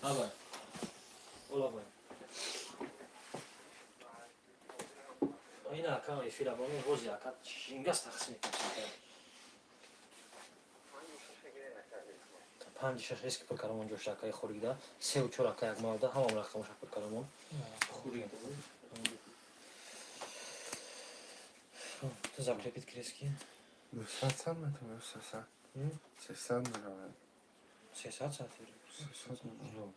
Абай. Ола бай. Ина ака эфира бо ҳози ака шингас тақсим мекунам. Панҷ шаш эски пур карамон ҷошта акаи хӯригда, сеу чор ака як малда, ҳамам рақамоша пур карамон. Хӯригда. Ту закрепить крески. 200 сад метавонад, 300. 300 меравад. 300 сад. 300 меравад.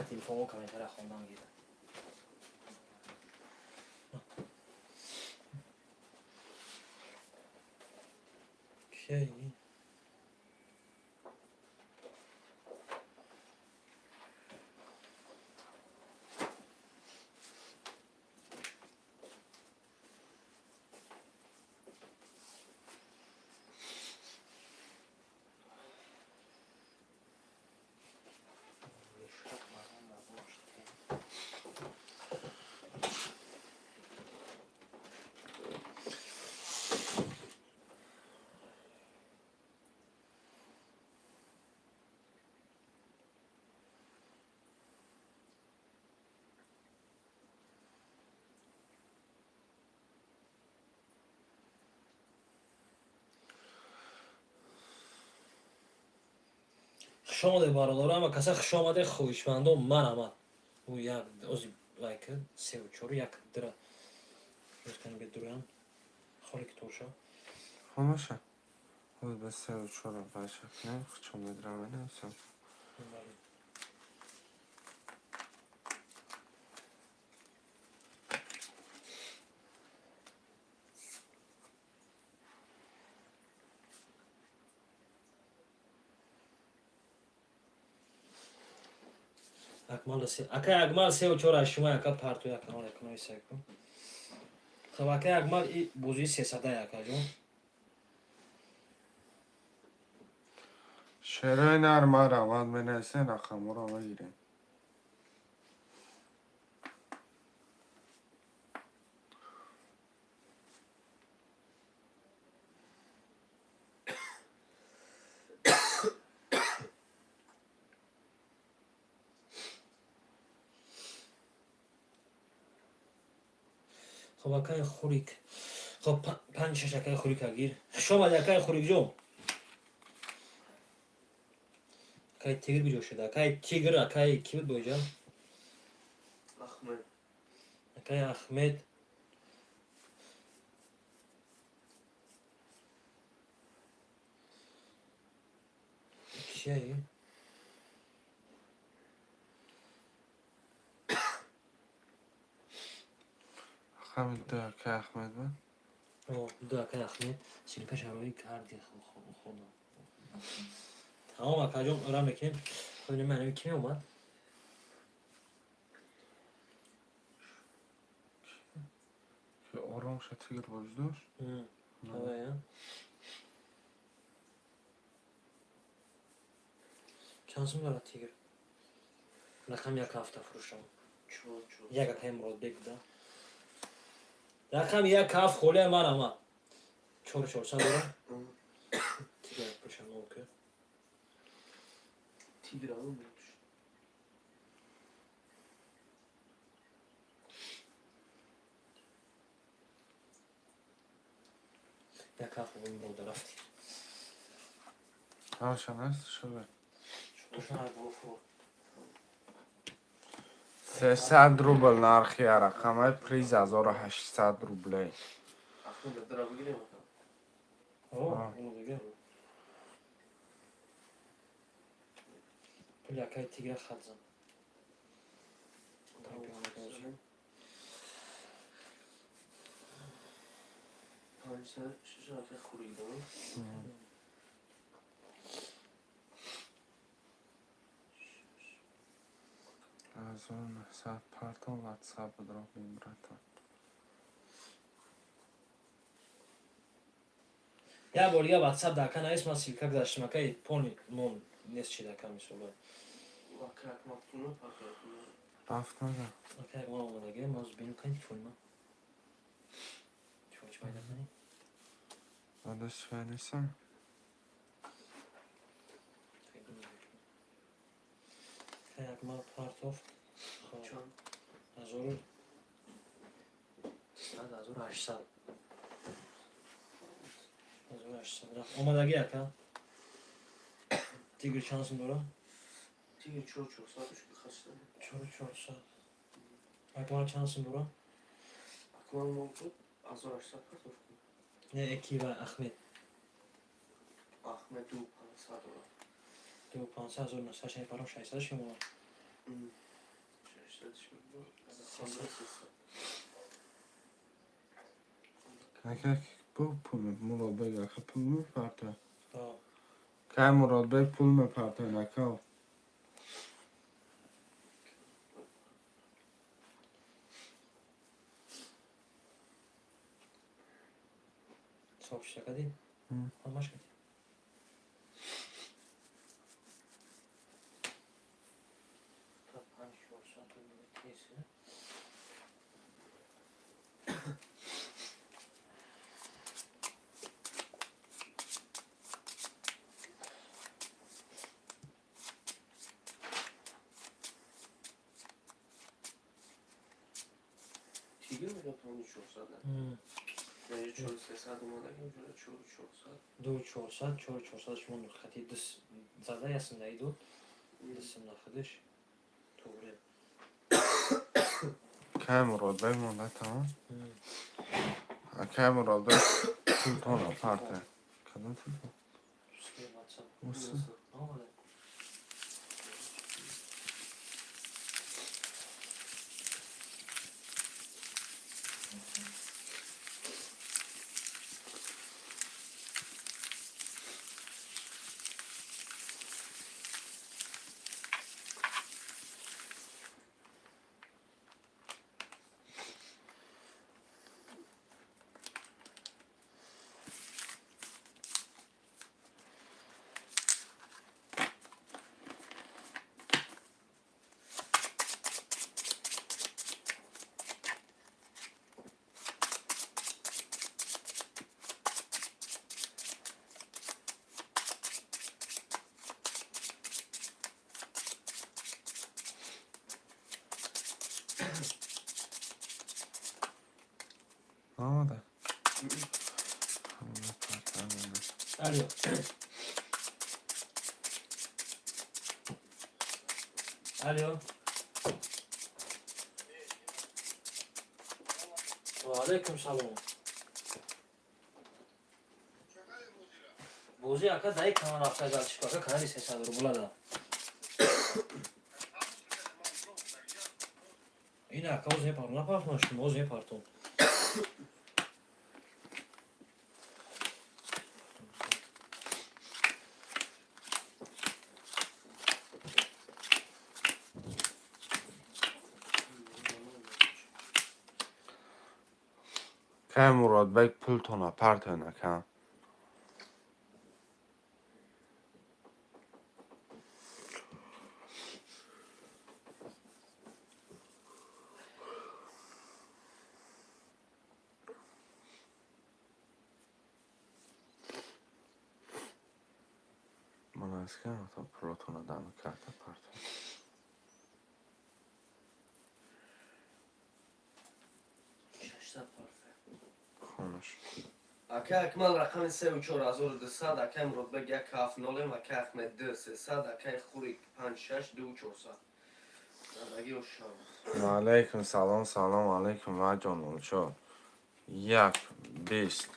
Телефонҳо комментария хондан гирад. Кияи? Хуш омадед, бародаро, ҳама каса хуш омадед, хоҳишмандон марҳамат. Ӯ як ози лайк севу чору як дира. Рӯзкани бедураям. Холе ки тоша. Хомоша. Ҳозир ба севу чора баша кунем, хучом медравем, всё. Акмал се акай Акмал севу чора шумо ака парту як канал якунои секу. Хоб, акай Акмал, и бозии сесадай, акаҷон. Шерои нар марҳамат, менависен, рақамҳоро мегирем. Хоб, акай Хурик. Хоб, панҷ шаш акай Хурик агир. Хуш омадӣ, акай Хурикҷон. Акай Тигр куҷо шуда? Акай Тигр, акай ки буд боиҷа? Ахмед. Акай Ахмед. Кияи? Ҳамин ду акай Ахмед буд. О, ду акай Ахмед. Силка шарои карди худо. Тамом, акаҷон, ора мекунем. Хоб, ин ки меомад? Ки оромша тигр бозӣ дошт? Давай, чанд сум дорад тигр? Рақам як ҳафта фурӯшам. Чор чор. Як акай Муродбек буда. Рақам як ҳафт холия марама. Чору чорсад дора? Тигр пуша нол ки. Тигр алым буд. Як ҳафт Мурода рафти. Ҳамаша наст шуда. Тушана боло фуро. 300 рубл нархи рақамаи приз 1800 рублей. Ахмед дара бигирем ака. О, уно дига. Пули акай Тигра хат зан. Панҷ шаш ака хурик дама. 1900 партон ватсап дробим, братан. Як бор дига ватсап дака навис, ман ссылка гузаштам, ака, пони мон нест чи дака мисол. Ака Акмал пулма партоя. Рафт нага. Ака, як ман омадагӣ, ман ҳозир бинем, кани телефони ман. Телефон чӣ пайда кунӣ? Дадаш, чӣ нестам? Ака, як ман партоф. Хоб. Чанд? Ҳазору сад, 1800. 1800 рафт. Омадагӣ, ака. Тигр чанд сум дора? Тигр чор чорсад ушки хаста. Чору чорсад. Акмал чанд сум дора? Акмал мон буд 1800 партоф кун. Не, эки ва Ахмед. Ахмед 2500 дора. 2500, 1900 шай паром, 600 шумо. 600 шумо. 300. Ака, бу пул Муродбек ака пул мепарта. А. Кай Муродбек пул мепарта, ака. Сообщение кардӣ? Ҳамаш кардӣ? Та панҷ чорсад тез. Тигр мега 5400. Яъне чору сесад омадагим ҷода чору чорсад. Ду чорсад, чору чорсад шумо хати дус зада ясм наиду. Дусм нахадиш. Туғри. Кай Муродбек монда тамом? Акай Муродбек пултона парта. Кадом телефон? Ски WhatsApp. Усы. Омада. Наомада? Мепарта, монда. Алло. Алло. Ва алайкум салом. Бозӣ, ака, даи канал рафта галчик, ака, канали 300 рубла да. Ин ака оз мепартон, напартон шумо, оз мепартон. Кай Муродбек пултона партоен, ака. Ман аз кай то пулотона дами карта партоен. 600 парфе. Хонаш. Ака Акмал рақами севу 4200, акай Муродбек як ҳафт нолем, акай Ахмед ду сесад, акай Хурик панҷ шаш ду чорсад. Задаги ошав. Ва алайкум салом, салом алайкум ва ҷон олчо. Як, бист.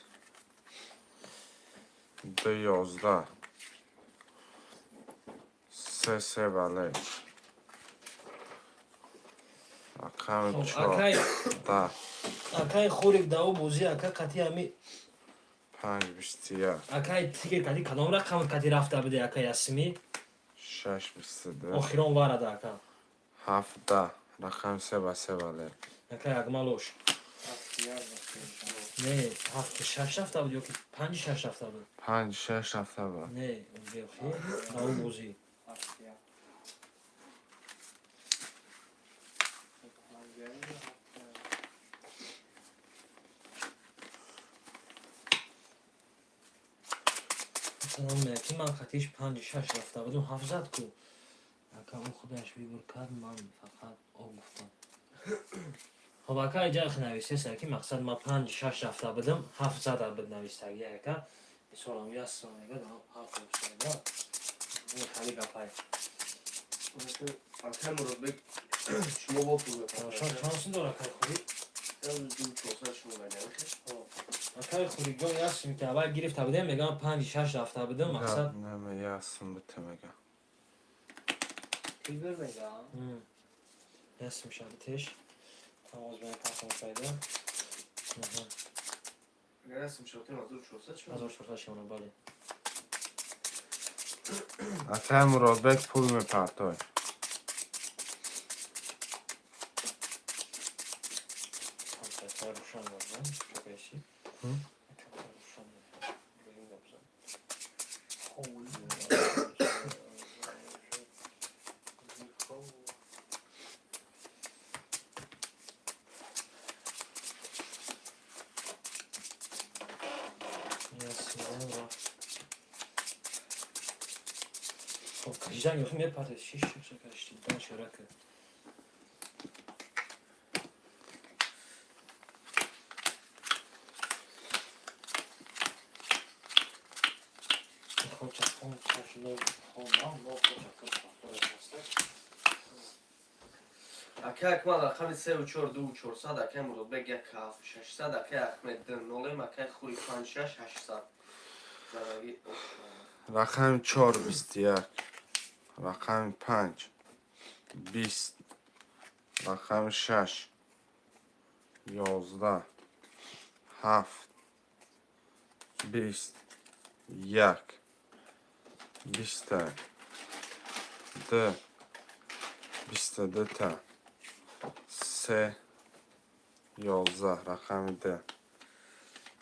Ду, ёздаҳ. Се, се, бале. Рақами Хоб, чор. акай Да. Акай Хурик дао бозӣ, ака, қати ҳами Панҷ 21. Акай тигер кати кадом рақам кати рафта буде, акай Ясими? Шаш 22. Охирон варада, ака. Ҳафт 10. Рақами се ба се, бале. Акай Акмалош. Не, ҳафту шаш рафта буд ёки панҷи шаш рафта буд? Панҷ шаш рафта буд. Не, бехи ау бозӣ. Масалан, меяки ман хатиш панҷи шаш рафта будум, ҳафт зад ку. Ака, ӯ худаш выбор кард, ман фақат о гуфтам. Хоб, ака, иҷа нависеса ки мақсад ман панҷи шаш рафта будам, ҳафт зада буд навистаги, ака. Мисолам ясо мегӯяд, ҳафт рафта. Ин хали гапай. Акай Муродбек, шумо бо пул мепартоед. Чанд сум дора, акай Хурид? 2400 шумо мегӯям. Акай Хуридҷон, ясм ки аввал гирифта будем, мегӯям панҷи шаш рафта будам, мақсад. Наме ясм бута мега. Ясм шабитеш. Тамоз бен пасам файда. Агар ясм шавтем, 1400 шумо. 1400 шавона, бале. Акай Муродбек пул мепартой. Камтар рӯшан бозам, чокаси. Камтар рӯшан. Гӯем бозам. Ясм рафт. Хоб, кашидан ёхи мепартед, шиш шиш кашидан шарака. Хоб, чахон чаш нол хон нол хоб. Акай Акмал, рақами севу чор 2400, акай Муродбек як ҳафт 600, акай Ахмед ду нолем, акай Хури панҷ шаш 800. Зараги. Рақами чор 21. Рақами панҷ 20. Рақами шаш 11. Ҳафт 21. Биста д 22 та. Се 11. Рақами д.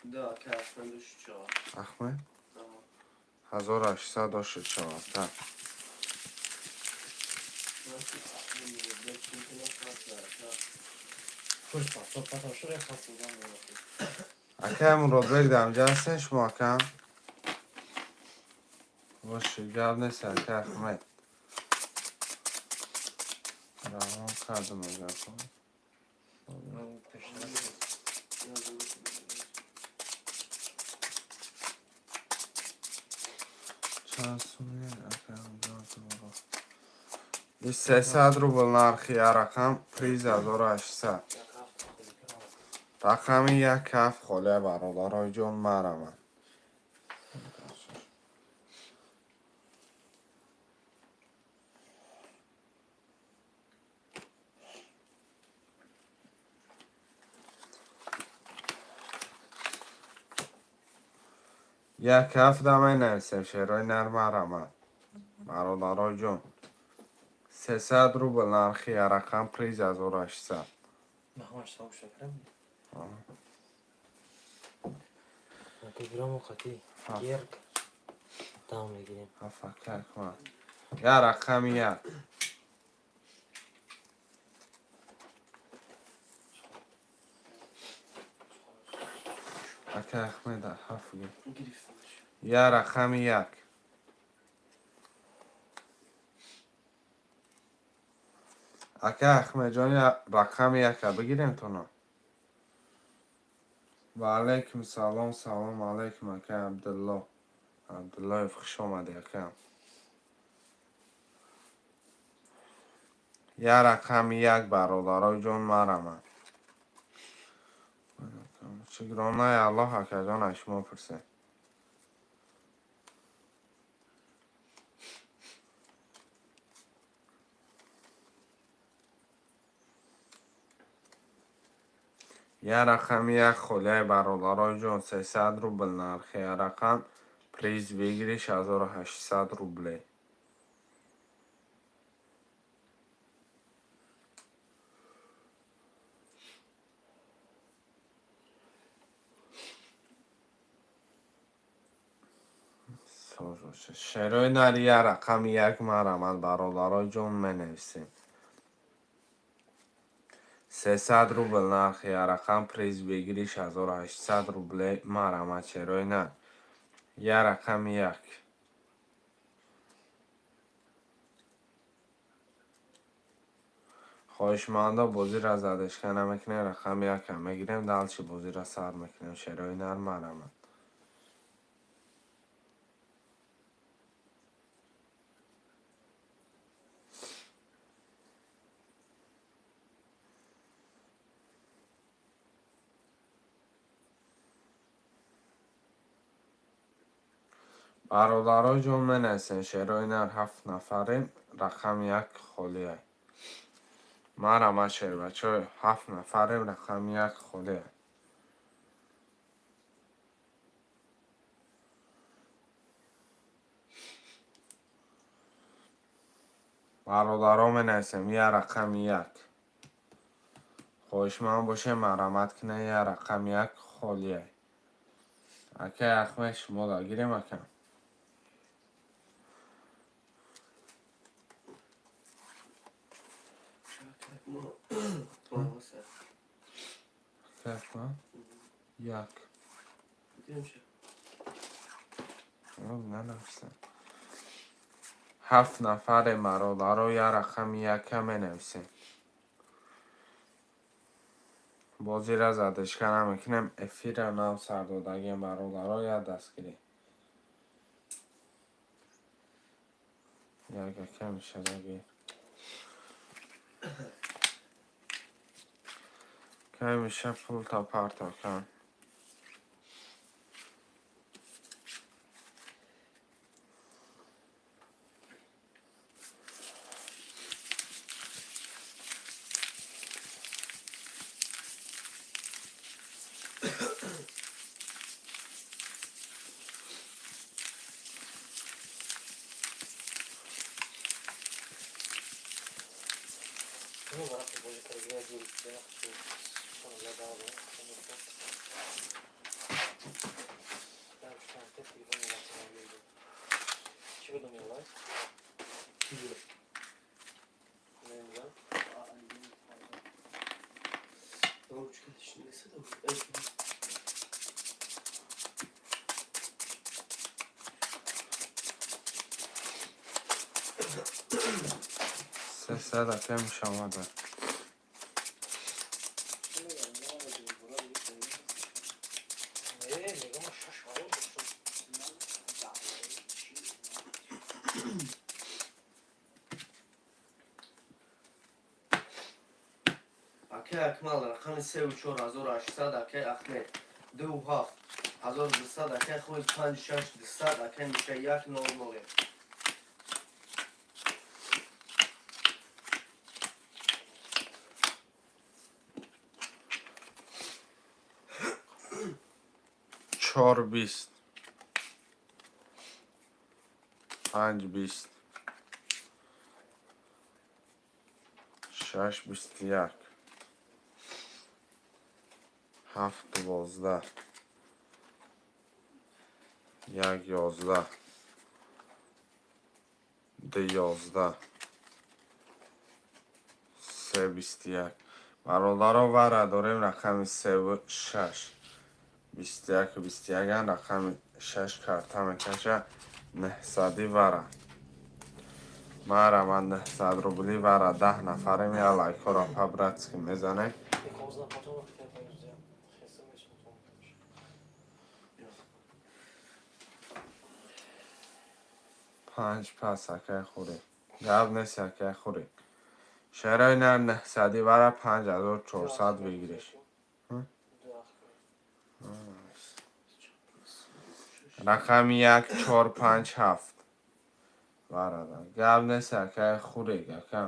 Ду, акай Ахмед душт чор. Ахмед? 1800 дошт шавад. Пуш пасо пасо шуре хасидан. Акай Муродбек, дамҷа ҳастен шумо, акам? Боши, гап нест, акай Ахмед. Равон кардам гапо. Ман пештар Чанд сумия, акам ҷон? 300 рубл нархи як рақам, приз 1800. Як ҳафт холӣ. Рақами як ҳафт холия, бародарои ҷон, марамад. Як ҳафт менависем, шерои нар, марамад. Бародарои ҷон. 300 рубл нархи як рақам, приз 1800. Маҳмаш савоб шакарам. Гирамо қати герг дам мегирем. Ҳафт, акай Акмал. Як рақами як. Акай Ахмед, ҳафт гир. Гирифтамаш. Як рақами як. Акай Ахмедҷон, рақами яка бигирем тоно. Ва алайкум салом, салом алайкум, акай Абдулло. Абдуллоев, хуш омадӣ, акам. Як рақами як, бародарои ҷон, марамад. Шукронаи Аллоҳ, акаҷон, аз шумо пурсем. Як рақами як холияи, бародарои ҷон, 300 рубл нархи як рақам, приз выигрыш 1800 рублей. Шерои нар, як рақами як, марамад, бародарои ҷон, менависем. 300 рубл нархи як рақам, приз выигрыш 1800 рублей. Марамад, шерои нар, як рақами як. Хоҳишмандо, бозиро задержка намекунем, рақами якам мегирем, дальше бозиро сар мекунем. Шерои нар, марамад. Бародаро ҷон, менависем, шерои нар, ҳафт нафарем, рақами як холия. Марама, шербачо, ҳафт нафарем, рақами як холия. Бародаро, менависем, як рақами як. Хоҳишманд бошем, марамат кунед, як рақами як холия. Акай Ахмед, шумо гирем, ака. Акай, як. Нанависам. Ҳафт нафаре, бародаро, як рақами яка менависем. Бозира задержка намекунем, эфира нав сар додагем, бародаро, як дастгирӣ. Як ака мешадаги. Кай меша пулта парто кан. Ну, варақ бозӣ карда чӣ будам ялай? Мемда. Ручка несада. 300 ака мешомада. Не, мегам шаш ҳазор доштам. Акай Акмал, рақами севу чор 1800, акай Ахмед дуву ҳафт 1200, акай Худ панҷ шаш 200, акай Миша як нол ноле. 4:20, 5:20, 6:21, 7:12, 1:11, 2:11, 3:21. Бародаро, вара дорем, рақами севу шаш, 21, 21-ан, рақами шаш карта мекаша, 900-и вара. Мара, ман 900 рубли вара, 10 нафарем, я лайкҳоро по-братски мезанем. Икозна потом вақте баёзям. Хеса мешам. Панҷ пас, акай хӯрӣ. Гап нест, акай хӯрӣ. Шарои нар, 900-и вара, 5400 выигрыш. Рақами як, чор, панҷ, ҳафт. Варада. Гап нест, акай хӯрик, ака.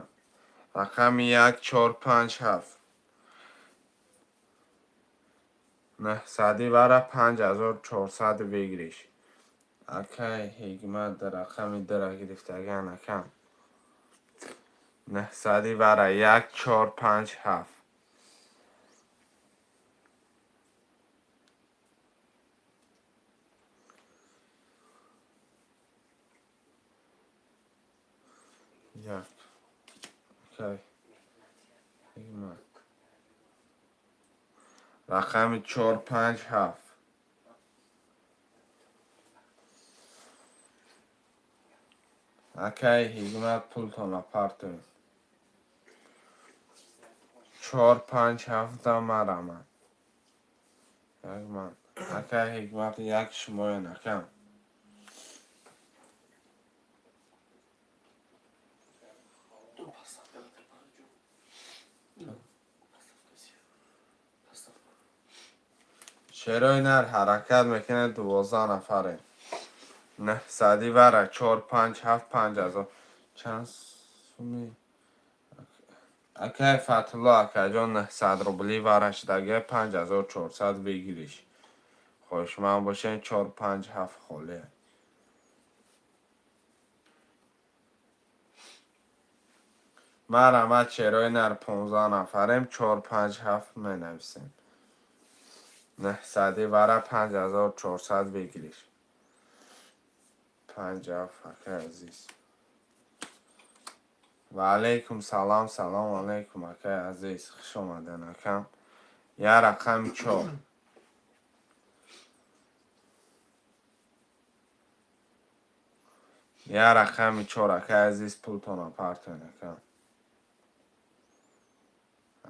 Рақами як, чор, панҷ, ҳафт. Нӯҳсади вара 5400 выигрыш. Акай Ҳикмат рақами дра гирифтаган акам. Нӯҳсади вара як чор панҷ ҳафт. Як. Акай Ҳикмат. Рақами чор панҷ ҳафт. Акай Ҳикмат, пултона партоед. Чор панҷ ҳафта марамад. Як ман. Акай Ҳикмат, як шумоён акам. Поставка ҷон. Поставка. Шерои нар, ҳаракат мекунед, 12 нафарем. Нӯҳсади вара чор панҷ ҳафт, 5000. Чанд суми? Акай Фатулло акаҷон, 900 рубли вара шудагия, 5400 выигрыш. Хоҳишманд бошед, чор панҷ ҳафт холия. Марҳамат, шерои нар, 15 нафарем, чор панҷ ҳафт менависем. Нӯҳсади вара 5400 выигрыш. Панҷ ҳафт, акай азиз. Ва алайкум салам, салом алайкум, акай азиз. Хуш омаден, акам. Я рақами чор. Я рақами чор, акай азиз, пултона партоен, акам.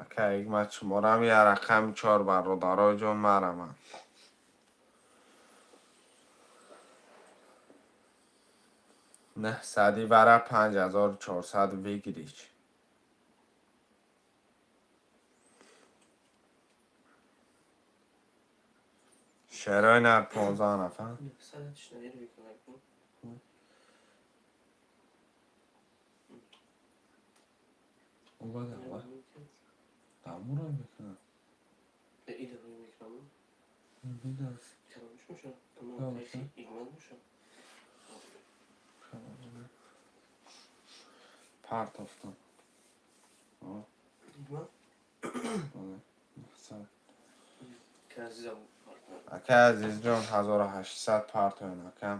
Акай Ҳикмат, шуморам я рақами чор, бародарои ҷон, марамад. Нӯҳсади вара 5400 выигрыш. Шерои нар, 15 нафар. Садатиш навер мекунад. Обада, дамуро мекунад. Ида рӯй мекунам. Бидас. Калонш меша. Калонш. Ҳикмат меша. Партофтам. Ҳикмат? Бале. Нӯҳсад. Ки азизам. Акай азизҷон, 1800 партоен, акам.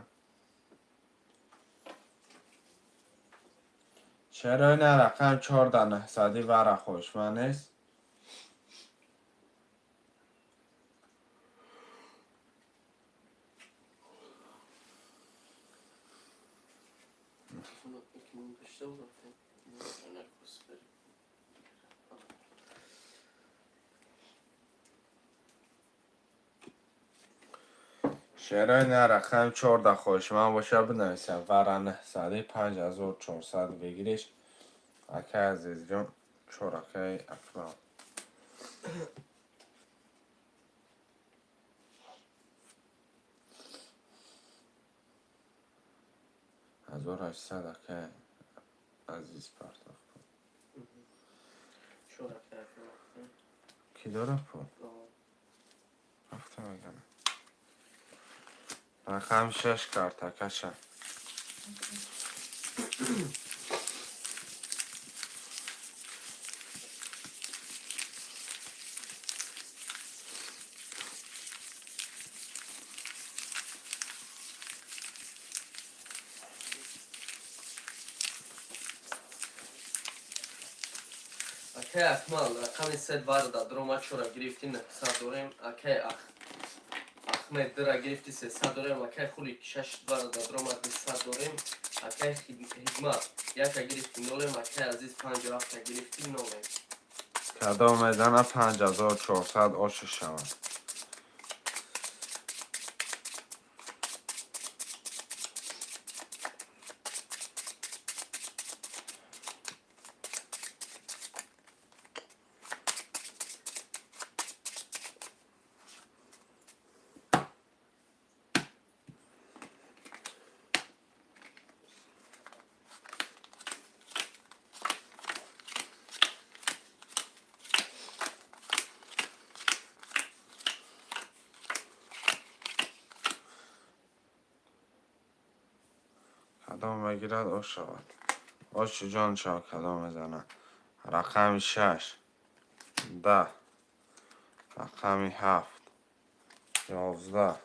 Шерои нар, рақам чорда, нӯҳсади вара хоҳишманд нест? Телефоно дошта будам. Наркос бери. Шерои нар, рақами чорда хоҳишманд боша, бинависам. Вара нӯҳсади, 5400 выигрыш. Акай азизҷон, чор, акай Акмал. 1800, акай азиз, партофт кун. Чор, акай Акмал. Кӣ дорад пул? Рафта мегана. Рақами шаш карта каша. Акай Акмал, рақами се варда дрома чора гирифти, 900 дорем. Акай Ахмед дра гирифти, 300 дорем. Акай Хулик шаш варда дрома, 200 дорем. Акай Ҳикмат яка гирифти, нолем. Акай Азиз панҷу ҳафта гирифти, нолем. Кадом мезана 5400 оша шавад? Кадом мегирад, ош шавад. Оши ҷон шавад, кадом мезанад. Рақами 6, 10, рақами 7, 11,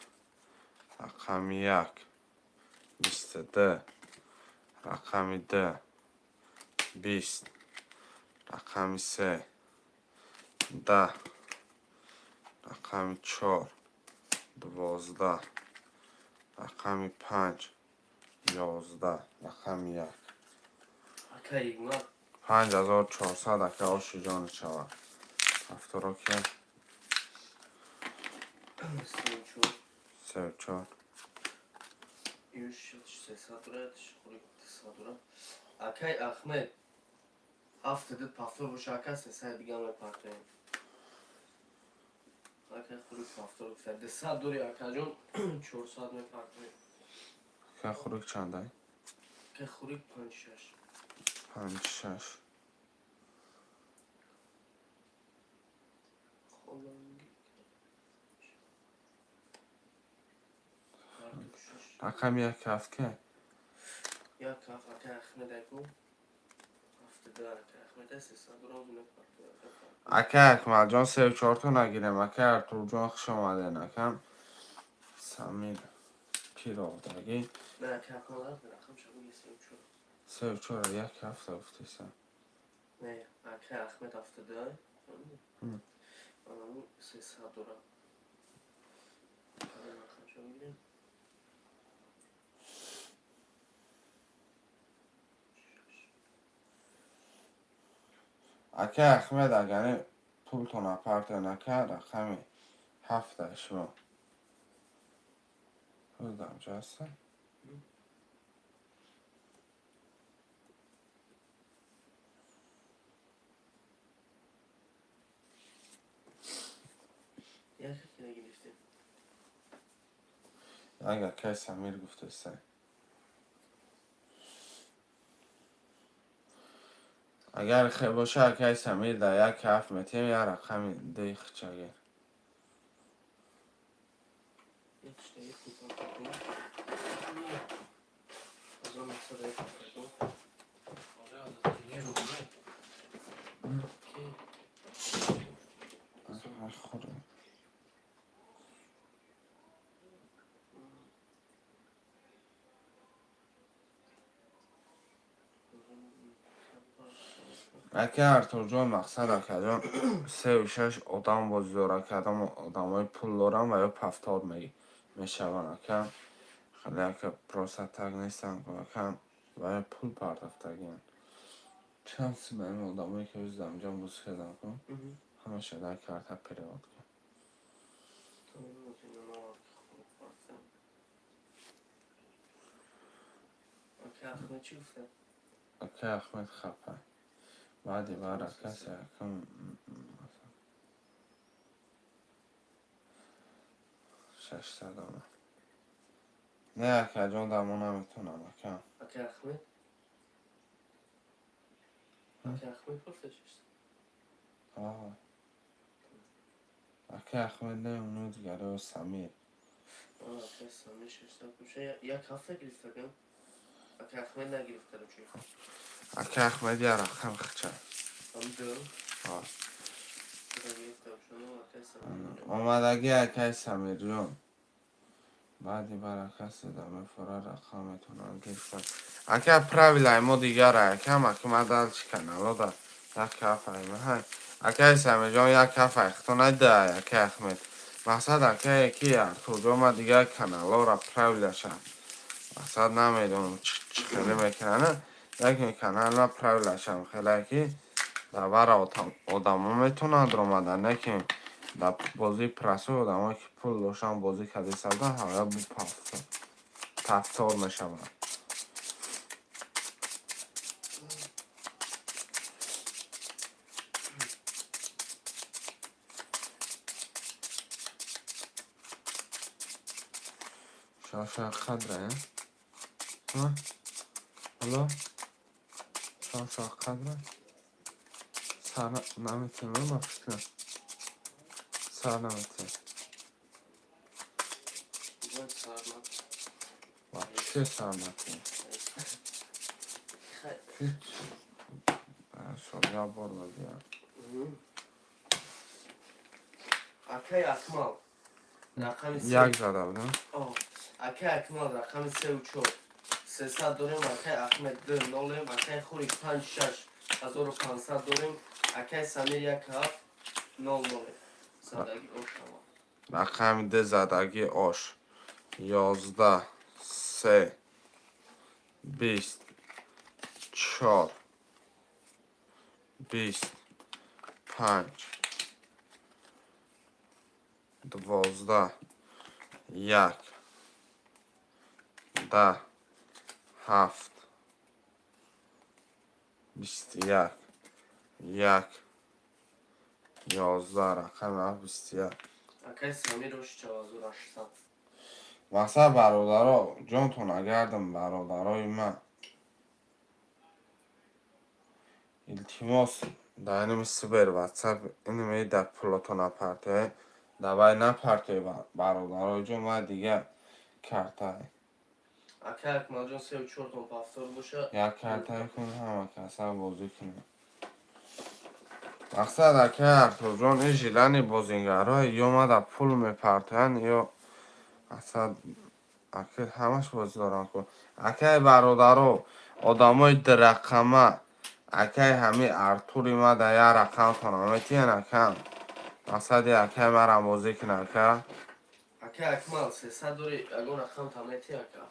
рақами 1, 22, рақами 2, 20, рақами 3, 10, рақами 4, 12, рақами 5, 11, рақами 1. Акай Игмат. 5400, ака, оши ҷон шавад. Ҳафторо ки? 34. 34. Юш 300 дора, хури 200 дора. Акай Ахмед. Ҳафта ду повтор боша, ака, 300 дига мепартоем. Акай хури повтор гуфта. 200 дори, акаҷон, 400 мепартоем. Ака хурук чандай? Акай хури 5 6. 5 6. Холанги. Рақами 1 7 ки? Як ҳафт акай Ахмед аку. Ҳафта ду акай Ахмед 300 дора мепартоем. Ака Акмалҷон, сею чорто нагирем. Ака Артурҷон, хуш омаден, акам. Самир пировдагӣ. Не, акай Акмал рақам шабуги 34. Сею чор, як ҳафта гуфтеса. Не, акай Ахмед ҳафта ду. Анаму 300 дора. Рақам шабуги. Ака Ахмед, агар пултон апартен, ака, рақами ҳафта шумо. Ҳӯзамҷа ҳаста? Як ки нагирифтем. Як акай Самир гуфтеса. Агар хе боша, акай Самир, дар як ҳафт метиҳем, як рақами дуи хичагир. Як штаи хуб кардем. 1901 кардем. Ки Хӯре. Ака Артурҷон, мақсад, акаҷон, сею шаш одам бозӣ дорад, кадом одамои пул доранд ва ё повтор мешаванд, ака. Хеле, ака, просто так нестанд, ака, ва ё пул пардохтагианд. Чанд сум ами одамое ки ҳози дамҷон бозӣ карданд ку, ҳамаша дар карта перевод кун. Тамом, хуб партам. Ака Ахмед чӣ гуфта? Ака Ахмед хапа. Баъди бар ака сеякум 600 омад. Не, акаҷон, дамо наметонам, ака. Ака Ахмед? Ака Ахмед гуфта чист? Аа. Ака Ахмед не, уну дигаро Самир. Ака Самир 600 боша. Як ҳафта гирифта гам. Ака Ахмед нагирифта короче. Ака Ахмед я рақам хича. Ам ду. Аа. Гирифта боша, ну акай Самир. Омадагӣ, акай Самирҷон. Баъди бар ака седа мефора рақам метавонанд гирифтан. Ака, правилаи мо дигара, акам, ака ма дальше каналода як ҳафай маҳай. Акай Самирҷон, як ҳафай хито дай, акай Ахмед. Мақсад, акае ки Артурҷон, ма дигар каналора правилаша. Мақсад, намедонам чӣ хеле мекунанд. Лекин канал ма правилашам хеле ки дар бара одамо метавонанд омадан, лекин дар бозии простой одамое ки пул доштан бозӣ карда буданд, ҳамая бу повтор мешаванд. Шаша қадра, э? Ҳало? Шаша қадра? Сар наметем, ба фикрам. Сар наметем. Бояд сар Вообще сар натем. Сол як бор бозиям. Акай Акмал. Рақами се. Як зада будам. О, акай Акмал рақами сеу чор. 300 дорем, акай Ахмед ду нолем, акай Хурик панҷ шаш 1500 дорем, акай Самир як ҳафт нол нолем. Задаги ош ҳама. Рақами ду задаги ош. 11, се, 20, чор, 20, панҷ, 12, як, 10, ҳафт, 21, як, 11, рақами ҳафт, 21. Акай Самир ош 4800. Мақсад, бародаро, ҷонтон агардам, бародарои ман, илтимос, дар инами сбер, ватсап, инами дар пулотон напартоед, давай напартоед, бародарои ҷон, ман дига картае. Акай Акмалҷон сеу чортон повтор боша. Як картае кун, ҳама каса бозӣ кунем. Мақсад, акай Артурҷон, ин жилани бозингарҳо ё мада пул мепартоянд, ё мақсад, акай, ҳамаш бозӣ доранд ку. Акай, бародаро, одамои дурақама, акай, ҳами Артури ма да як рақамтон метиҳен, акам. Мақсади, акай, марам бозӣ кун, ака. Акай Акмал 300 дори, ягон рақам тамети, ака.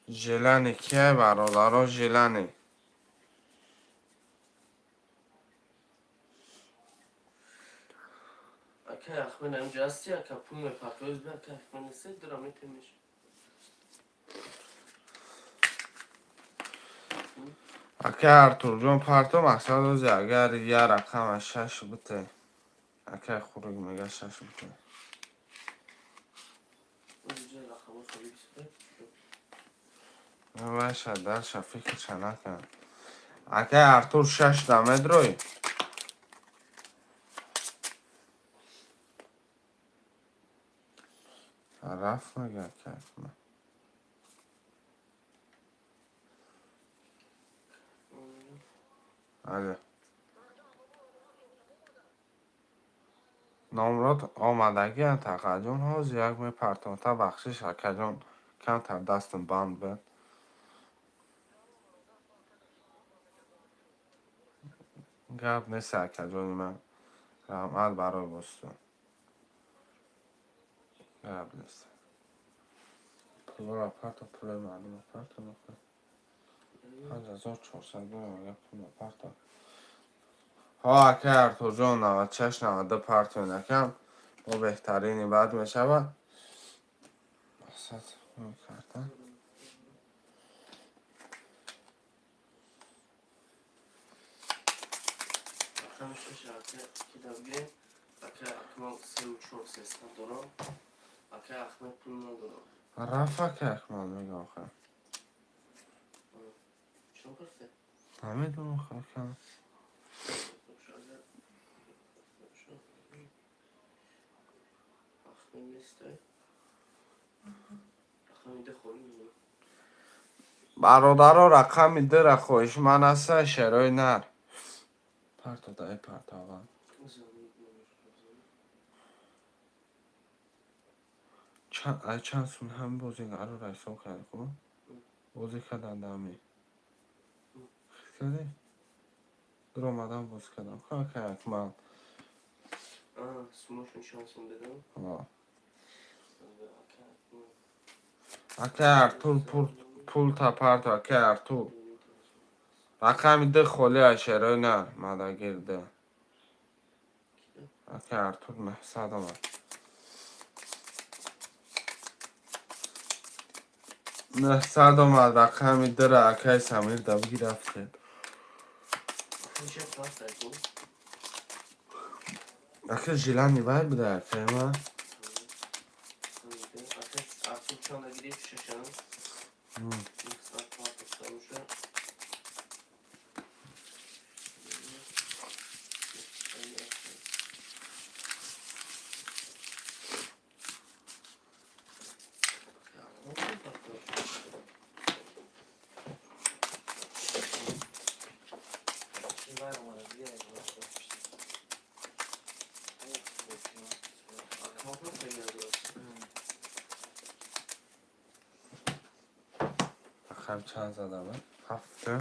Желани кия, бародаро, желани? Акай Ахмед ҳамҷа ҳасти, ака, пул мепартоез бе, акай Ахмед нест, дора метемеш. Акай Артурҷон, парто, мақсад, ози агар як рақама шаш бите. Акай Хурик мега шаш бите. Ози рақамҳо холӣ бисоре. Ваша дарша фикрша накун. Акай Артур, шаш да медрой? Рафт мега акай Ахмед. Але. Номрод омадагиан, тақаҷон, ҳозир як мепартом. Та бахшиш, акаҷон, камтар дастам банд буд. Гап нест, акаҷони ман. Раҳмат барои бозитон. Гап нест. Пулро парто, пули мардума парто нахӯр. 5400 дорам, агар пул напарто. Ҳо, акай Артурҷон, 96, 92 партоен, акам. Бо беҳтарини баъд мешавад. Мақсад карта. Рақами шаш, акай, ки дабгирем. Акай Акмал сеу чор 300 дорам. Акай Ахмед пул надорам. Рафт акай Акмал мега охир. Чон пурсед? Намедонам, акам. Ахмед нестай. Рақами ду холӣ мемонад. Бародаро, рақами дура хоҳишманд аста, шерои нар. Парто дай, парто аввал. Чанд сум ҳами бозигарро ҳисоб кардӣ, хуб? Бозӣ карданд ҳами. Хит кардӣ? Дуромадан бозӣ кардам. Хуб, акай Акмал. Сумошон чанд сум дедам? Ҳо. Акай Акмал. Акай Артур, пул та парто, акай Артур. Рақами ду холӣ ай, шерои нар, мадагир ду. Акай Артур 900 омад. 900 омад, рақами дура акай Самир да бигирафте. Ниче пастай ку? Ака, желани вай буда, акай ма. Акай Артур чанда гирифт? Шашан? 900 партофта боша. Рақам чанд задам? Ҳафта.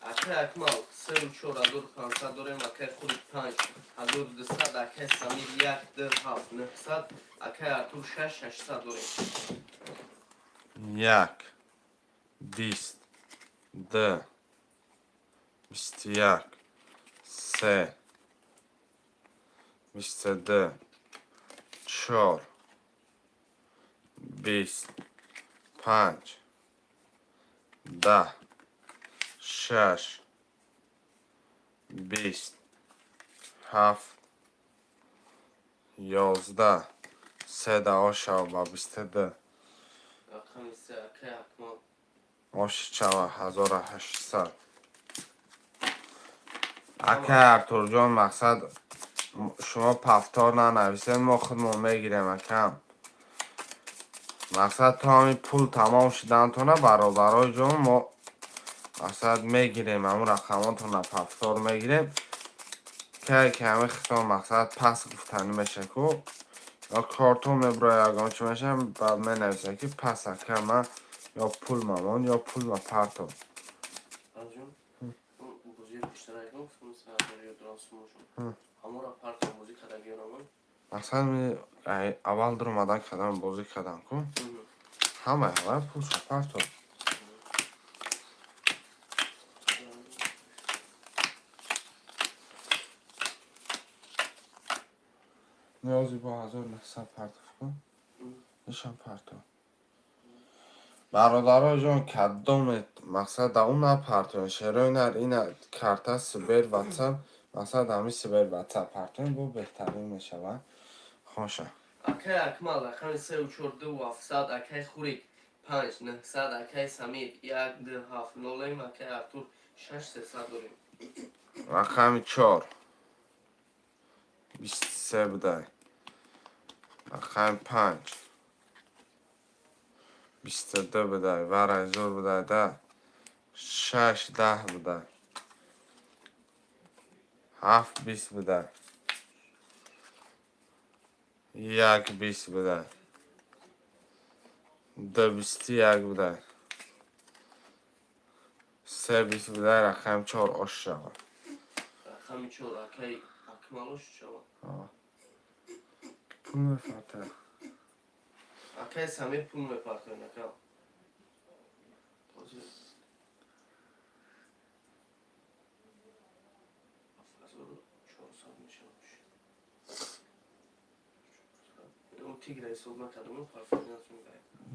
Акай Акмал сеу чор 1500 дорем, акай Хурик 5200, акай Самир як ду ҳафт 900, акай Артур шаш 600 дорем. Як, бист, ду, 21, се, 22, чор, 20, панҷ, 10, шаш, 20, ҳафт, 11, се дао шава ба 22. Рақами се, акай Акмал. Оши чава 1800. Акай Артурҷон, мақсад, шумо повтор нанависед, мо худмон мегирем, акам. Мақсад, то ҳамин пул тамом шудантона, бародарои ҷон, мо, мақсад, мегирем, ҳамун рақамотона повтор мегирем. Кай ки ҳамин хитон, мақсад, пас гуфтанӣ меша ку ё картон мебура, ягон чӣ меша, баъд менависа ки пас, ака, ман ё пул мамон, ё пул ма партов. Анҷум, бозии пештара ягон сумма суммашон. Ҳамора партов бозӣ кардагиёнамон. Мақсад, аввал дуромадан кардам, бозӣ кардам ку, ҳамаи аввал пулша партов. Ниёзи бо 1900 партов кун, нишон партов. Бародарои ҷон, кадоме, мақсад, да он напартоен, шерои нар, ина карта Сбер Ватсап, мақсад, ҳами Сбер Ватсап партоен, бо беҳтарин мешавад. Хоша. Акай Акмал рақами сеу чор ду 700, акай Хурик панҷ 900, акай Самир як ду ҳафт нолем, акай Артур шаш 300 дорем. Рақами чор 23 будай, рақами панҷ 22 будай, варай зур будай да, шаш 10 будай, ҳафт 20 будай, як 20 будай, ду 21 будай, се 20 будай, рақами чор ош шавад. Рақами чор, акай Акмал ош шавад. Пул мефартад. Акай Самир пул мепартояд, ака. Ҳозир 7400 мешавад. Он тигра ҳисоб накардам, парфорнатон.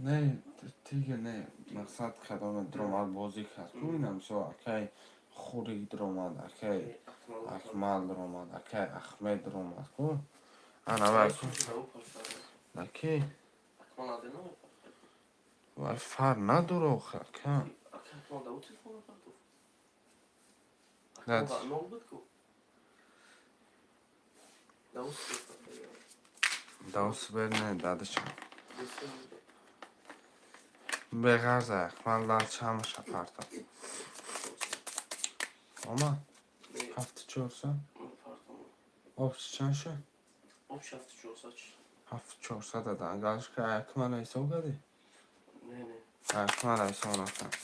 Не, тигр не, мақсад, кадоме дромад, бозӣ кард ку, ина мисол, акай Хурик дромад, акай Акмал дромад, акай Ахмед дромад ку, ана вай наки вай фар надора охи, ака. Акмал да телефон партов. Не. Нол буд ку. Да Сбер. Да Сбер не, дадашам. Беғарза, Акмал дал чамаша парто. Омад? Ҳафту чорсад? Обши чанд шуд? Обши 7400. Ҳафту чорсад дадан. Галочка Акмала ҳисоб кардӣ? Не, не. Акмала ҳисоб накард.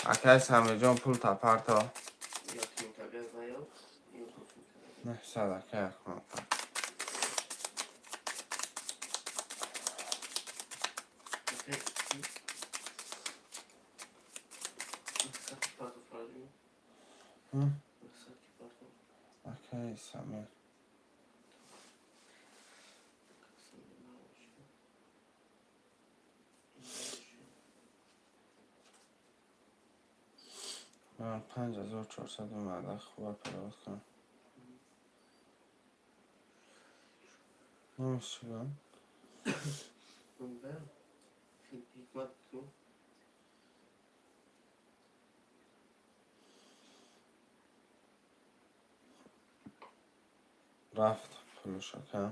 Акай Самирҷон, пул та парто. 900, акай Акмал парто. Акай 900 партов фарҷум. 900 ки партов. Акай Самир. Самир набошад. Ман 5400 омада, хуба перевод кунам. Номиш чӣ буд? Ҳикмат ку. Рафт пулуш, ака.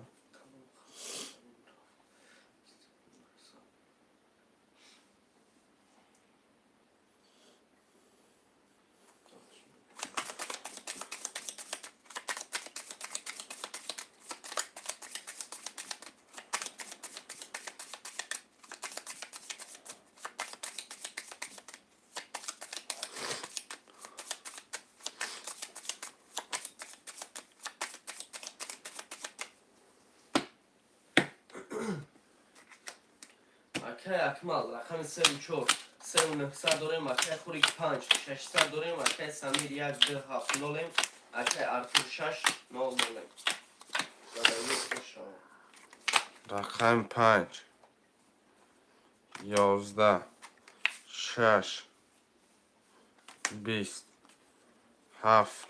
Акай Акмал, рақами севу чор, севу нӯҳсад дорем. Акай Хурик, панҷ, 600 дорем. Акай Самир, як, ду, ҳафт, нолем. Акай Артур, шаш, нол, нолем. Задагӣ. Рақами панҷ, 11, шаш, 20, ҳафт,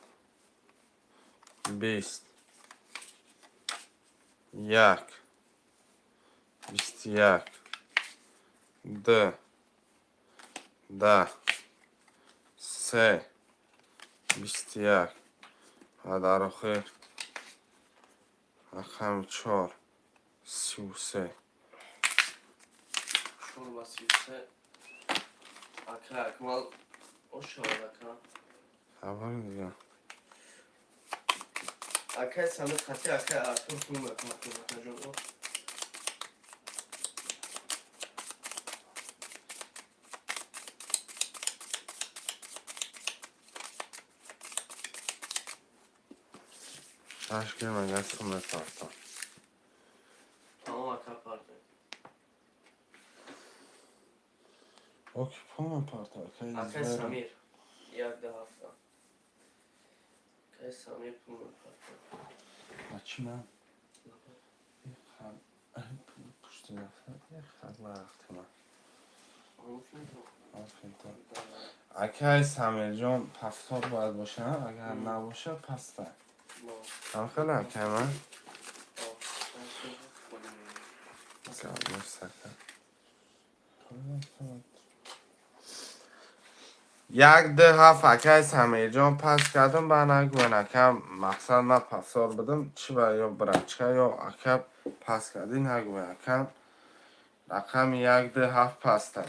20, як, 21, ду, 10, се, 21 ва дар охир рақами чор, 33. Чор ва 33. Акай Акмал, ошавад, ака. Хабар дига. Акай Самир хати акай Артур пул мекунад, акаҷон. Шаш гир, мага сум мепартам. Тамом, ака, парда. Оки, пул мепарта, акай. Акай Самир, як, ду, ҳафта. Акай Самир пул мепарта. А чӣ ман пушти рафта. Акай Самирҷон, 70 бояд боша, агар набоша, паста ҳам хеле, акай ман. Гап, як, ду, ҳафт. Акай Самирҷон, пас кардам, ба нагӯен, ака, мақсад ман пасор будам, чӣ ба ё брачка, ё ака пас кардӣ, нагӯен, ака. Рақами як, ду, ҳафт паста.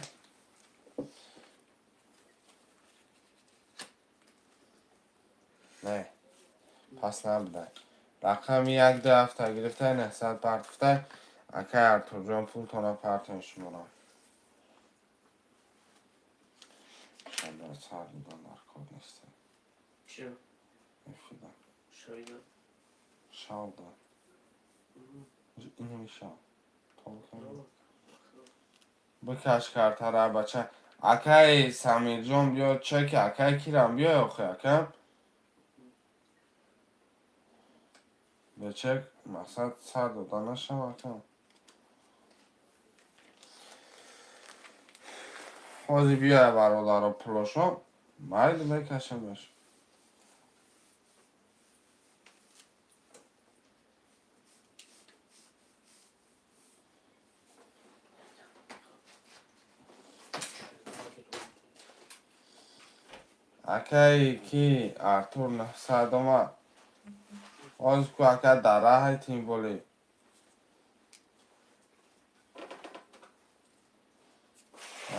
Не, пас набудай. Рақами як, ду, ҳафта гирифтай, 900 партифтай. Акай Артурҷон, пултона партон шуморо. Сар додан дар кор нест. Чиро? Эфида. Шоида. Шалда. Инами шал. Бикаш картара, бача. Акай Самирҷон, биё, чеки акай кирам, биё, охи, ака. Бечек мақсад сар дода нашав, ака. Ҳозир биёя, бародаро, пулошо майли, мекашамаш. Акай ки Артур, 900 омад. Ҳозир ку, ака, дар раҳай, тим боли.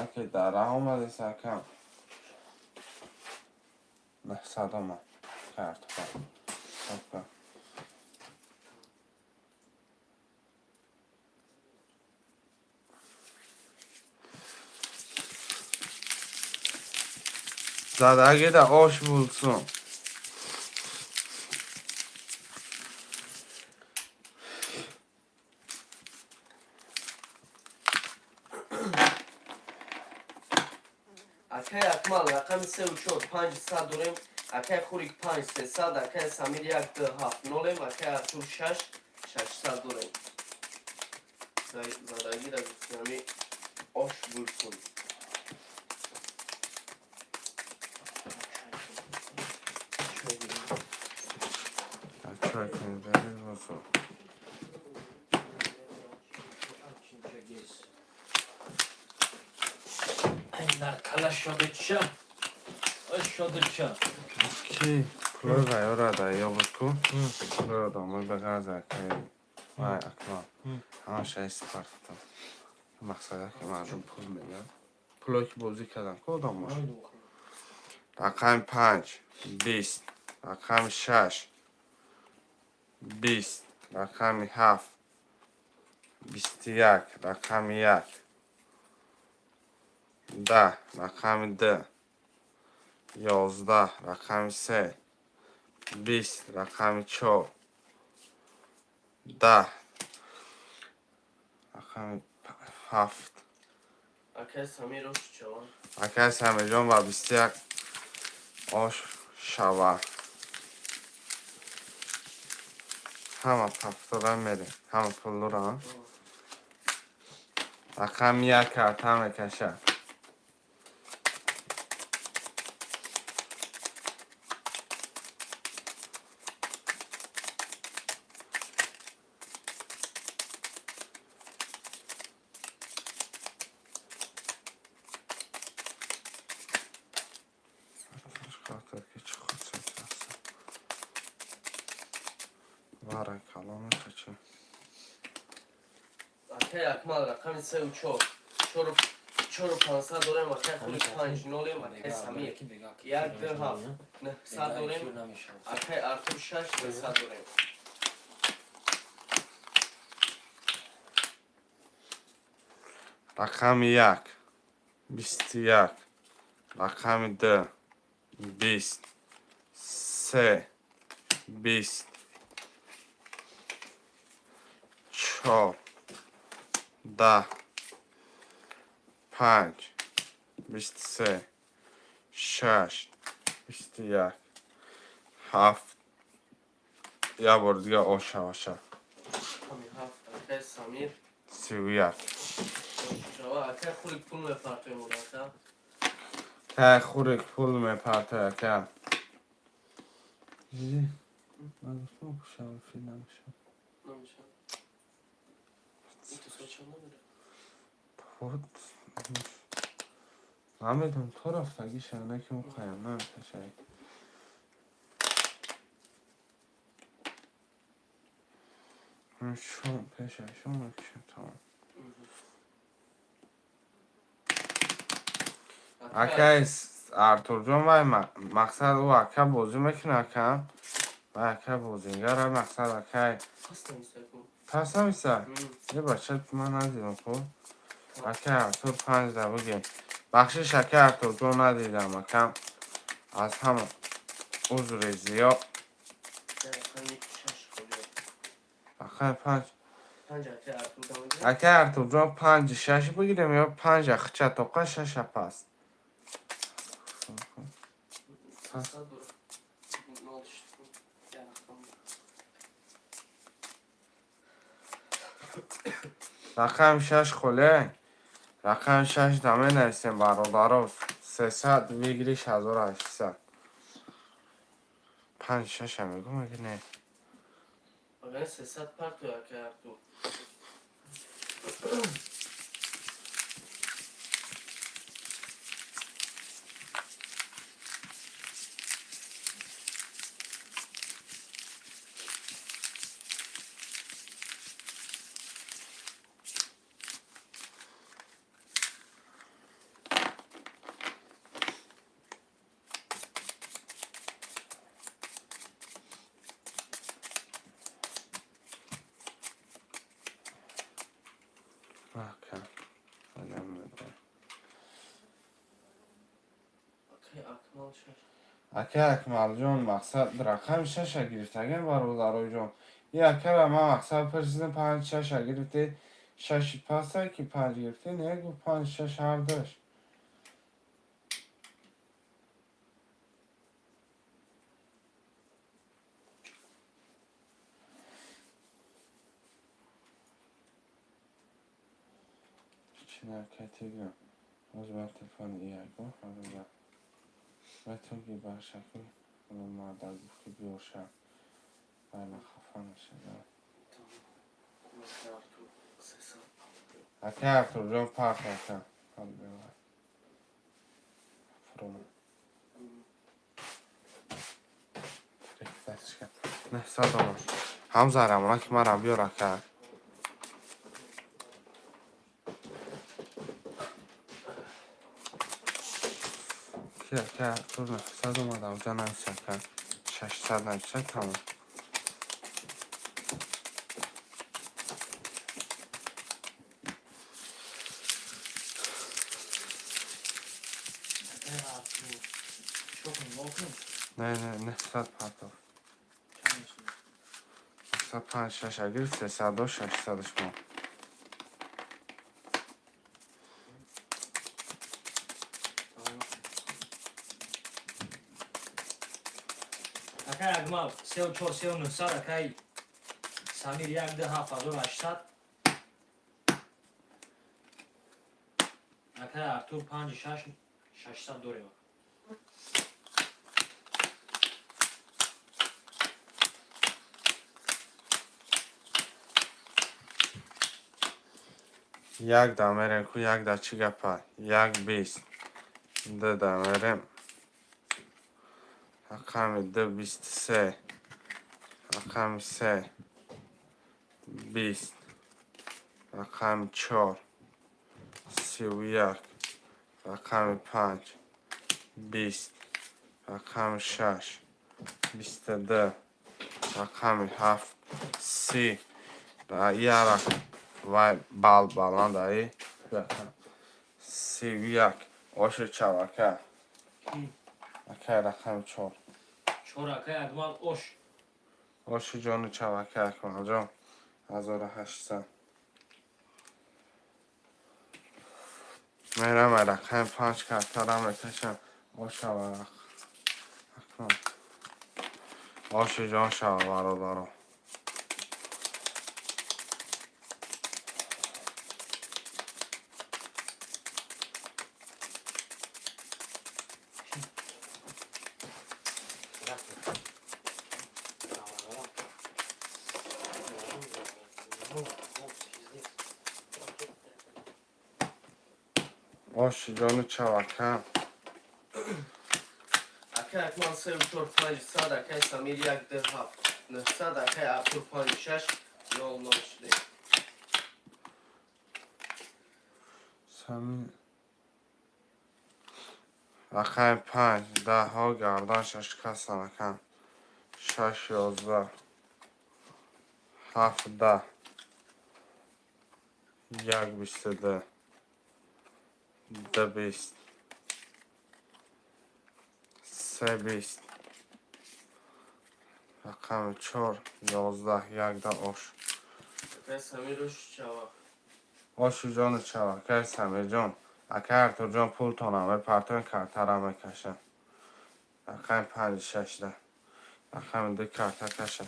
Аки дар раҳ омадест, ака. 900 омад. Артур. Ака. Задагида ош булсун. Акай Акмал, рақами севу чор, 500 дорем. Акай Хурик, панҷ, 300. Акай Самир, як, ду, ҳафт, нолем. Акай Артур, шаш, 600 дорем. Задагида гуфтами ош булсун. Чой гирем. Чой кунед, бозо. Дар кала шодича. Шодича. Ки пулои ғайёра да ё буд ку? Пулои одамои ба ғарз, акай вай Акмал. Ҳамаша испартам. Мақсада ки мардум пул мегирад. Пулое ки бозӣ кардан ку одамош. Рақами панҷ, 20, рақами шаш, 20, рақами ҳафт, 21, рақами як, 10, рақами ду, 11, рақами се, 20, рақами чор, 10, рақами ҳафт. Акай Самир ош чава. Акай Самирҷон ба 21 ош шава. Ҳама пафтода мерем. Ҳама пулдора. Рақами як карта мекашад. Вара каломе качи. Акай Акмал рақами сеу чор. Чору чору пансад дорем, акай Хулик панҷ нолем, акай Самир. Як, ду, ҳафт. Нӯҳсад дорем. Акай Артур шаш сесад дорем. Рақами як 21, рақами ду 20, се 20, чор 10, панҷ 23, шаш 21, ҳафт. Як бори дига оша оша. Рақами ҳафт акай Самир. 31. Чава акай Хулик пул мепартоем ака. Кай Хурик пул мепартоя ака. Ман гуфтам кушам фил намешавад. Намешавад. Ин то чанд намеда? Худ намедонам, то рафтагиша не ки муқаям намекашад. Шом пеша шом мекушем, тамом. Акай Артурҷон, вай мақсад ӯ ака бозӣ мекунад, ака. Вай ака бозингара, мақсад акай. Пас намиса ку. Пас намиса? Е бача, ман надидам хуб. Акай Артур панҷ да бигем. Бахшиш, акай Артурҷон, надидам акам. Аз ҳама узри зиёд. Рақами шаш холӣ. Акай панҷ. Панҷ акай Артур дамегирем. Акай Артурҷон, панҷи шаш бигирем ё панҷа хича тоқа шаша пас? Сесад дорем. Нол шуд. Як рақам. Рақами шаш холе. Рақами шаш да менависем, бародаро. 300 выигрыш 1800. Панҷ шаша мегӯм, аги не. Агар 300 партоя акай Артур. Ака. Намедонам. Акай Акмал шаш. Акай Акмалҷон, мақсад рақами шаша гирифтагем, бародароҷон. И акара ман мақсад пурсидам, панҷ шаша гирифте, шаши паса ки панҷ гирифте, не, гуфт, панҷ шаш ҳардуш. Чӣ накай тегам. Ҳозир ба телефони ияго, ҳозир ба ветоги баршаки марда гуфт ки биёша. Байна хафа нашада. Акай Артур 300. Акай Артурҷон, парт ака. Ҳал бевай. Фурӯ. 900 омад. Ҳамза рамона ки мара биёр, ака. Ки ака Артур 900 омад, авҷа нависа, ака. 600 нависа, тамом. Акай Артур. Чикор кунем? Нол кунем? Не, не, 900 партов. Чанд мешавад? Мақсад панҷ шаша гирифт, 300 до 600 шумо. Акай Акмал сеу чор, сеу нӯҳсад, акай Самир як ду 7800, акай Артур панҷи шаш 600 дорем. Як да мерем ку, як да чӣ гапа? Як бист. Ду да мерем. Рақами ду 23. Рақами се 20. Рақами чор 31. Рақами панҷ 20. Рақами шаш 22. Рақами ҳафт 30. Як вай бал баланд аи. 31. Оши чавака. Акай рақами чор. Чор, акай Акмал, ош. Оши ҷону чавака, Акмалҷон. 1800. Мерам рақами панҷ картара мекашам. Ошава Акмал. Оши ҷон шава, бародаро. Оши ҷону чавака. Акай Акмал сеу чор 500, акай Самир як ду ҳафт 900, акай Артур панҷ шаш нол нол шуде. Сами рақами панҷ даҳҳо гардан шашкастан, акам. Шаш 11. Ҳафт 10. Як 22. Ду 20. Се 20. Рақами чор 11. Якда ош. Акай Самир, ош чава. Оши ҷону чава, акай Самирҷон. Акай Артурҷон, пултонам мепартоен, картара мекашам. Рақами панҷи шашда. Рақами ду карта каша.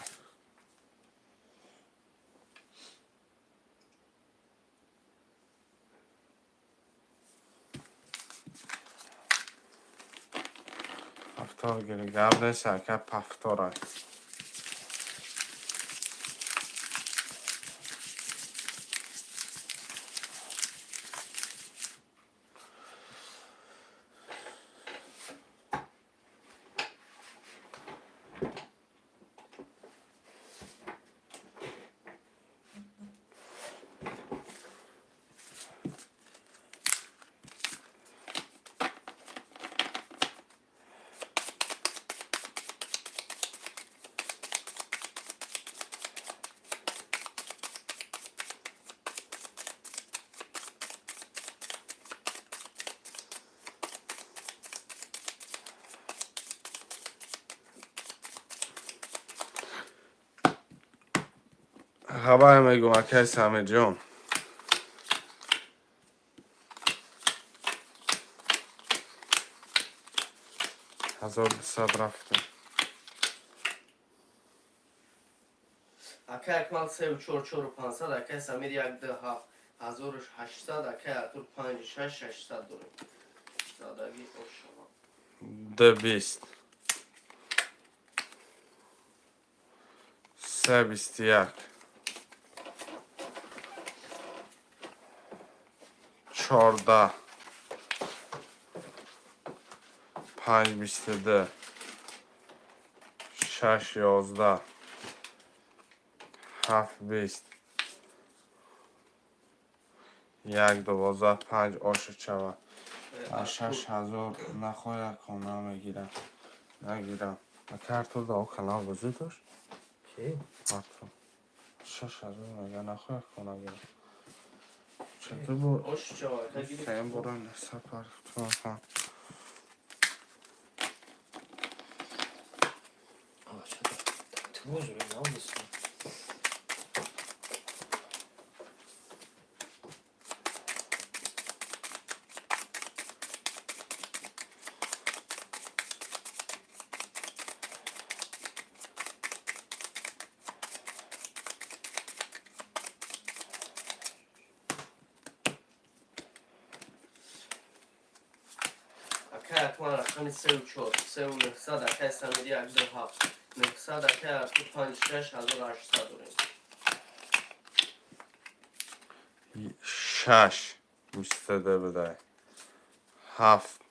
Повтор гири, гап нест, ака, повтора. Хабар мегӯм, акай Самирҷон. 1200 рафтем. Акай Акмал сеу чор чору 500, акай Самир як ду ҳафт 1800, акай Артур панҷ шаш 600 дорем. Задаги ош шава. Ду 20. Се 21. 14. Панҷ 22. Шаш 11. Ҳафт 20. Як 12. Панҷ ошу чава. Аз 6000 нахоя кона мегирам. Нагирам. Ака Артур да о канал бозӣ дошт? Ки? Артур. 6000 мега нахоя кона гирам. Чату бо Ош чава, ака гирифт. сеюм бора сапар туафан. А, чата. Ту бозуре наонеси. Акай Акмал, рақами сеу чор, 3900. Акай Самир, як, ду, ҳафт, 900. Акай Артур, панҷ, шаш, 1800 дорем. Шаш, 22 бидай, ҳафт,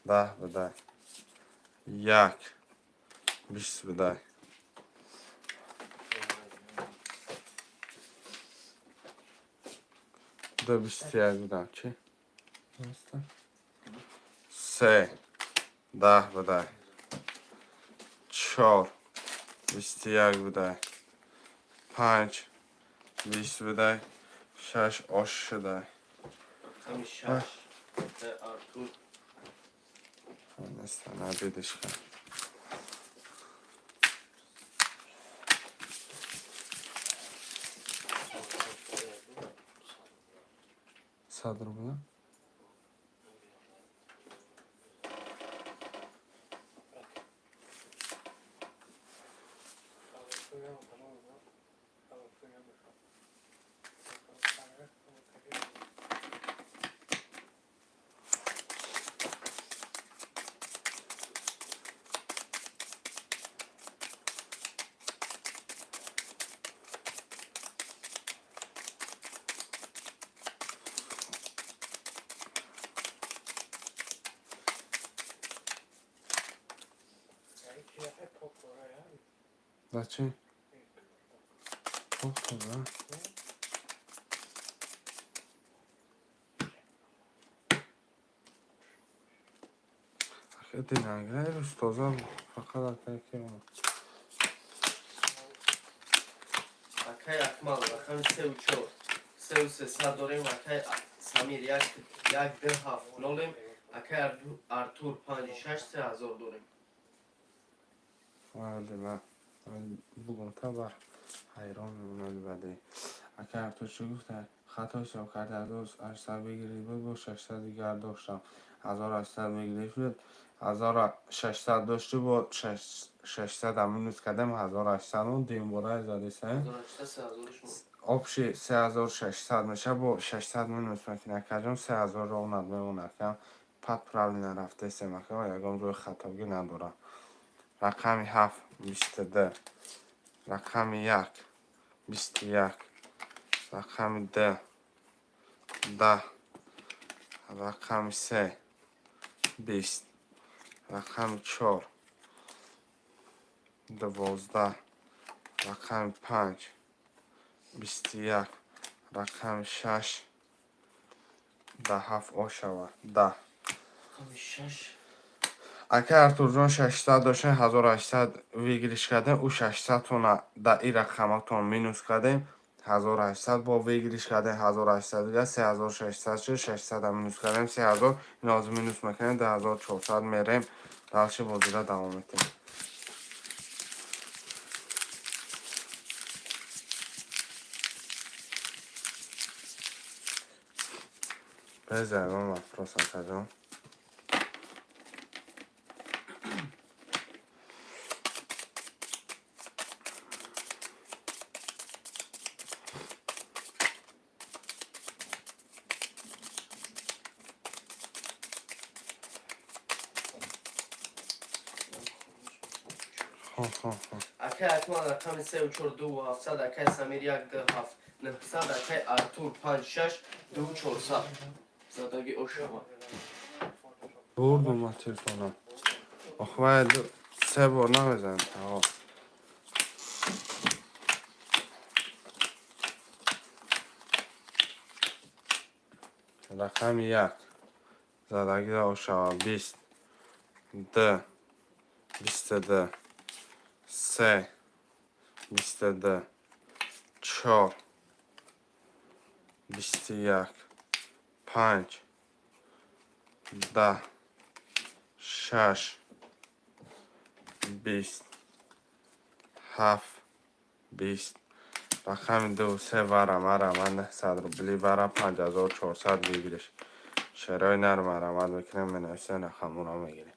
10 бидай, як, 20 бидай, ду, 21 бидам. Чӣ, се, 10 бидай, чор, 21 бидай, панҷ, 20 бидай, шаш ош шудай. Рақами шаш, акай Артур. Неста, набидиш ка. 100 рубля. Да чӣ? Похто, да? Динагай рӯз тоза буд. Фақат акаки омад. Акай Акмал, рақами сеу чор, 3300 дорем. Акай Самир, як, як, ду, ҳафт, нолем. Акай Артур, панҷ, шаш, 3000 дорем. Вале ма бугумта бар ҳайрон мемонад баъде. Акай Артур чӣ гуфта? Хато ҳисоб карда, 1800 выигрыш буд, бо 600 дигар доштам. 1800 выигрыш буд. 1600 дошти, бо 600 минус кардем, 1800 мон димбора задиса. 1800, 3000 шумо. Общий 3600 меша, бо 600 минус мекунӣ, акаҷон, 3000 ровно мемонад. Акам пад правильно рафтесем, ака, ягон ҷои хатобӣ надорам. Рақами ҳафт, 22, рақами як, 21, рақами ду, 10, рақами се, 20, рақами чор, 12, рақами панҷ, 21, рақами шаш, да ҳафт ошава, 10. Рақами шаш. Акай Артурҷон, 600 доштем, 1800 выигрыш кардем, ӯ 600-тона да и рақаматон минус кардем, 1800 бо выигрыш кардем, 1800 дига 3600 шуд, 600 минус кардем, 3000, ин ҳозир минус мекунем, 2400 мерем, дальше бозира давом метем. Без ягон вопрос, акаҷон. Хо. Акай Акмал, рақами сеу чор, 2700. Акай Самир, як, ду, ҳафт, 900. Акай Артур, панҷ, шаш, 2400. Задаги ошава. Бурдум ма телефонам. Ох, вай се бор намезанем, таго. Рақами як, задагида ошава, 20, д, 22, се, 22, чор, 21, панҷ, 10, шаш, 20, ҳафт, 20, рақами ду, се вара мара 900 рубли вара, 5400 выигрыш. Шерои нар марамат мекунем, менависем, рақамуро мегирем.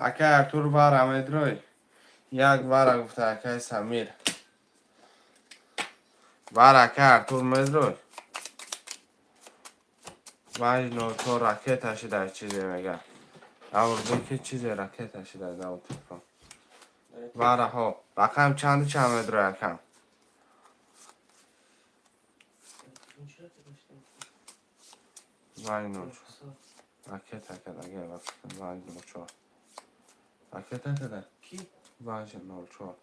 Акай Артур, вара медрой? Як вара гуфта акай Самир. Вара, акай Артур, медрой? 504 ракета шида, чизе мега. Аврбе ки чизе ракета шида дар телефон. Вараҳо рақам чанду чанд медрой, акам? 504 ракета када, 504 ракета када. Ки? 504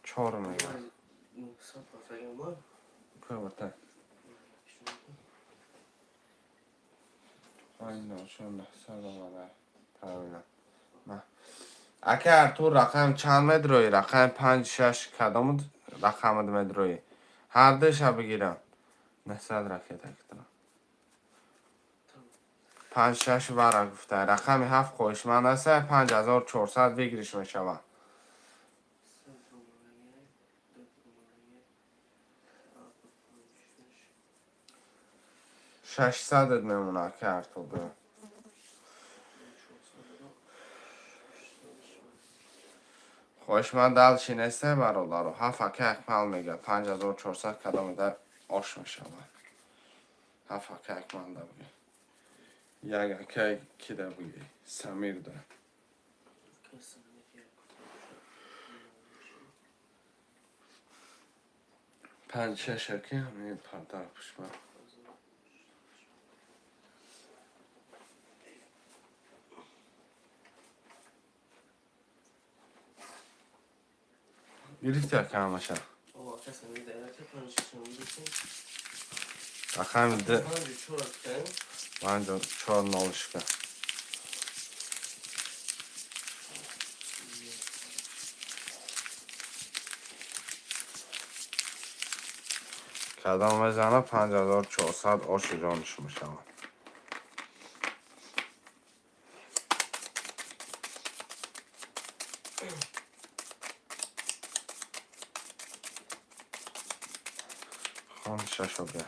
чор мега. Кӯбата. 504 900 омада. Правильно. Ака Артур, рақам чанд медроӣ? Рақами панҷ, шаш, кадом рақамат медроӣ? Ҳардуша бигирам. 900 ракета китам. Панҷ, шаш вара гуфта. Рақами ҳафт хоҳишманд аст, 5400 выигрыш мешавад. 600-ат мемона, ака Артур, бё. Хоҳишманд дальше несте, бародаро. Ҳафт ака Акмал мега. 5400 кадомида ош мешавад. Ҳафт ака Акмалда буги. Як акай кида буги? Самирда. Панҷ, шаш аки ҳамин парда пушма. Гирифти, ака, ҳамаша? Рақами д 54 нолишка. Кадом мезана, 5400 оши ҷониш мешавад. Хон шашо бия.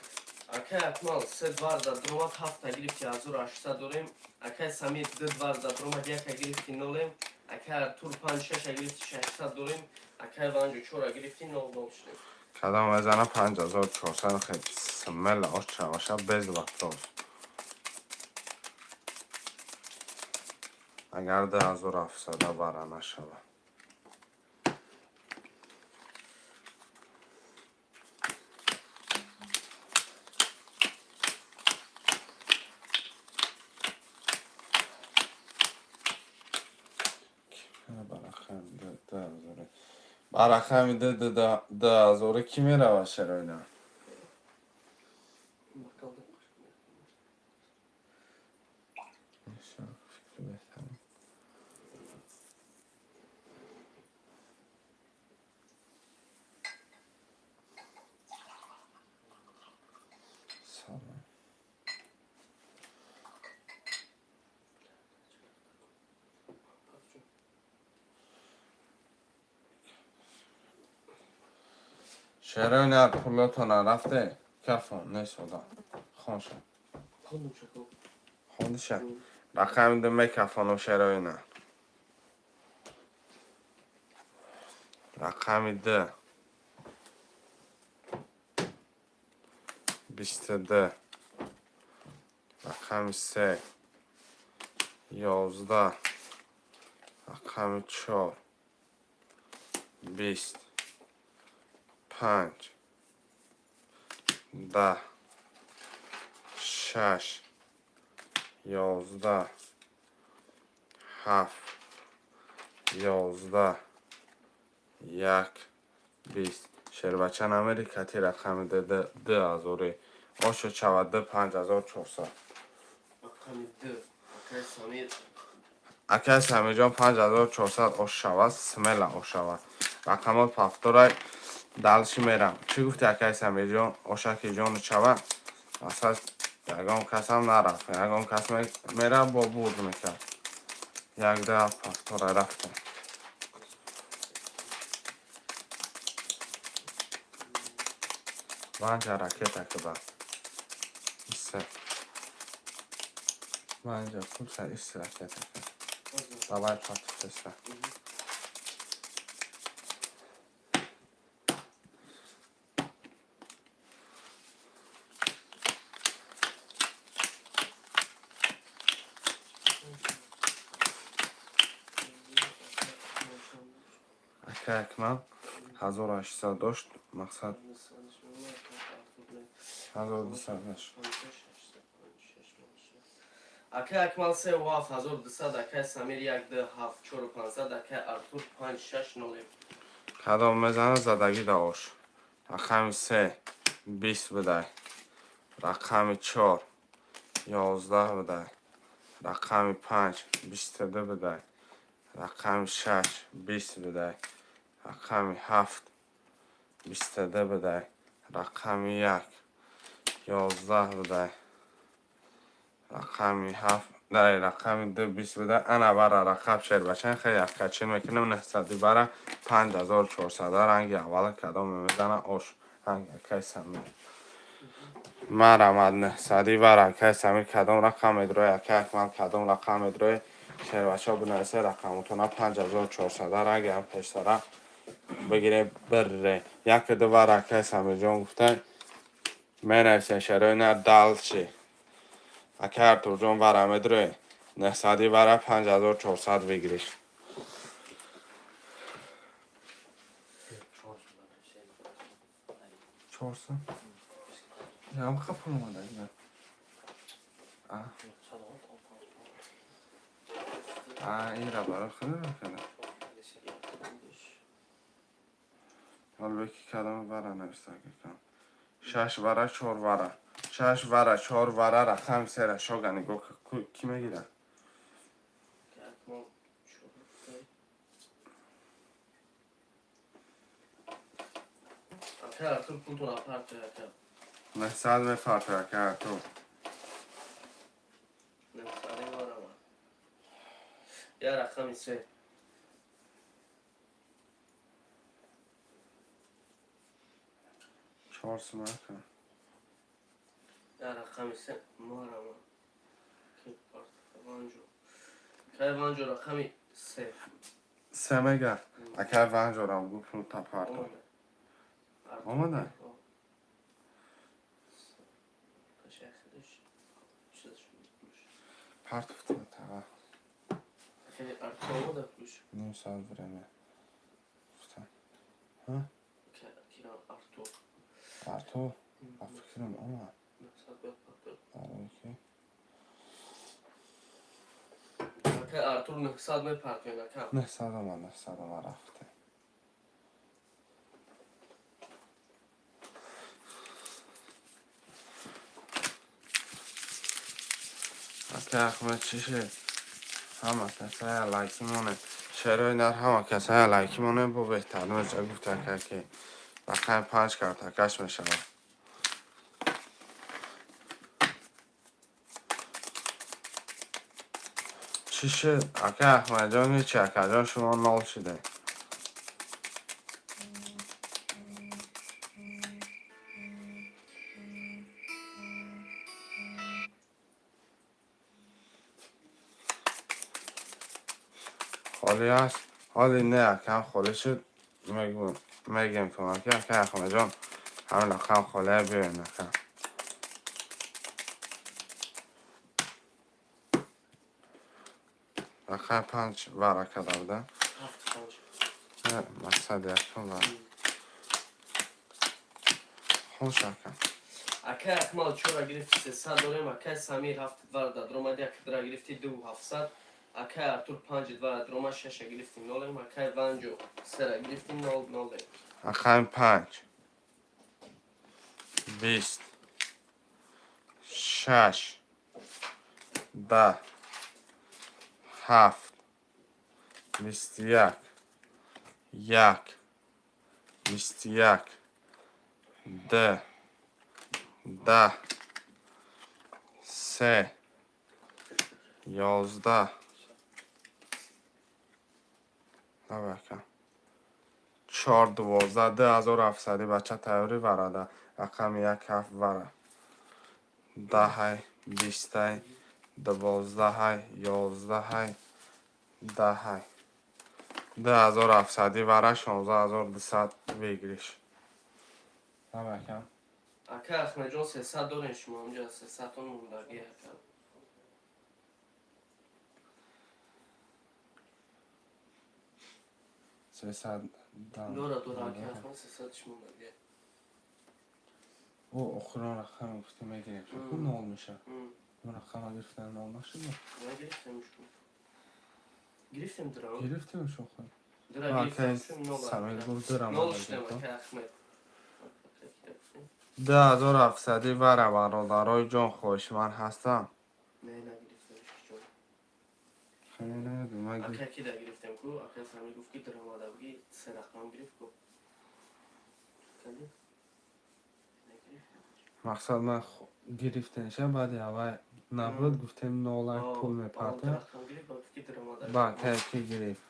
Акай Акмал се дварда дромад, ҳафта гирифти, 1800 дорем. Акай Самир ду дварда дромад, яка гирифти, нолем. Акай Артур панҷ, шаша гирифти, 600 дорем. Акай Ванҷо чора гирифти, нол нол шудем. Кадом мезана, 5400, хел смело ош чаваша, без вопрос. Агар 2700 бара нашава. Ба рақами 2000 кӣ меравад, Шероина? Бакалда. Фикри беҳтарин. Салом. Шероина, пулотона рафте? Кафон нест одам. Хонша. Хондум шако. Хондиша. Рақами ду мекафонам, Шероина. Рақами ду. 22. Рақами се. 11. Рақами чор. 20. Панҷ. 10. Шаш. 11. Ҳафт. 11. Як. 20. Шербача намери кати рақами 2000. Ошо чавад ду 5400. Рақами ду. Акай Самир. Акай Самирҷон, 5400 ош шавад, смело ош шавад. Рақамот повторай, дальше мерам. Чӣ гуфти, акай Самирҷон? Ошаки ҷону чавад? Асас ягон касам нарафт. Ягон кас мера бо бурд мекард. Як да повторай рафтем. Ванҷа ракета киба. Исе. Ванҷа пулса ис ракета киба. Давай партофтеста. Ака Акмал 1800 дошт, мақсад 1200 дошт. Акай Акмал се ҳафт 1200, акай Самир як ду ҳафт чору пансад, акай Артур панҷ шаш ноле. Кадом мезана, задагӣ да ош. Рақами се 20 бидай, рақами чор 11 бидай, рақами панҷ 22 бидай, рақами шаш 20 бидай, рақами ҳафт 22 бидай, рақами як 11 бидай, рақами ҳафт дар рақами ду 20 бидай. Ана бара рақаб шербачан хеле яккачин мекунем. Нҳсади бара 5400. Ранги аввала кадоме мезана, ош ранги акай Самир. Марамад, нҳсади бара акай Самир кадом рақам медрои, акай Акмал кадом рақам медрои? Шербача, бинависе рақамотона. 5400 ранги ҳам пештара бигире, бирре. Яку ду бара акай Самирҷон гуфта менависен шерои на далчи. Акай Артурҷон, вара медрои, нҳсади вара 5400 выигрыш. 400 ямха пул омада. А ира барои худо када ҳолбеки кадоми вара нависта кам. Шаш вара, чор вара, шаш вара, чор вара, рақами сера шога нигоҳ, кӣ мегирад? Акай Акмал чор гуфтай. Акай Артур, пултон апартой, ака. 900 мефартой, акай Артур. Нҳсади варама. Я рақами се. Чор сума, ака. Я рақами се марама. Ки парта ванҷо. Акай Ванҷо, рақами се. Се мега. Акай Ванҷорам гу пул тапарто. Омада. Артур. Омада? О. Кашай худаш. Чиз шуд пулш. Партофта тага. Акай Артур, омада пулш. Ним соат время гуфта. Акай Киран Артур. Артур ба фикрам омад. 900 бояд партой. Барои ки Акай Артур, 900 мепартоен, ака. 900 омад, 900 омад, рафте. Ака Ахмад, чӣ шуд? Ҳама касая лайки монед. Шерои нар, ҳама касая лайки монед, бо беҳтар меша. Гуфта ака ки рақами панҷ картакаш мешавад. Чӣ шуд, ака Ахмадҷон? Ҳечи, акаҷон, шумо нол шуде. Холӣ аст? Ҳоли не, акам, холӣ шуд, мегем тон, ака. Ака Ахмадҷон, ҳамин рақам холия, биёен, ака. Рақами панҷ вара када буда. Ҳафт панҷ. Не, мақсад якум вара. Хуш, ака. Акай Акмал чора гирифти, 300 дорем. Акай Самир ҳафт двара дадромад, як дра гирифти, ду ҳафтсад. Акай Артур панҷ двара дрома, шаша гирифти, нолем. Акай Ванҷо сера гирифти, нол нолем. Рақами панҷ 20, шаш, 10, ҳафт, 21, як, 21, д, 10, се, 11. Давай, ака. Чор, 12, 2700. Бача, тайёрӣ варада. Рақами як, ҳафт вара, даҳай, бистай, 12-ҳай, 11-ҳай. Даҳай. 2700 вара 16 200 выигрыш. Давай, акам. Ака Ахмеджон, 300 дорем, шумо онҷа 300-тон мондаги, ака. 300. Дора, дора, ака Ахмед, 300-ш мондаги. О, охирон рақам гуфта мегирем. Ку нол меша. Он рақама гирифтан нол нашуд? Нагирифтем шу. Гирифтем дра. Гирифтем шо худ. Дра Акай гирифтем, нол. Самир гуфт дра. Нол шудем, ака Ахмед. 2700 вара, бародарои ҷон, хоҳишманд ҳастам. Не, нагирифтем ҷон. Хеле наёдум. Ман Ака ки да гирифтем ку, ака Самир гуфт ки дра буги, се рақам гирифт ку. Кали? Нагирифтем. Мақсад ман гирифтемша, баъди аввал набуд, гуфтем нолак пул мепартем. Рақам гирифт, ба гуфт ки дра омада. Ба акай ки гирифт?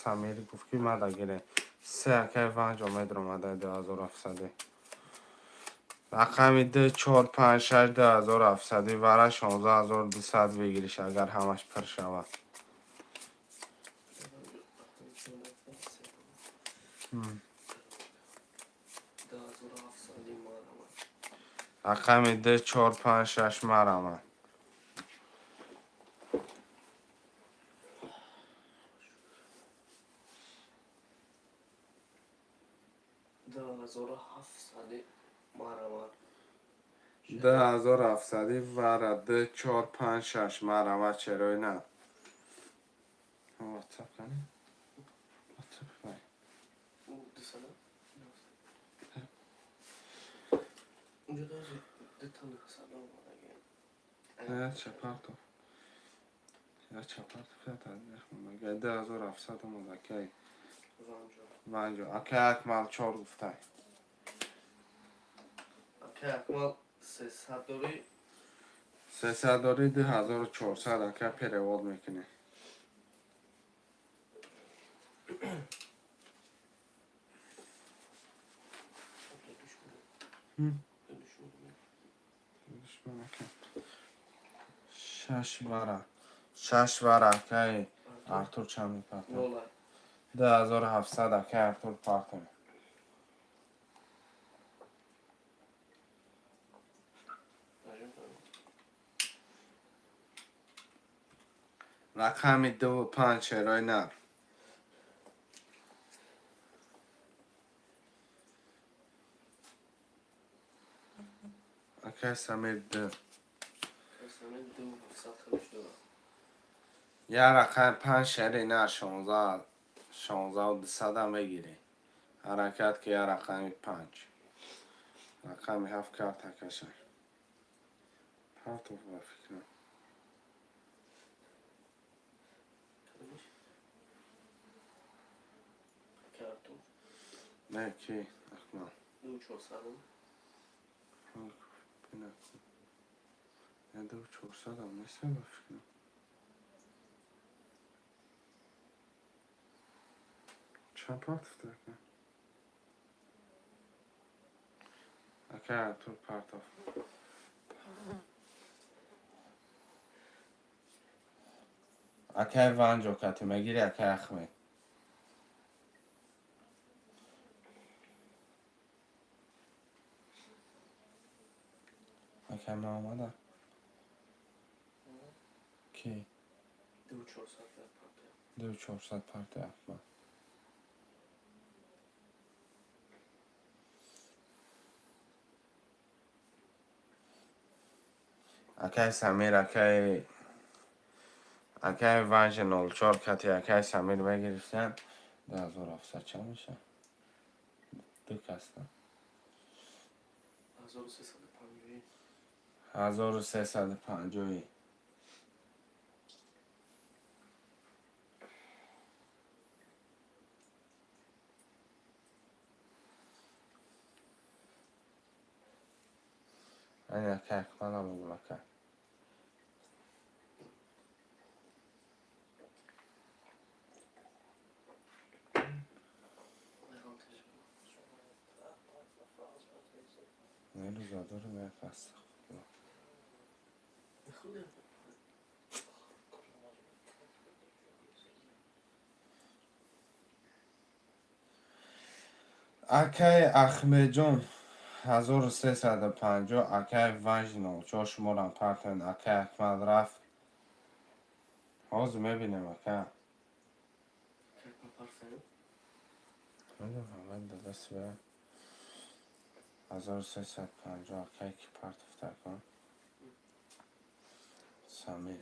Самир гуфт ки мада гирем. Се акай ванҷо медромада 2700. Рақами ду, чор, панҷ, шаш, 2700 вара 16 200 выигрыш, агар ҳамаш пур шавад. 2700 марама. Рақами ду, чор, панҷ, шаш, марама. 2700 марама. 2700 вара, ду, чор, панҷ, шаш, марама, чарои на? Ватсап кани? Ватсап кани? 200? Унҷо даже дута 900 омадаги. Я чапартов. Я чапартов, я тазиқ. 2700 омада, акай. Ванҷо. Ванҷо. Акай Акмал чор гуфтай. Ака Акмал, 300 дорӣ? 300 дорӣ, 2400, ака, перевод мекунӣ. Душман, ака. Шаш вара. Шаш вара, акай Артур чанд мепартад? Нола. 2700, акай Артур, партем. Ажем. Рақами дуву панҷ, шерои нар. Акай Самир ду. Самир 2700 халиш дора. Я рақами панҷ, шери нар, 16, 16 200-а мегирӣ. Ҳаракат ки, я рақами панҷ. Рақами ҳафт карта каша. Партов, ба фикрам. Кадомиш? Ака Артур. Не, ки? Акмал. 2400. Бина. Я 2400-ам нест, ба фикрам. Чанд партов ака? Ака Артур партов. Акай Ванҷо кати мегири, акай Ахмед. Акай ман омада? Ки? 2400 партия. 2400 партия, Ахмад. Акай Самир, акай Ванҷа 04 кати акай Самир мегирифтан. 2700 чанд меша? Ду каста. 1350. 1350. Ани акай Акмала бугум, ака. Не рӯзадорем як астағфируллоҳ. Худ. Акаи Ахмедҷон, 1350. Акаи Ванҷ 04, шуморам партоен. Акаи Акмал рафт, ҳозир мебинем, ака. Как партоем? Дадасива 1350. Акаи ки партофта кун? Самир.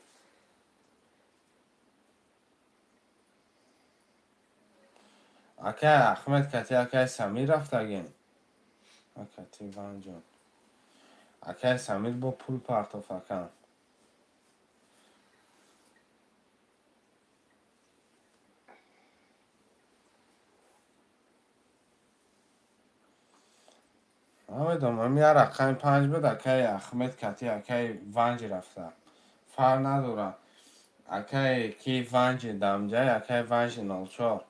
Акаи Ахмед кати акаи Самир рафтагин, акати Ванҷон. Акаи Самир бо пул партоф, ака. Намедонам, я рақами панҷ буд. Акаи Ахмед кати акаи Ванҷ рафта, фарқ надорад. Акаи ки Ванҷи дамҷай, акаи Ванҷи 04,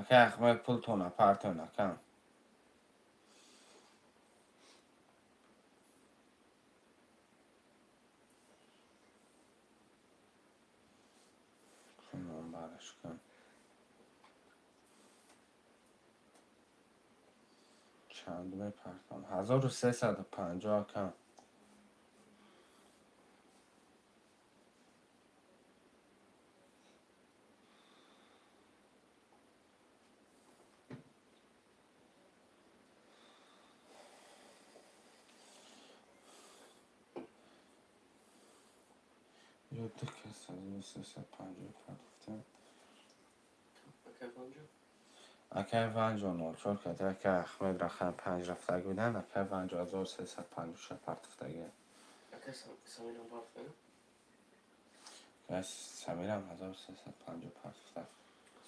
акаи Ахмед, пултона партон, ака. Номбараш кун, чанд мепартам? 1350, ака. Ё ду кас 1350 партофтем. Акаи Ванҷо? Акаи Ванҷо 04 кард. Акаи Ахмед рақами панҷ рафтагӣ буданд. Акаи Ванҷо 1356 партофтагӣ. Акаи Самирам партоем? Акаи Самирам 1350 партофта.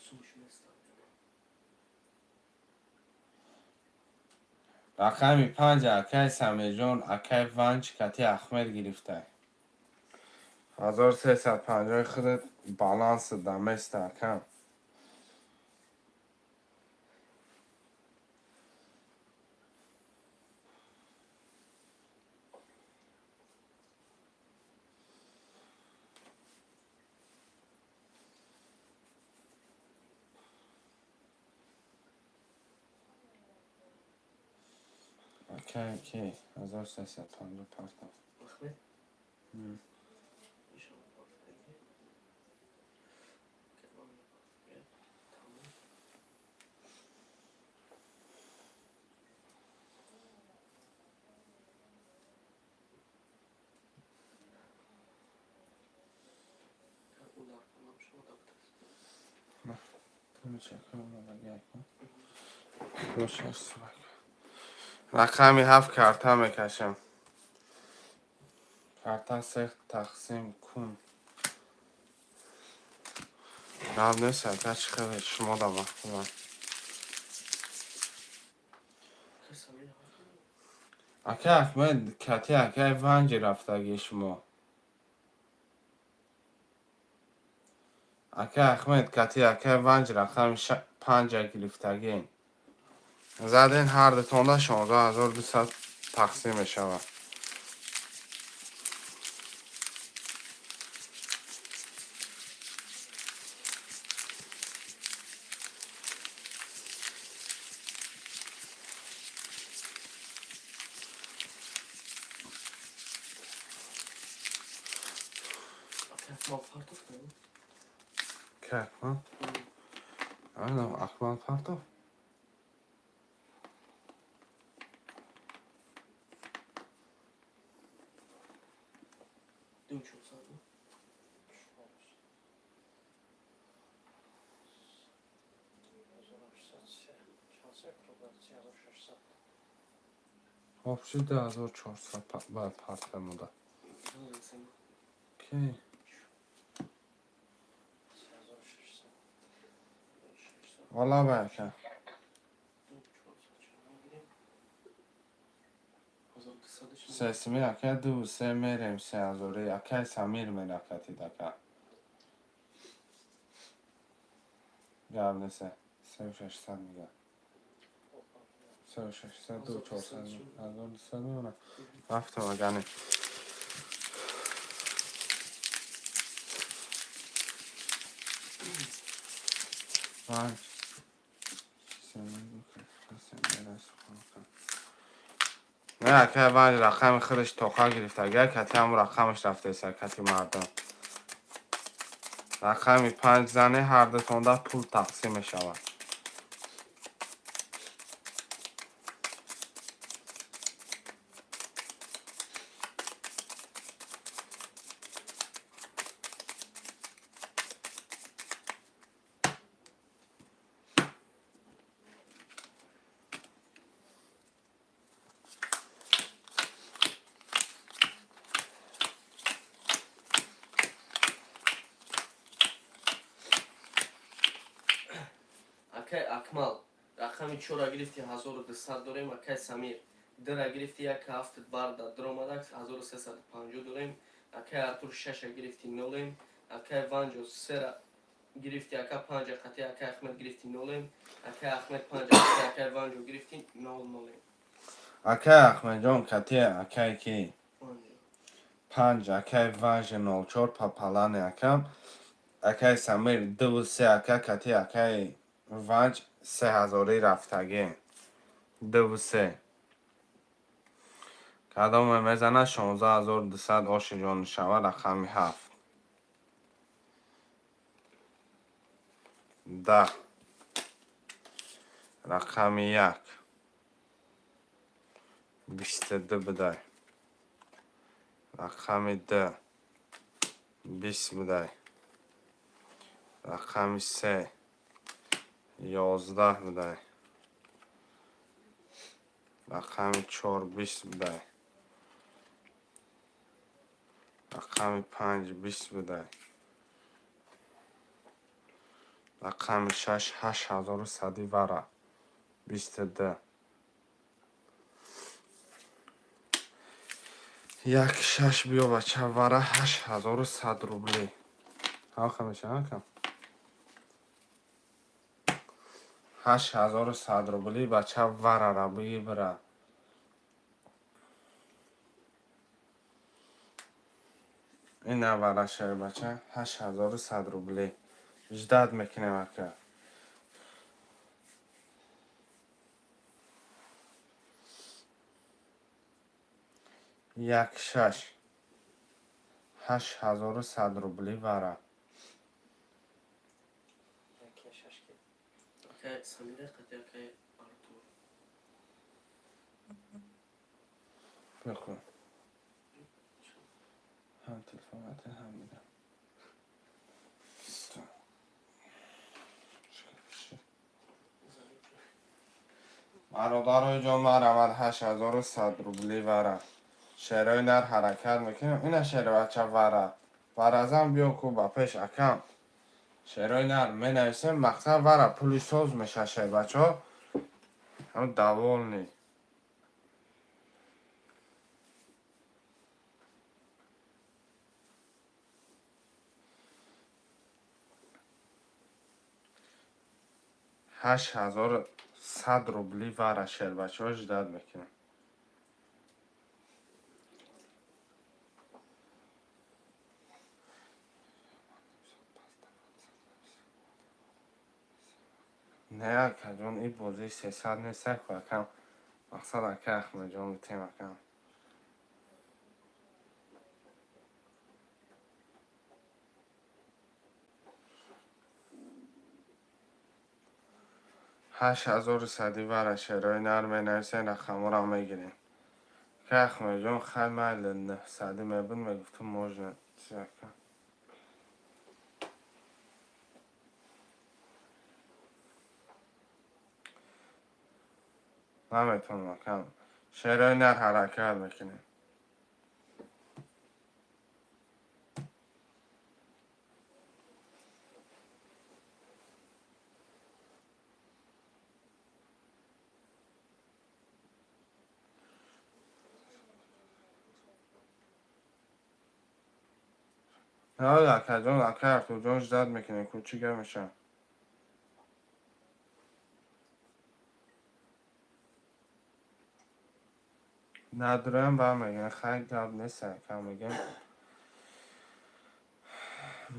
Сумш нестам. Рақами панҷ, акаи Самирҷон, акаи Ванҷ кати Ахмед гирифта. 1350 худат баланс даместа, ака. Акаи ки 1350 партофт? Ахмед? Ишам партоем. Акаи Ванҷо партоем. Тамом. Удар кунам шумо дабтаст. Омадаги, ака. Рақами ҳафт карта мекашам. Карта се тақсим кун. Гап нест, ака, чӣ хеле шумо да маъқулам. Акаи Самир партоем? Ака Ахмед кати акаи Ванҷи рафтагӣ шумо. Ака Ахмед кати акаи Ванҷ рақами панҷа гирифтагӣ. Заден, ҳардутонда 16 200 тақсим мешавад. Акаи Акмал партофтам? Ки, Акмал? Намедонам, Акмал партофт? Ду 400. 1603, чанд рубл? 3600. Вообще 2400 бояд партофта муда. Ки? 3600. Валла ба, ака. Сесми, ака, ду се мерем, се ҳазори. Акаи Самир меракатид, ака. Гап нест. Сеу шашсад мега. Сеу шашсад, ду чорсад, 1200 мемонад. Рафтам, агани. Панҷ. Не, акай Ванҷ рақами худаш тоқа гирифтага, кати ҳамун рақамаш рафтеса кати мардум. Рақами панҷ зане, ҳардутонда пул тақсим мешавад. Акай Акмал, рақами чора гирифти, 1200 дорем. Акай Самир, дра гирифти, як ҳафт барда дромадак, 1350 дорем. Акай Артур, шаша гирифти, нолем. Акай Ванҷо, сера гирифти, ака панҷа қати акай Ахмед гирифти, нолем. Акай Ахмед, панҷа қати акай Ванҷо гирифти, нол нолем. Акай Ахмедҷон кати акай ки Ванҷо. Панҷ, акай Ванҷи 04 папалане акам. Акай Самир дуву се, ака кати акай Ванҷ сеҳазорӣ рафтагӣ. Дуву се. Кадоме мезана, 16 200 оши ҷон шава. Рақами ҳафт. 10. Рақами як. 22 будай. Рақами ду. 20 будай. Рақами се. 11 будай. Рақами чор 20 будай. Рақами панҷ 20 будай. Рақами шаш 8100 вара. 22. Як шаш биё, бача, вара 8100 рубли. Ҳақа мешава акам? 8100 рубли, бача, варара биги бира. Ина вара шави, бача, 8100 рубли. Ждать мекунем, ака. Як шаш. 8100 рубли вара. Яке шаш ки. Акай Самира қати акай Артур. Бихӯр. Ҳам телефонате, ҳам мидам. Бародарои ҷон, марамад 8100 рубли вара. Шерои нар ҳаракат мекунем. Ина шербача вара. Варазан биё ку ба пеш акам. Шерои нар менависем, мақсад вара пули соз меша, шербачо. Ҳам довольный. 8100 рубли вара, шербачаҳо, ждать мекунем. Не, акаҷон, ин бозии 300 нест, аку акам. Мақсад ака Ахмадҷон битем, акам. 8100 вара, шерои нар менависем, рақамҳоро мегирем. Ака Ахмадҷон, хай майли, 900 мебуд, мегуфтум, можно. Чи ака? Наметавонам, акам. Шерои нар ҳаракат мекунем. Не, акаҷон, ака Артурҷон, ждать мекунем, ку чӣ гап мешавад? Надурам бармегардам, хай гап нест, ака, мегӯям.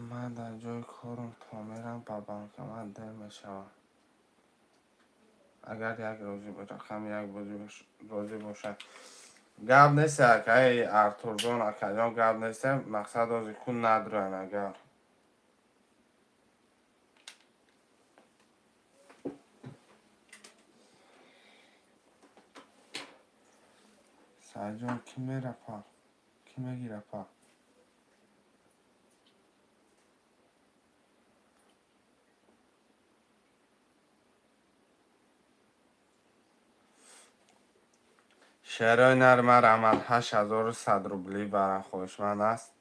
Ман дар ҷои корам то мерам ба банкомат дер мешавад. Агар як рақами як бозӣ бошад. Гап нест, акаи Артурҷон, акаҷон, гап нест, мақсад ози кун надроян агар. Саидҷон, кӣ мера пар? Кӣ мегира пар? Шерои нар марамад 8100 рубли барам хоҳишманд аст.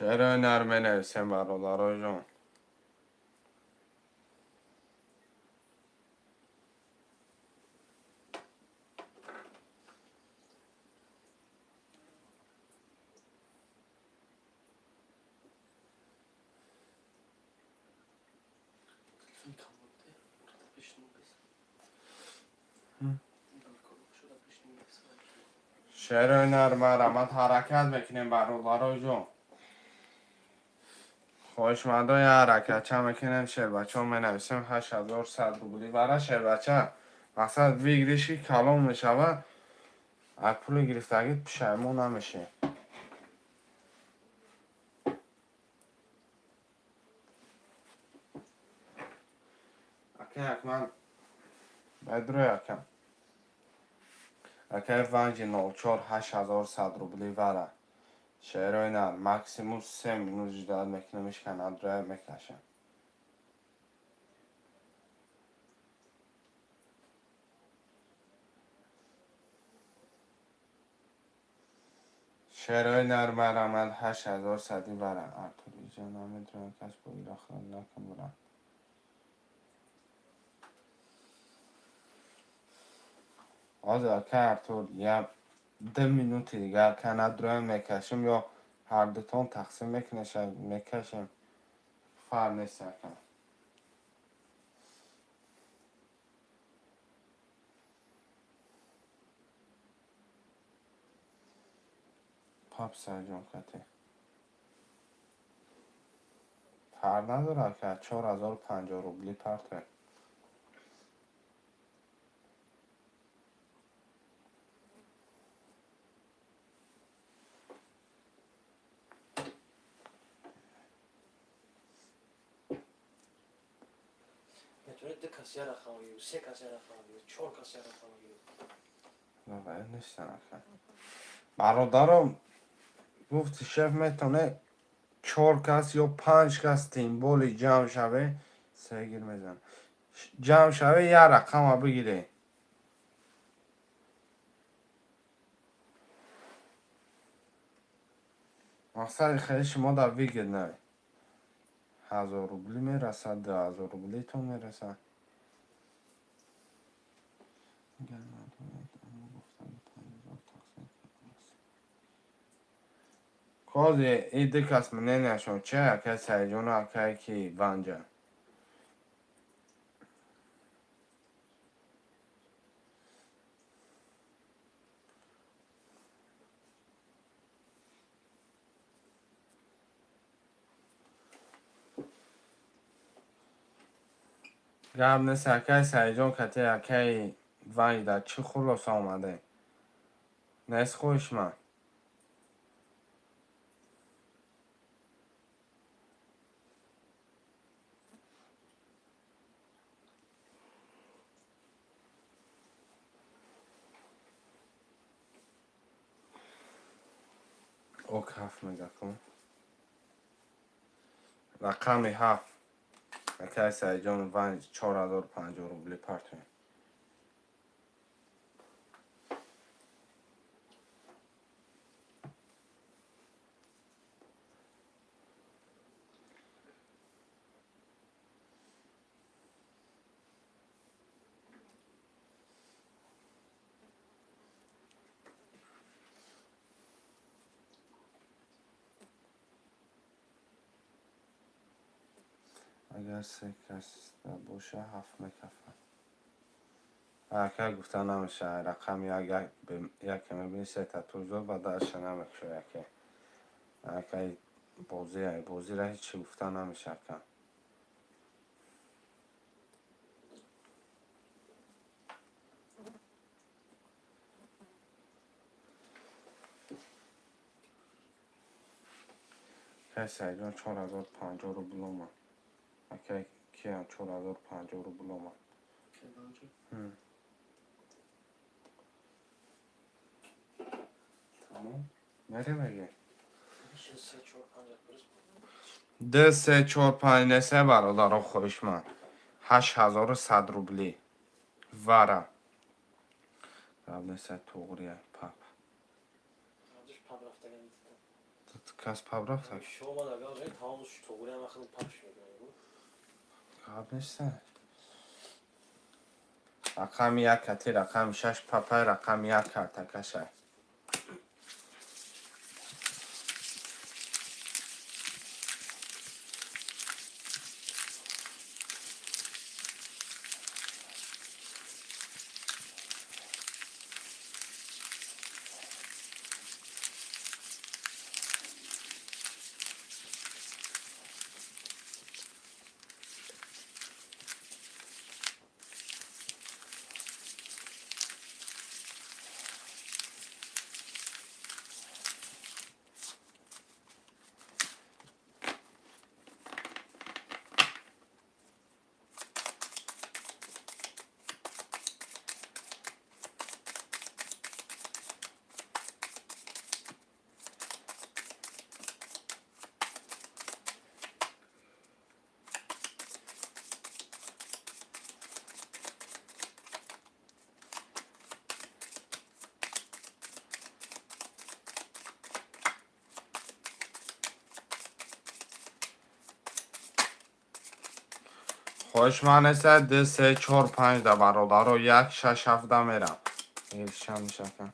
Шерои нар менависем, бародароҷон. Телефон кам буде. Пеш небес. Пеш небес. Шерои нар марамад ҳаракат мекунем, бародароҷон. Хоҳишмандон я ҳаракатча мекунем, шербачаҳо менависем 8100 рубли бара шербача. Мақсад выигрыши калон мешавад, аз пули гирифтагит пушаймон намешӣ. Акай Акмал, бадрӯй ака. Акай Ванҷи 04 8100 рубли вара. Шерои нар максимум 3 минут ждать мекунем, ишка надроя мекашам. Шерои нар марамад 8100 вара. Артур иҷо намедонам кас бо хел накун бурам. Ҳозир акай Артур я 2 минути дигар ка надроя мекашем ё ҳардутон тақсим мекунеша мекашем. Фарқ нест ака. Пап Саидҷон кате. Пар надорад ака 4050 рубли партоем. Метавонед ду кас я рақам гиред, се кас я рақам гиред, чор кас я рақам гиред. Давай, нестан ака. Бародаром, гуфти шеф метавоне чор кас ё панҷ кас тимболи ҷамъ шаве, се гир мезанам. Ҷамъ шаве, як рақама бигире. Мақсади хеле шумо дар выгодно. 1000 рубли мерасад, 2000 рублитон мерасад. Агар надонед, аммо гуфтани 5000 тақсим кардааст. Кози и ду кас мненияшон чи акай Саидҷону акай ки Ванҷа? Гап нест, акай Саидҷон кати акай Ванҷ дар чӣ хулоса омадем? Нест хоҳишманд? Ок ҳафт мегакун. Рақами ҳафт. Акай Саидҷон Ванҷ 4050 рубли партоем. Агар се кас боша, ҳафт мекафад. Ака, гуфта намешавад. Рақами яке мебини, сета тузо ба дарша намекушояд, яке. Ака, бозия, бозира ҳеҷ гуфта намешавад, ака. Акай Саидҷон, 4050 рубл омад. Акай, киям 4050 рубл омад. Тамом, мерем аге. Д, се, чор, панҷ, не, се. Бародаро, хоҳишманд, 8100 рубли вара. Гап неста, туғрия пап. Кас пап рафта. Гап неста. Рақами як кати рақами шаш папай, рақами як картакашай. Хоҳишманд неста, д, се, чор, панҷ да, бародаро, як, шаш, ҳафта мерам. Чанд мешака?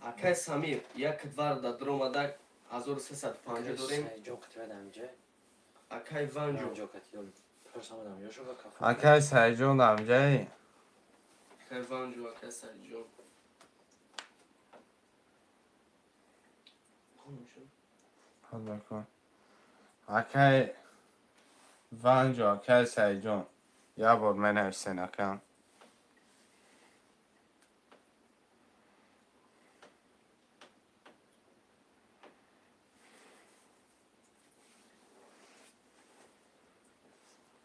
Акай Самир, як двар да дромада, 1350 дорем. Акай Ванҷо. Акай Саидҷон, дамҷаи? Акай Ванҷо, акай Саидҷон. Акай Ванҷо, акай Саидҷон, як бор менависен, ака.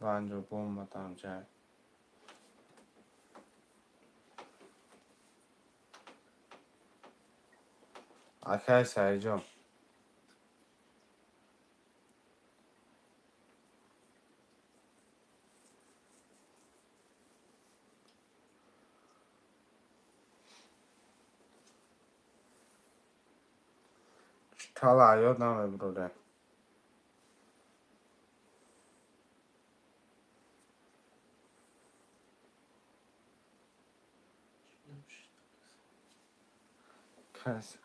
Ванҷо бомадам ҷай. Акай Саидҷон. Тала ёд намебурорем.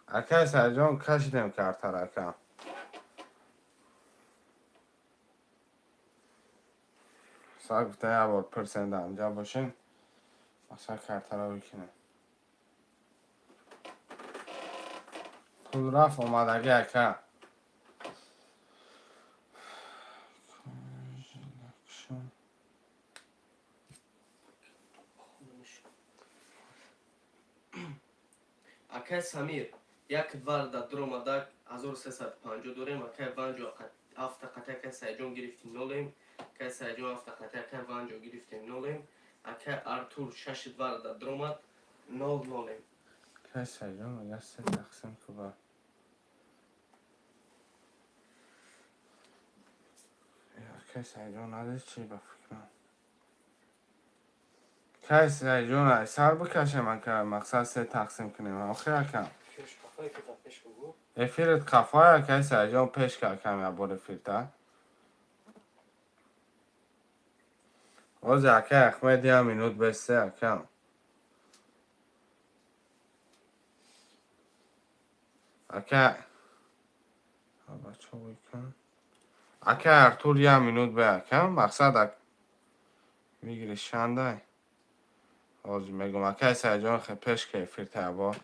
Акай Саидҷон, кашидем картара, ака. Сар гуфта, як бор пирсен, дамҷа бошем, масалан, картара бикунем. Пул рафт омадагӣ, ака. Акай Самир, як двар да дромада, 1350 дорем. Акай Ванҷо, ҳафта қати акай Саидҷон гирифтим, нолем. Акай Саидҷон, ҳафта қати акай Ванҷо гирифтем, нолем. Акай Артур, шаши двар да дромад, нол нолем. Акай Саидҷон, агар се тақсим куба. Акай Саидҷон, надид чи ба фикрам. Акай Саидҷон, ай сар бикашем, ака, мақсад се тақсим кунем. Охир, ака. Эфирит қафоя, акай Саидҷон, пеш ка кам як бор эфирта. Ози, акай Ахмед, як минут бесте, акам. Ака бачо кун. Ака Артур, як минут бе, акам. Мақсад мегири шандай. Ҳозир мегум, акай Саидҷон, хе пеш ка эфирта як бор.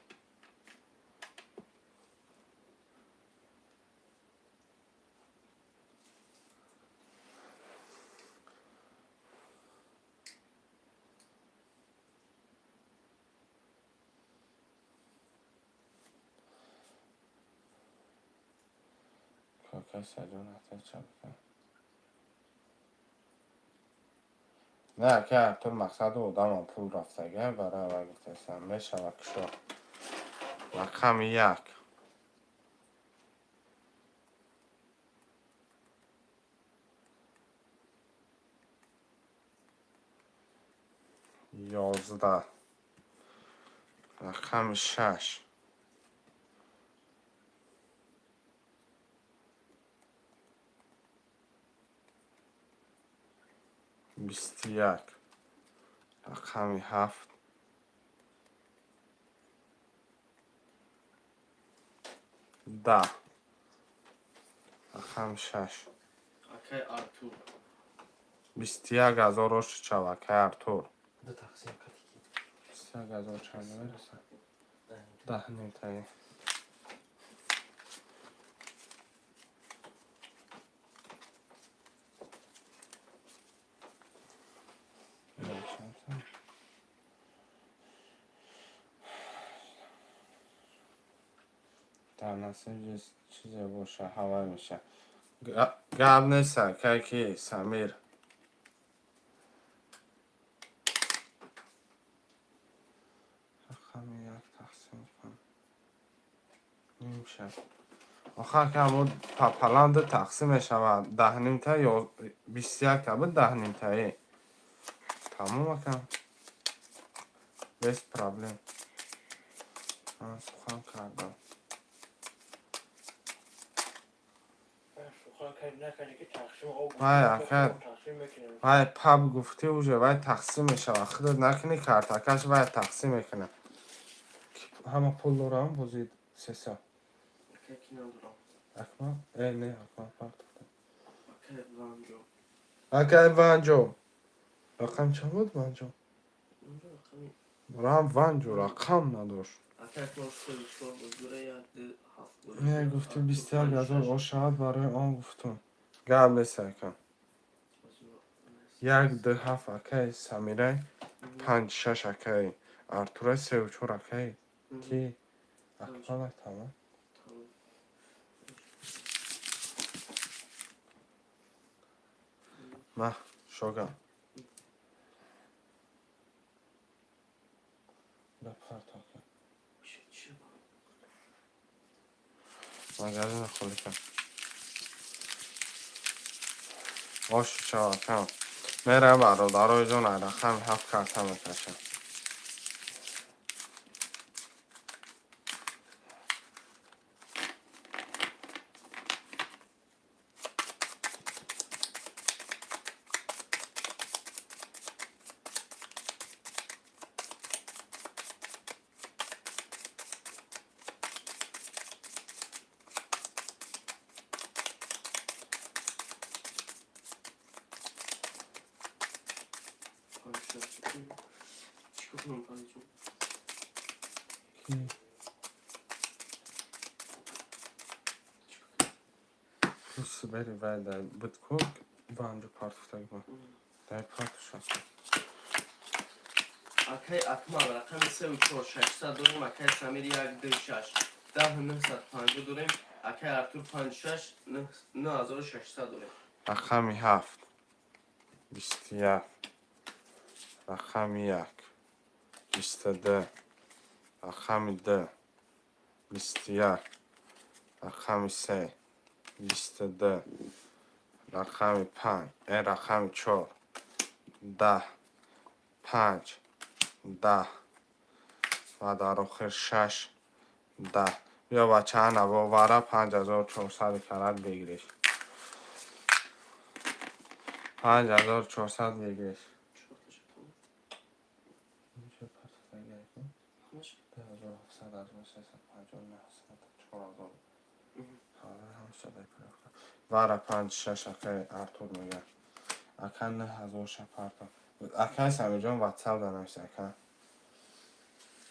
Акай Саидҷон, ата ча бикун. Не, акай Артур, мақсаду одамам пул рафтага, барои вай гуфтасам, мешава кушо. Рақами як. 11. Рақами шаш. 21. Рақами ҳафт. 10. Рақами шаш. Акай Артур. 21 000 оши чав, акай Артур. Ду тақсим катики. 21 000 чанд намерасад? Даҳ нимтаи. Дар насиб чизе боша, ҳавай меша. Гап нест, акай ки Самир. Рақами як тақсим кун. Ним шаб. Охар ки ҳамо пополам ду тақсим мешавад. Даҳнимта ё 21 та буд даҳнимтаи. Тамом, акам. Без проблем. Ман сухан кардам. Вай, ака, вай паб гуфтӣ, уже вай тақсим мешавад. Худат накунӣ, картакаш вай тақсим мекунад. Ҳама пул дорам, бози сеса. Акай ки надорам. Акмал? Э, не, Акмал партохта. Акай Ванҷо. Акай Ванҷо. Рақам чанд буд, Ванҷо? Ванҷо рақами Рам Ванҷо рақам надошт. Акай Акмал севу чор боз дура, як, ду, ҳафт боз. Не, гуфтӣ 21 000 ошавад, барои он гуфтум. Гап нест, акам. Як, ду, ҳафт, акай Самирай, панҷ, шаш, акай Артурай, севу чор, акай ки Акмала, тамом. Тамом. Ма шогам. Да партока. Чӣ? Магазин холӣ кун. Ош чава, акам. Мерам, бародарои ҷон, рақами ҳафт карта мекашам. Панҷ, шаш. Чӣ кор кунам, панҷум? Ки? Чӣ кор кунам? Пус бери, вай дар буд ку Ванҷо партофтаг бо. Дар партоша. Акай Акмал рақами севу чор 600 дорем, акай Самир як, ду, шаш, 10 950 дорем, акай Артур панҷ, шаш, 9600 дорем. Рақами ҳафт. 21. Рақами як. 22. Рақами ду. 21. Рақами се. 22. Рақами панҷ. Э, рақами чор. 10. Панҷ. 10. Ва дар охир шаш. 10. Биё бача, ана вара 5400 карат бигириш. 5400 бигириш. Вара панҷ шаш акаи Артур мегӯяд. Ака 9000 шапарто. Акаи Самирҷон, ватсап да навис ака.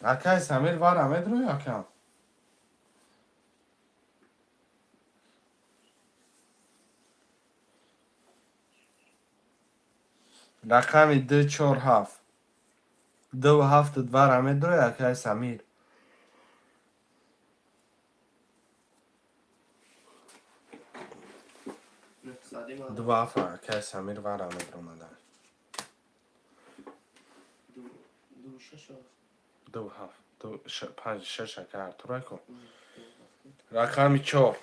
Акаи Самир, вара медрои ака? Рақами ду чор ҳафт. Ду ҳафту вара медрои акаи Самир? Ду ҳафт акаи Самир вара медромада. Ду ҳафт ду панҷ шаш акаи Артур айко. Рақами чор.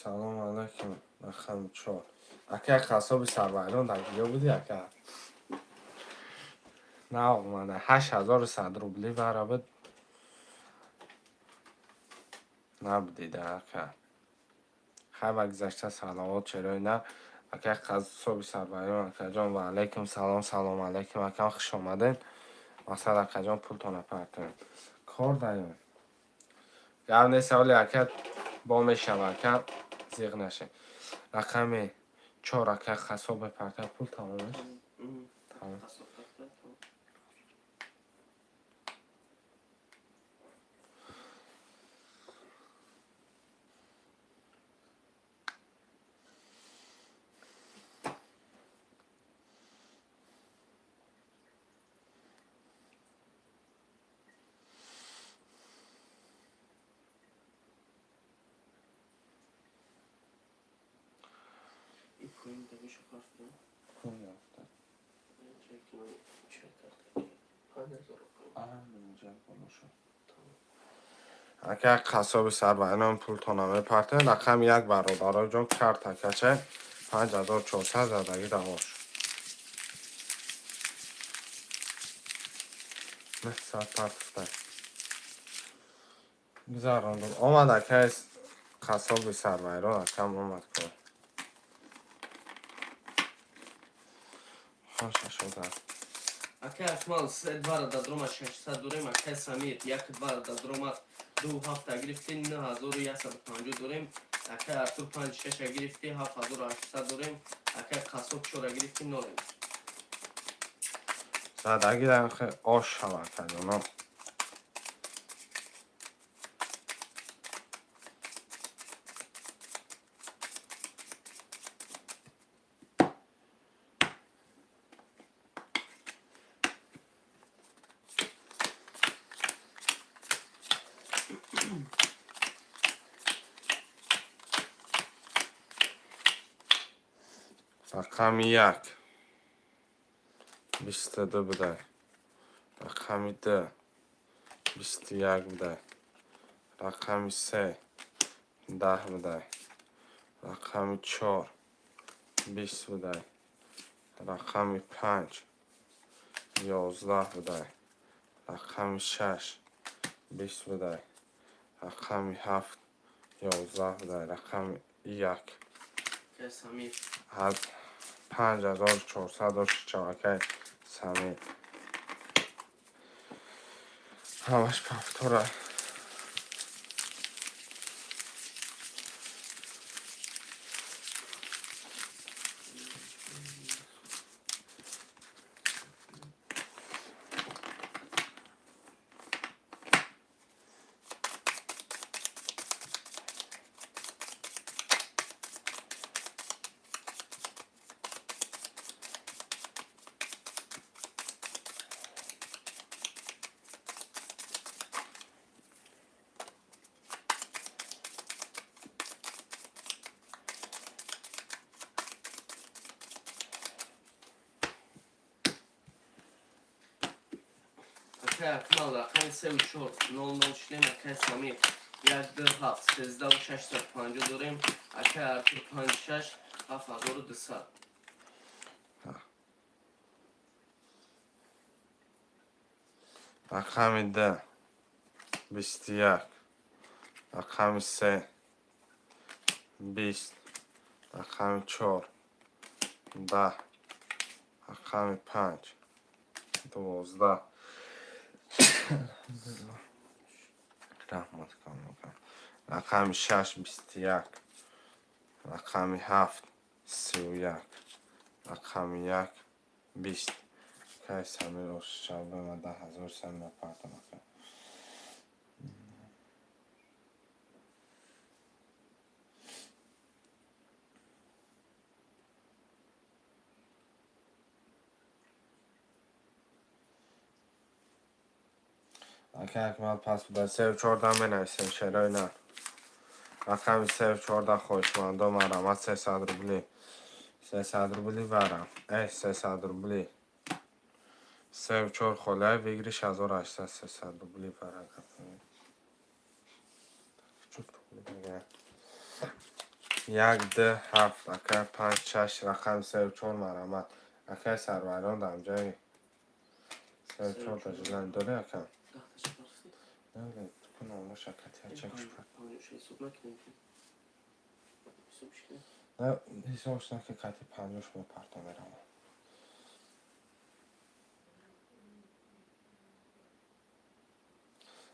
Салом алайкум. Рақами чор. Ака, қассоби сарвайрон дар куҷо будӣ, ака? На омада. 8100 рубли вара буд. Набудида, ака. Хай, ба гузашта салавот чарои на. Ака қассоби сарвайрон, акаҷон, ва алайкум салом, салом алайкум, акам, хуш омадед. Мақсад, акаҷон, пултона партоем. Кор даём. Гап нест, оли ака бо мешава, ака, зиғ наше. Рақами чор, ака қассоб мепарта, пул тамом аст? Тамом. Пул ёфта. Ака қассоби сарвайрон пултона мепарта. Рақами як, бародароҷон, карта кача 5400 задагӣ давош. 900 партуфта. Гузарондум. Омад акаи қассоби сарвайрон, акам омад кор. Хоша шуда. Акай Акмал се двара да дрома 600 дорем, акай Самир як двара да дрома ду ҳафта гирифти 9150 дорем, акай Артур панҷ шаша гирифти 7800 дорем, акай Қассоб чора гирифти нолем. Задагӣ ош шава, акаҷоно. Рақами як 22 будай. Рақами ду 21 будай. Рақами се 10 будай. Рақами чор 20 будай. Рақами панҷ 11 будай. Рақами шаш 20 будай. Рақами ҳафт 11 будай. Рақами як Акай Самир 5400 дошт, акай Самир. Ҳамаш повтора. Акай Акмал, рақами севу чор нол нол шидем. Акай Самир, як, ду, ҳафт, 13 650 дорем. Акай Артур, панҷ, шаш, 7200. Рақами д 21, рақами се 20, рақами чор 10, рақами панҷ 12. Раҳмат калом. Рақами шаш 21, рақами ҳафт 31, рақами як 20. Кай Самир, ошшабема 10 000 сам напартам, ака. Ака Акмал, пас буда севу чорда менависем, шерои на. Рақами севу чорда, хоҳишмандо, марамат, 300 рубли, 300 рубли варам, 300 рубли. Севу чор холиай, выигрыш 1800, 300 рубли вара. Як, д, ҳафт, ака, панҷ, шаш, рақами севу чор, марамат. Акай Сарварон, дамҷаи севу чорда жилан дорӣ, ака? Даҳташа парсид. Не, кунам шакати чекш. Панҷоша ҳисоб накунем ки. Ҳисобш кунем. Не, ҳисобш наки, кати панҷош мепарто, меравам.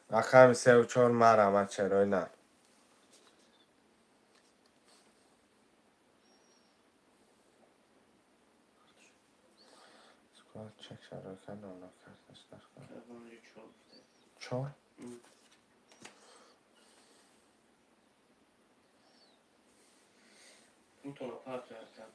Рақами севу чор, марамат, черои на. Чек шарои кардам, накардаш дар. Панҷо чор гуфта. Чор. Пултона парта, ака.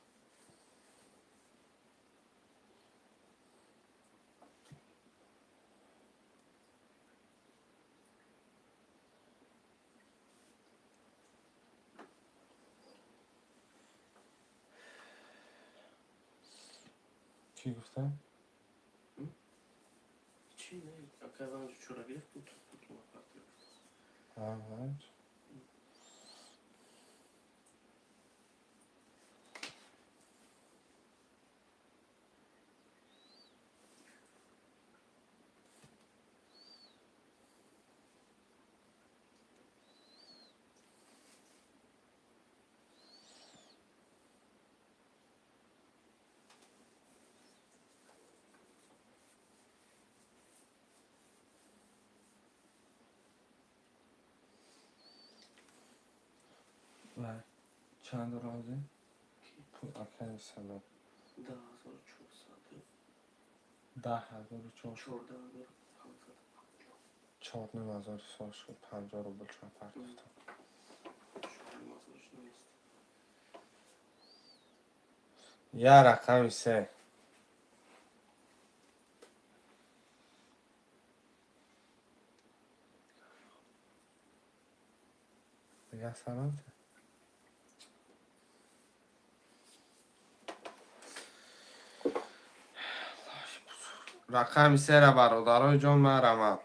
Чӣ гуфтам? Чӣ не? Ака, панҷо чора гирифт, пултона парта. Панҷ. Ва чанд розӣ? Пул, акаи Самир. 10 400. 10 400. 14 550. 4500 ҳисоб шуд, 50 рубл шуд партофтам. 4500 нест. Я, рақами се. Дигар салом. Рақами сера, бародарои ҷон, марамам.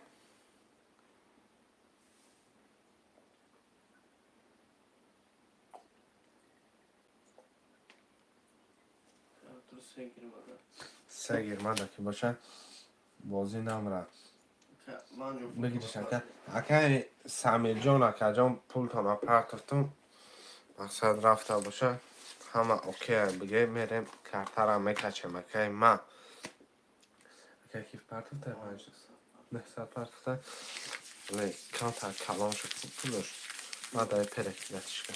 Артур, се гирмада. Се гирмада ки боша, бозӣ намра. Ванҷо. Бигириш, ака. Акаи Самирҷон, акаҷон, пултона партофтум. Мақсад рафта боша, ҳама окей, биге мерем, картара мекачем, акаи ма. Ака, ки партофта, панҷ 900 партофта. Ле камтар калон шуд пулаш. Мадай перекидатишка.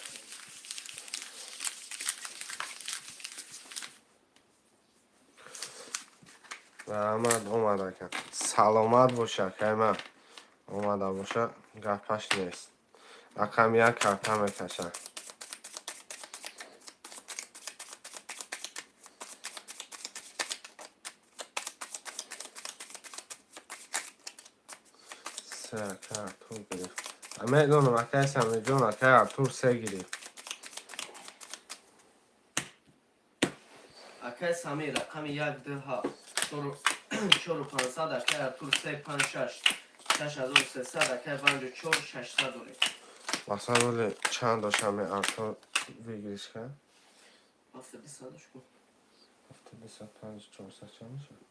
Раҳмат, омад, ака. Саломат боша, акаи ман. Омада боша, гапаш нест. Рақами як карта мекашам. Се, ака Артур гирифт. Медонам, акаи Самирҷон, акаи Артур се гирифт. Акай Самир, рақами як, ду, ҳафт. Чор. 4500. Акай Артур, се, панҷ, шаш, 6300. Акай Ванҷо, чор, 600 дорем. Масалан, вале чанд дошт Артур выигрыш кард? Ҳафта 200 шуд. Ҳафта дусад, панҷ, чорсад чанд мешавад?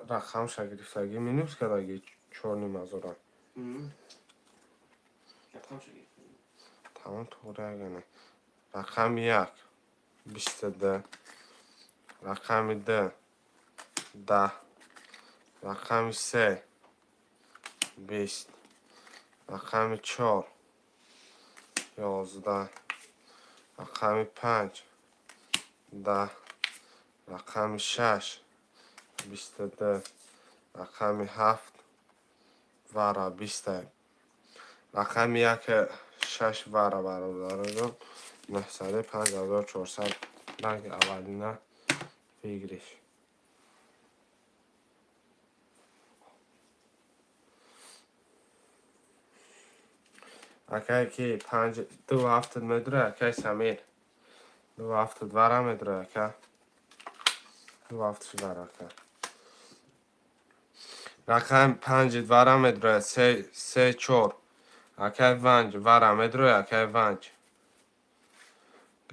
Рақамша гирифтагӣ, минус кардаги чорним ҳазора. Рақамша гирифтагӣ. Тамом, туғри агане. Рақами як 22, рақами ду 10, рақами се 20, рақами чор 11, рақами панҷ 10, рақами шаш 22, рақами ҳафт вара биста. Рақами як шаш вара, бародарон, нӯҳсаду 5400, ранги аввалина выигрыш. Акай ки панҷ ду ҳафтад медура, акай Самир, ду ҳафтад вара медура, ака, ду ҳафташ вара, ака. Рақами панҷи вара медура, се, се, чор. Акай Ванҷ, вара медура, акай Ванҷ.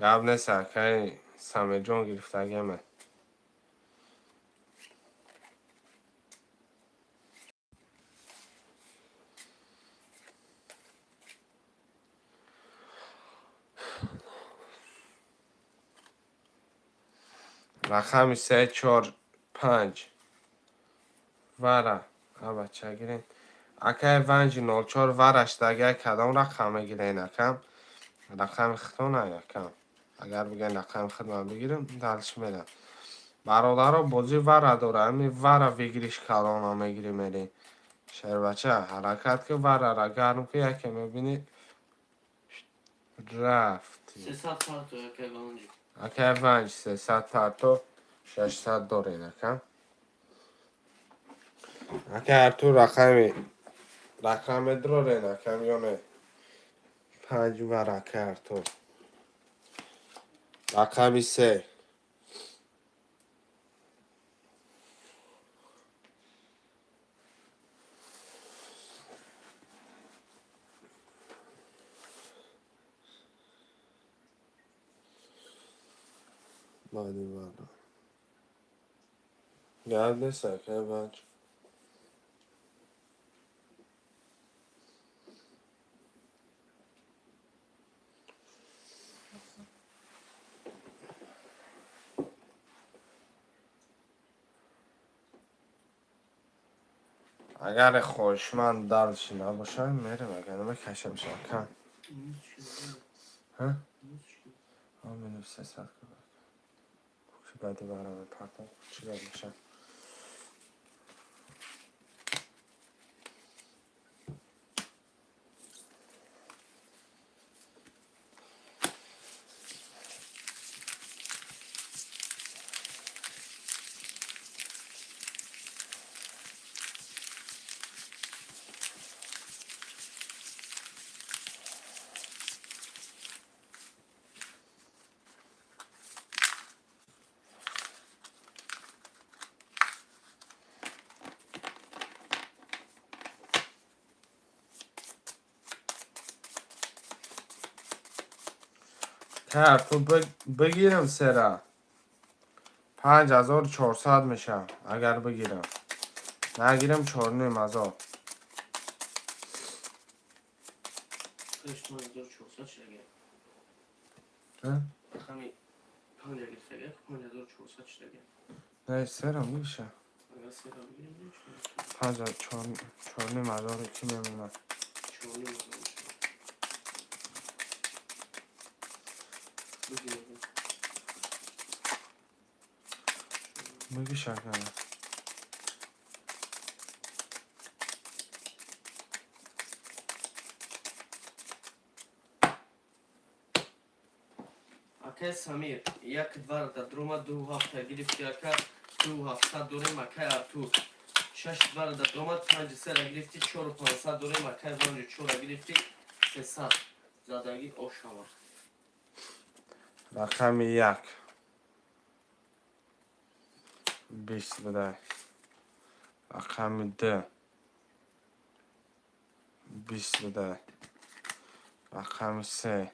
Гап нест, акай Самирҷон, гирифтагиаме. Рақами се, чор, панҷ вара, абача, гирен. Акай Ванҷи, 04 вараш дагай, кадом рақам мегирен, акам? Рақами хитона, акам. Агар бигӯен рақами худ ман бигирам, дальше мерам. Бародаро, бозӣ вара дора, ами вара выигрыш калона мегирӣ, мерӣ. Шербача, ҳаракат ки, варара гарм ки, яке мебинӣ, рафт. 300 парто, акай Ванҷи. Акай Ванҷ, 300 парто, 600 дорен, ака. Акай Артур, рақами рақам медрорен, акам, ё не? Панҷ вара, акай Артур. Рақами се. Баъди вара. Гап нест, акай Ванҷ. Агар хоҳишманд дальше набошад, мерем, агар намекашам шака. Ҳа? Минус 300. Баъди вара мепартам, чӣ гап мешавад? Ту бигирам сера. 5400 мешавам, агар бигирам. Нагирам, 4500. Пеш 5400 шидаги. Ҳа? Рақами панҷа гирифтага, 5400 шидаги. Не, сера меша. Агар сера бигирем, Панҷ 4500 ки мемонад. 4500 мешавад. Бигирем. Бигир, шакара. Акай Самир, як двара дар дрома, ду ҳафта гирифти, ака, ду ҳафтсад дорем. Акай Артур, шаш двара дар дрома, панҷ сера гирифти, 4500 дорем. Акай Ванҷо, чора гирифти, 300 задагӣ ошава. Рақами як. 20 будай. Рақами д 20 будай. Рақами се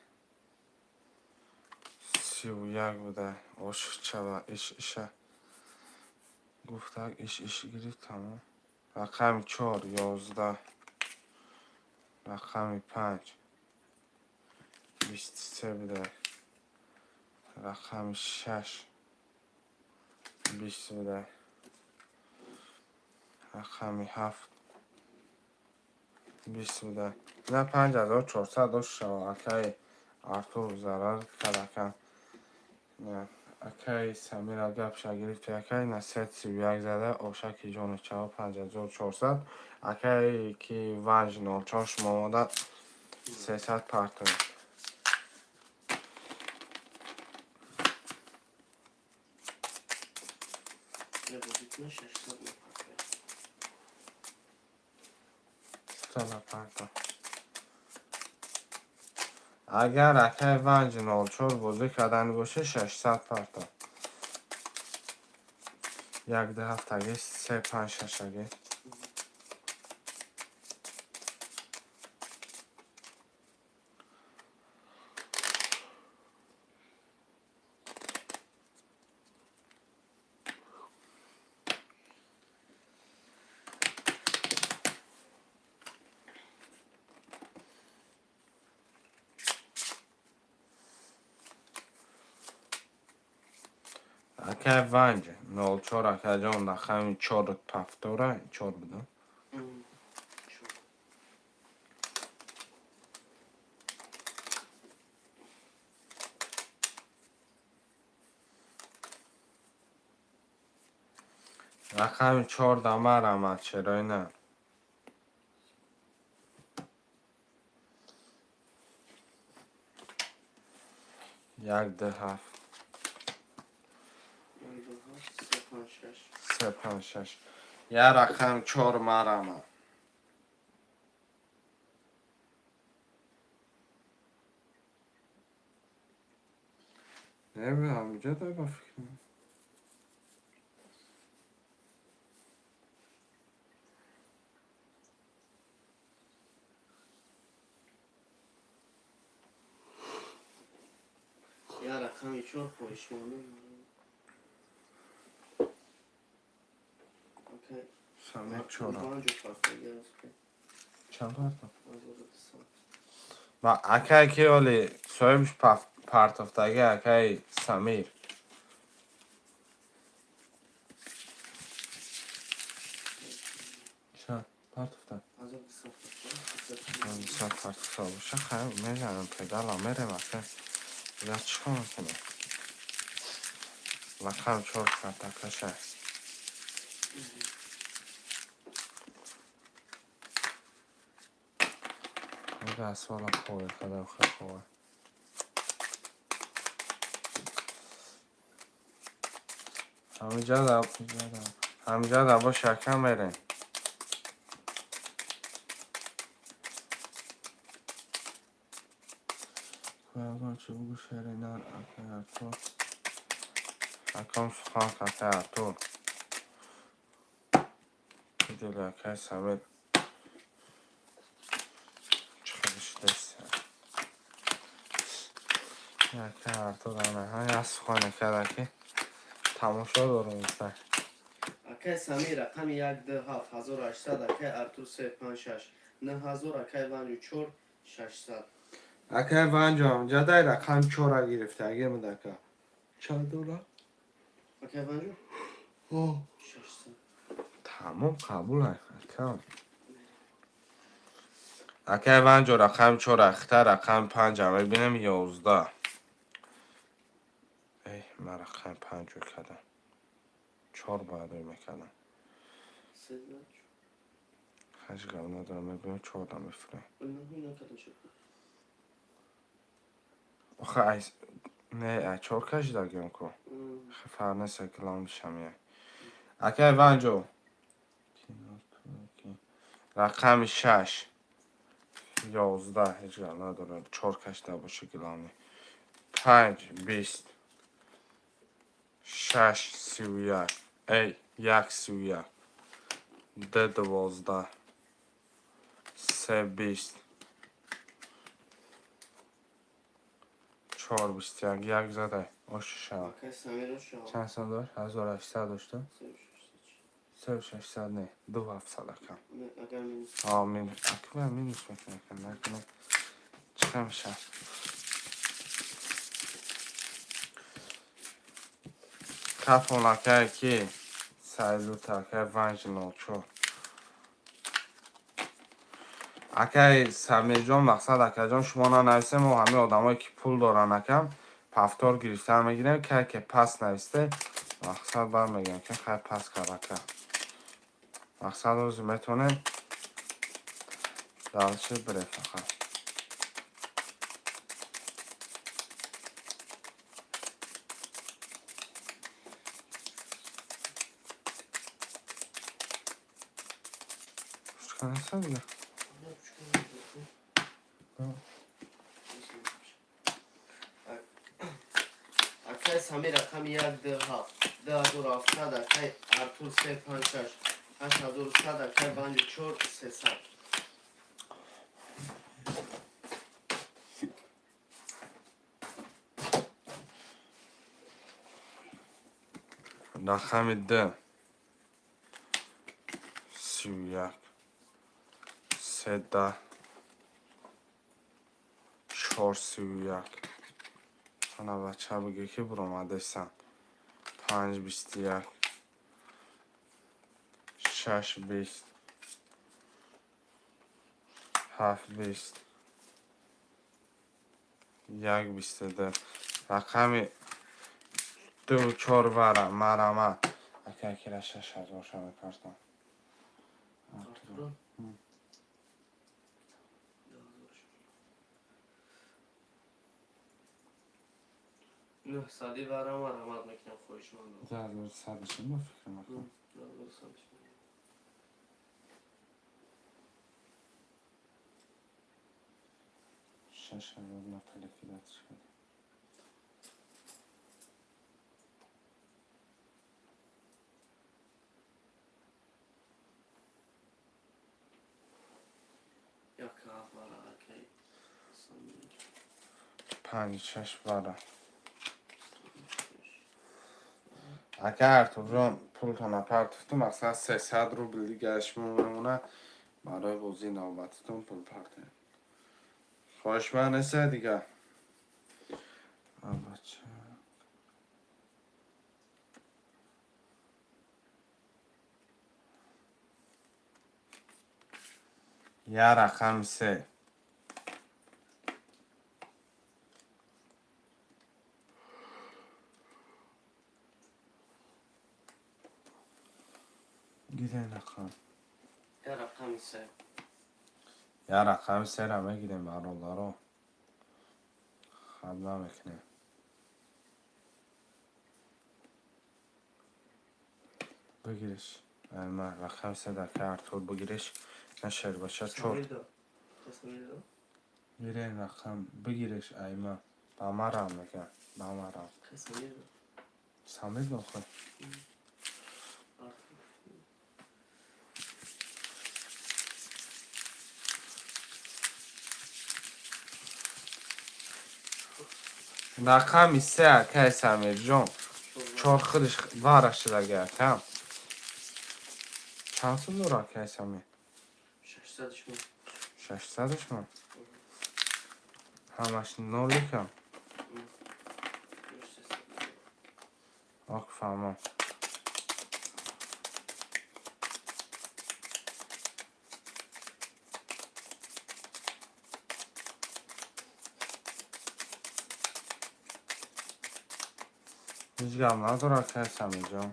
31 будай. Ошиқчава иш иша гуфтак, иш иш гирифт, тамом. Рақами чор 11. Рақами панҷ 23 будай. Рақами шаш 20 будай. Рақами ҳафт 20 будай. На, 5400 дошт шава. Акаи Артур зарар кард, ака. Акаи Самира гапша гирифти, акаи насиҳат 31 зада, ошаки ҷони чава, 5400. Акаи ки ванҷ 04 шумо омода, 300 партоед. Я бозӣ кунам, 600 мепартоям. Сада парто. Агар акаи ванҷ 04 бозӣ кардани боша, 600 парто. Як ду ҳафтаги, се панҷ шашаги. Акаи ванҷ 04, акаҷон, рақами чор пафтора чор буда. Чор. Рақами чор дамарамад, чарои на? Як ду ҳафт. Як, ду, ҳафт, се, панҷ, шаш. Се панҷ шаш. Я рақам чор марама. Не, ҳамҷа да, ба фикрам. Я рақами чор, хоҳишмандон. Окей. Самир чора. Ванҷо партоги аст. Чанд парто? 1200. Ма акай ки оли соҳибш партофтаги, акаи Самир. Чанд партофта? 1200. 1200 партофта боша, хайр, мезанам педала, мерем, ака. Я чӣ кор мекунем? Рақам чор картакаша. Мега асвала хове кадам хове. Ҳамиҷа ҳамиҷа да боша, ака, мерем. Ягон чӣ бугӯ, шери нар, акаи Артур. Акам сухан, акаи Артур. Дили акаи Самир чӣ хеле шудааст. Акаи Артур ана ҳа як сухане карда ки тамошо дорум гуфта. Акай Самир рақами як, ду, ҳафт, 1800. Акай Артур се, панҷ, шаш, 9000. Акай Ванҷу чор, 600. Акаи Ванҷо ҳамҷа дай рақам чора гирифтаги буд, ака. Чанд дора? Акай Ванҷу 600. Тамом, қабул, ака. Акаи Ванҷо рақами чора хита, рақами панҷа мебинем, 11. Эй, ман рақами панҷ кардам. Чор бояд ӯй мекардам. Се, два, Ҳеҷ гап надорам, мебинем, чорда мефурем. Нахуй накардам шуд. Охе ай не, ай чор кашидагиам ку. Фарқ нест, главный Акаи Ванҷо. Рақами шаш 11, ҳеҷ гап надорад. Чор кашида боши, главный. Панҷ 20, шаш 31. Эй, як 31, Д 12, С 20, 4 21, як задай. Ош шава. Акай Самир шава. Чанд сом дошт? 1800 дошту? 3600. 3600 не, 2700 акам. Агар минус. А, минус. Акма минус мекунам, накунам. Чӣ мешавад? Кафон акай ки Сайлута акай Ванҷ 04. Акай Самирҷон, мақсад акаҷон, шумо нанависем, мо ҳамаи одамое ки пул доранд, акам, повтор гирифтан мегирем, кай ки пас нависте, мақсад бармегӯям ки хай пас кар ака. Мақсад ҳозир метавонем дальше бирем фақат. Ручка неста дига? Акай Самир рақами 1 2 7 2700, акай Артур 3 5 6 8100, акай Ванҷ 4 300. Рақами Д 31, се 10, 4 31. Сана бача бигӯ ки буромадесан. 5 21, 6 20, 7 20, 1 22. Рақами ду чор вара марама. Ака кира 6000 ша мепартам. Артур. Нӯҳсади вара марамат мекунам, хоҳишмандам. 2100 шуд, ба фикр макун. 2100. 6000 напаликидатиш кардем. Як ҳафт вара акай Самир. Панҷ шаш вара. Ака Артурҷон, пултон напартуфту, масалан, 300 рубл дигараш мемона, барои бозии навбатитон пул партем. Хоҳишманд неста дига? Бача. Я рақами се. Гирен рақам. Я рақами се. Я рақами сера мегирем, бародаро. Хаб намекунем. Бигириш. Ма рақами се дака Артур бигириш. На шербаша чор. Самир до. Самир до. Гирен рақам бигириш айма. Ба марам мегам. Ба марам. Самир до. Самир дохил. Артур. Рақами се акай Самирҷон. Чор худиш вара шудаги акам. Чанд сум дора акай Самир? 600 шумо. 600 шумо? Ҳамаш ноликам. Ок, фаҳмом. Ҳеҷ гап надора акай Самирҷон.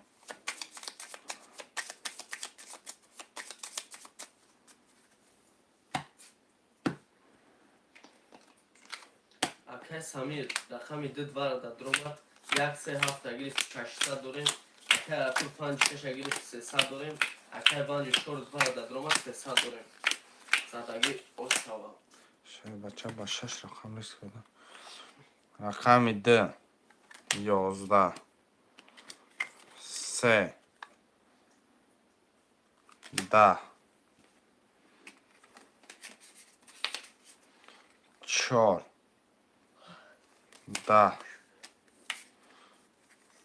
Акай Самир рақами ду вара дар дромад як се ҳафта гирифт, 600 дорем. Акай Артур панҷ шаша гирифт, 300 дорем. Акай Ванҷи чор вара дар дромад, 300 дорем. Задагӣ ошава. Бача ба шаш рақам риск кардам. Рақами д 11, се. 10, 4, 10,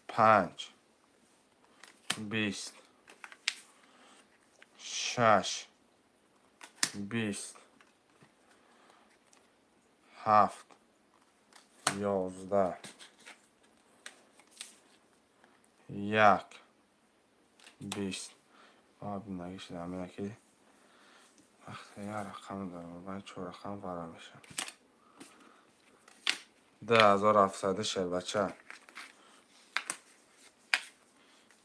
5, 20, 6, 20, 7, 11, 1, 20. Бинагӣ шуда мена ки вақте як рақам дорам, чор рақам вара мешавад. 2700 шербача.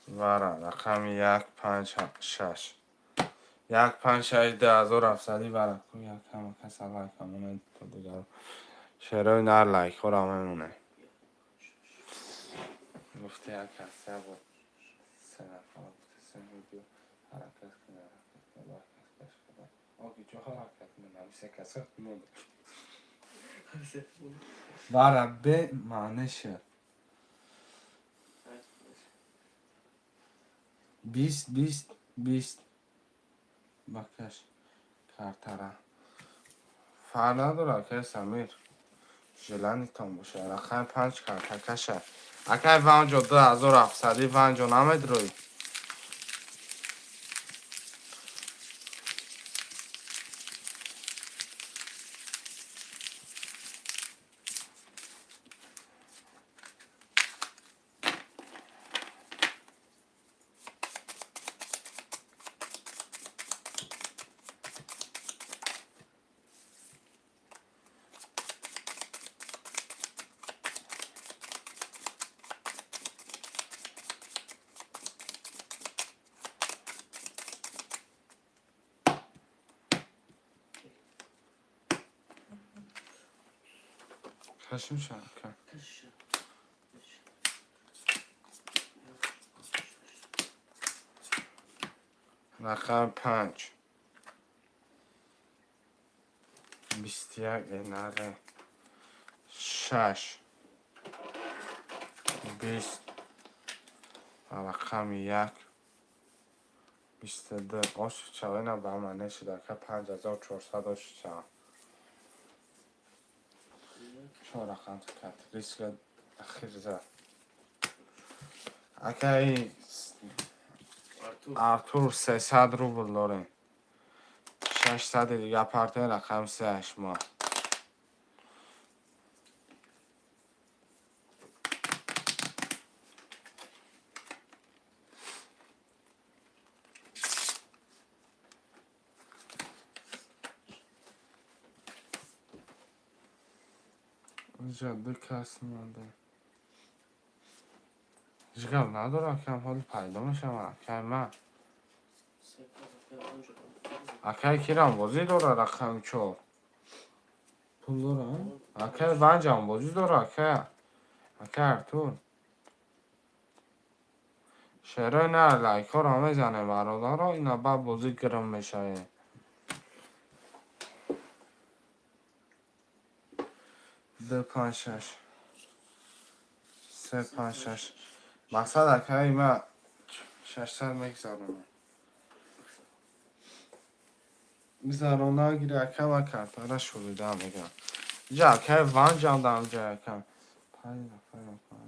Вара рақами 1, 5, 6. 1, 5, 6, 2700 вара. Ку як ҳама каса лайк мемонад то дигар. Шерои нар лайкҳоро мемонад. Гуфта як каса буд. Се нафар гуфта се видео ҳаракат кунад, ҳаракат кунад, ҳаракат каш кунад. Оги ҷо ҳаракат кунад, се каса монд. Вара бе маъне шуд. 20, 20, 20. Бакаш картара. Фарқ надорад, акай Самир. Желанитон бошад. Рақами 5 карта каша. Акай ванҷо 2700 ванҷо намедроӣ. Кашим шака. Рақами 5. 21 наре. 6. 20. Рақами 1. 22. Ош чавена ба ман шуда ка 5400 ош чава. Чор рақам кард. Риска ахир зад. Акай Артур 300 рубл дорем. 600 дига партия рақам 3 8 моҳ. Ҷадда кас монда. Ҳеҷ гап надорам, акам ҳоли пайдо мешавад. Акай ман. Акай кирам бозӣ дора рақами 4. Пул дорам? Акай ванҷам бозӣ дора, акай. Акай Артур. Шерои на лайкҳоро мезанем бародаро, ина баъд бозӣ гирм мешавем. 2, 5, 6. 3, 5, 6. Мақсад акаи ма 600 мегзаронам. Гзарона гири ака ма картара шурида мегам. Ҷа акаи ванҷам дам ҷа акам. 5 нафар нафар.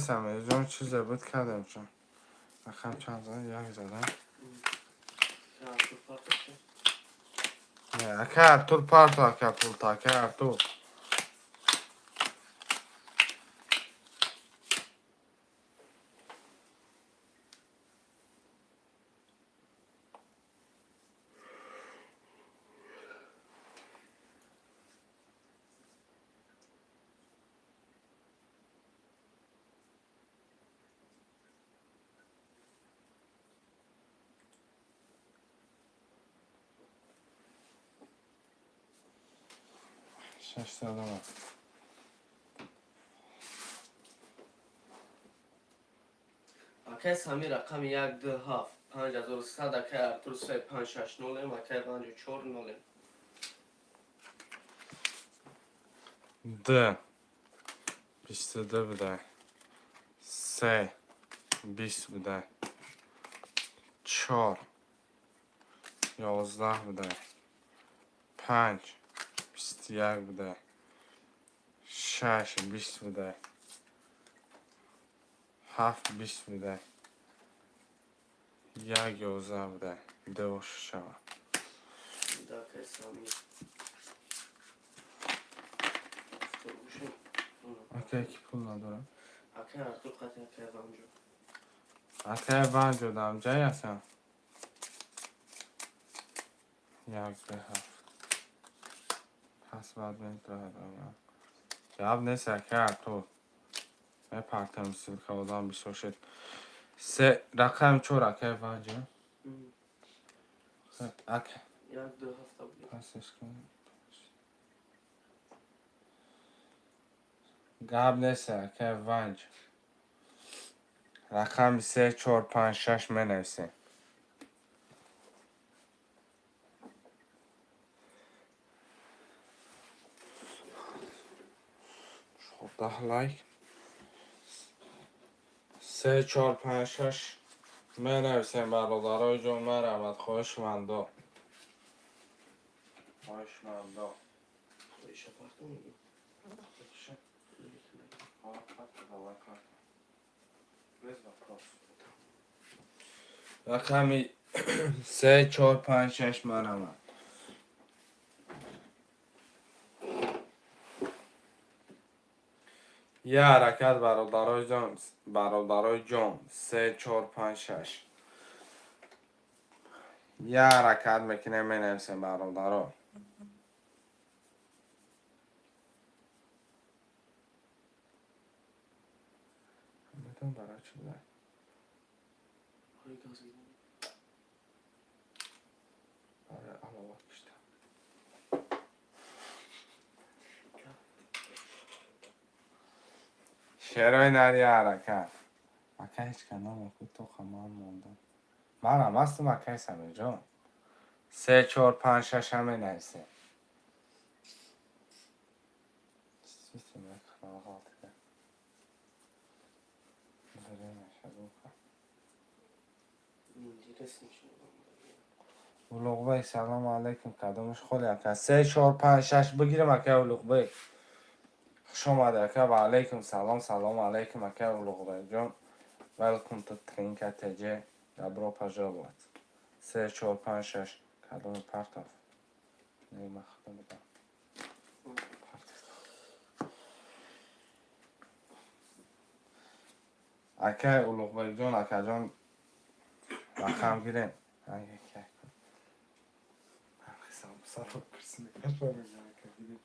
Самирҷон чизе буд кардем чун рақам чанд зад? Як задам. Ака Артур, парто, ака, пулта, ака Артур. 600. Акай Самир, рақами як, ду, ҳафт, 5100. Акай Артур, се, панҷ, шаш, нолем. Акай Ванҷо, чор, нолем. Д, 22 будай, се, 20 будай, чор, 11 будай, панҷ, 21 будай, шаш, 20 будай, ҳафт, 20 будай, як, 11 будай, ду шава. Да, акай Самир. Гӯшем. Акай, ки пул надорам? Акай Артур қати акай Ванҷо. Акай Ванҷо дамҷай асан. Як, ду, ҳафт. Пас баъд метавонам. Гап нест, акай Артур. Мепартам ссылка, одам бисёр шуд. Се, рақами чор, акай Ванҷо. Ака. Як, ду, ҳафта буд. Пасаш кун. Гап нест, акай Ванҷ. Рақами се, чор, панҷ, шаш менависем. 14 лайк. Се, чор, панҷ, шаш менависем, бародарои ҷон, марамад, хоҳишмандо. Хоҳишмандо. Иша парту мегӣ. Давай карта. Без вопрос. Рақами се, чор, панҷ, шаш, марамад. Я ҳаракат, бародарои ҷон, бародарои ҷон, се, чор, панҷ, шаш. Я ҳаракат мекунем, менависем, бародаро. Метавон барои чӣ будай? Ҳои газ гирем. Барои аловат кишта. Шерои нари, ҳаракат. Ака, ҳеҷ ка намоку, тоқа ман мондам. Манам ҳастам, акай Самирҷон. Се, чор, панҷ, шаша менависем. Действительно, канал ғалтида. Время шабука. Интересно шуд. Улуғбек, салому алайкум, кадомаш холи, ака? Се, чор, панҷ, шаш бигирем, ака Улуғбек. Хуш омадед, ака, ва алайкум салом, салому алайкум, ака Улуғбекҷон. Welcome to Trinka TJ. Добро пожаловать. Се, чор, панҷ, шаш. Кадоми партов? Не, ман худам будам. Партов. Акай Улуғбекҷон, акаҷон, рақам гирем. Ай, як, як. Самбуса пурсида. Ака, гирем.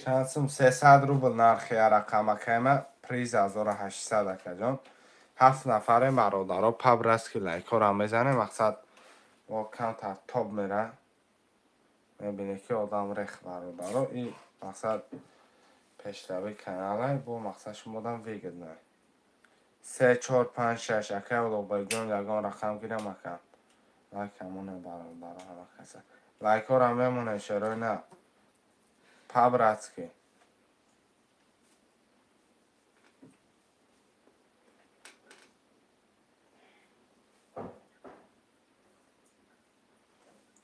Чанд сум? 300 рубл нархи рақам, акайма, приз 1800, акаҷон. Ҳафт нафарем, бародаро, по-братски лайкҳоро мезанем, мақсад мо камтар тоб мера. Мебинед, ки одам рех, бародаро, и мақсад пешравии каналай, бо мақсад шумодам выгодно. Се, чор, панҷ, шаш, акай Улуғбекҷон, ягон рақам гирам, ака. Лайк ҳамоне, бародаро, ҳама каса. Лайкҳоро мемонед, шерои на. По-братски.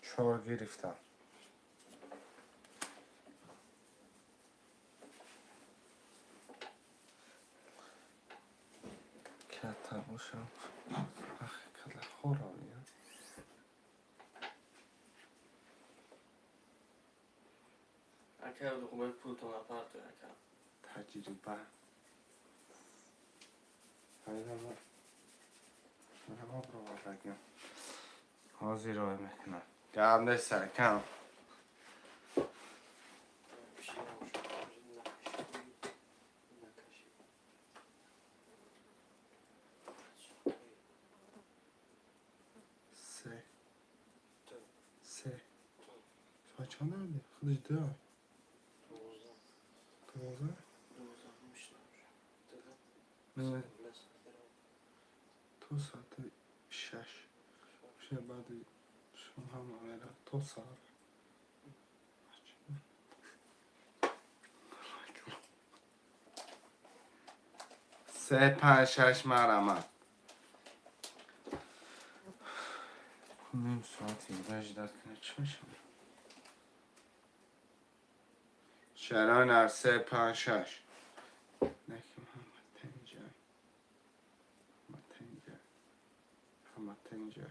Чор гирифтам. Ката бошам. Ах, кала хоро. Акай Улуғбек, пултон апарту, ака. Таҷриба. Ҳозир рой мекунам. Гап нест, акам. Се. Се. Соат чанд? Худаш ду. 12? То соати 6. Ше баъди шом ҳама мера то саҳар. Се, панҷ, шаш, марама. Ним соати ждать кунед, чӣ мешавад? Шаронар, се, панҷ, шаш. Неки ҳама тенҷа. Ҳама тенҷа. Ҳама тенҷа.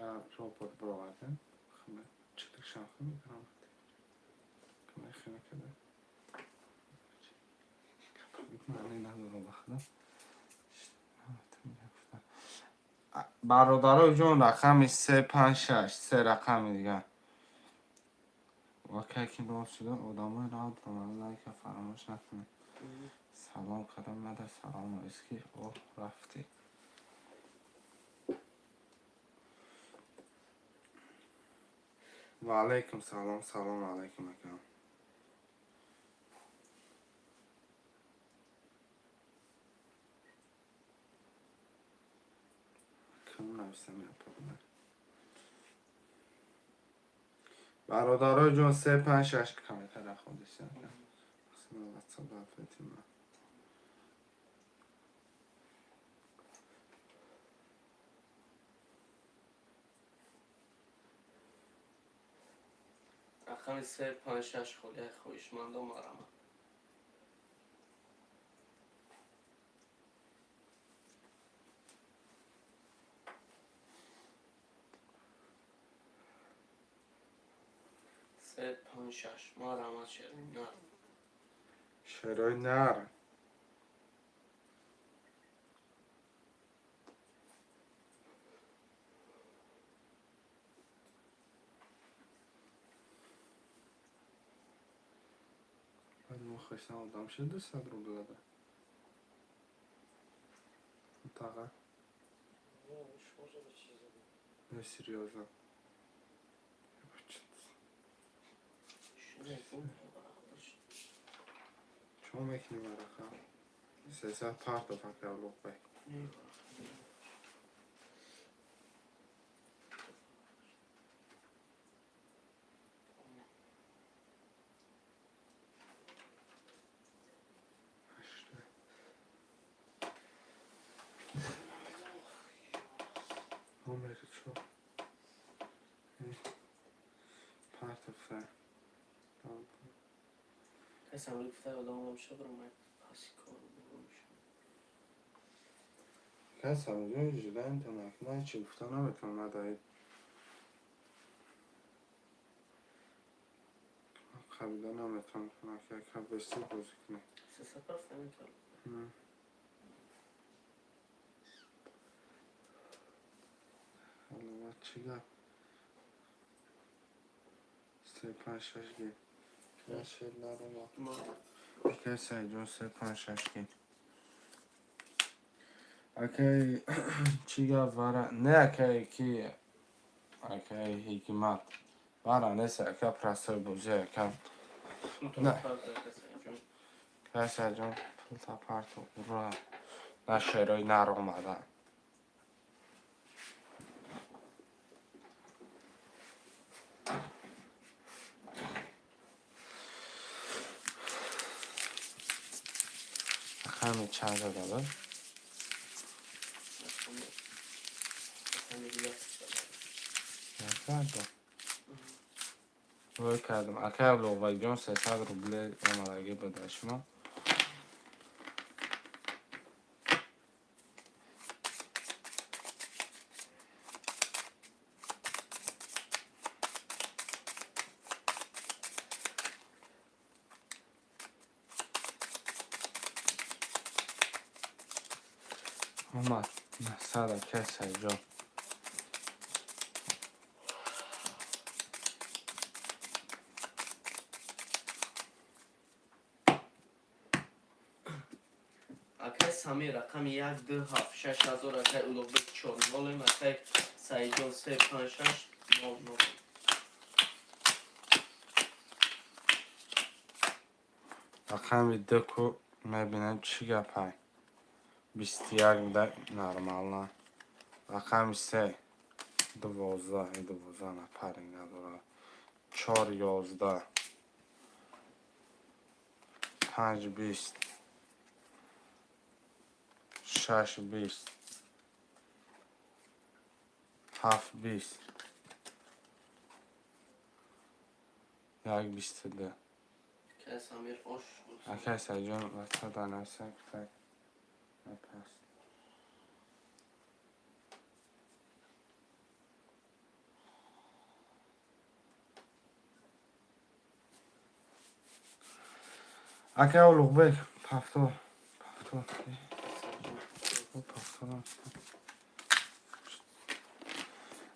Я робот бировардем. Хама чиликшам хами ҳама тенҷа. Хама хама када. Маъне надорам ба худо. Ҳама тенҷа гуфтам. Бародарои ҷон, рақами се, панҷ, шаш, се рақами дигар. Вакай ки нов шуда, одамои нав даромада, лайка фаромӯш накунед. Салом кардам, мада салом навис ки оҳ рафтӣ. Ва алайкум салом, салом алайкум, акам. Кам нависам японда. Бародарои ҷон, се, панҷ, шаш, комментария хондиси. WhatsApp ответим. Рақами се, панҷ, шаш холияи хоҳишмандо, марама. Се, панҷ, шаш, марама, шери нар. Шерои нар. Баъд мо хостам одам шуд 200 рубла да. Таға. Не, серьёзно. Чо мекунӣ варақа? 300 партоф, ака Улуғбек. Ҳашта. Номери чо? Партофа. Касам гуфта одам шабрам паси кор мешавад. Касам ҷон жидан танакна чӣ гуфта наметавонам надаид. Қабида наметавонам кунак, яка беси бозӣ кунем. 300 партоф наметавонам. Ҳаловат чӣ гап? Се, панҷ, шаш гир. Шер нарома. Акай Саидҷон, се, панҷ, шаш гир. Акай чӣ гап вара? Не, акай ки акай Ҳикмат. Вара нест, ака, простой бозӣ, ака. Не. Акай Саидҷон, пулта партов, ура. На шерои нар омада. Рақами чанд зада буд? Як зада. Рӯй кардам. Акай Улуғбекҷон, 300 рубле омадагӣ буда шумо. Омад 900, акай Саидҷон. Акай Самир, рақами як, ду, ҳафт, 6000. Акай Улуғбек, чор нолем. Акай Саидҷон, се, панҷ, шаш, нол, нол. Рақами дуку мебинем, чӣ гапай. 21 буда, нормально. Рақами се 12, 12 нафаре надорад. Чор 11, панҷ 20, шаш 20, ҳафт 20, як 22. Акай Самир, ош. Акай Саидҷон, ватсап нависа, так паст. Акай Улуғбек, повтор, повтор, повтор.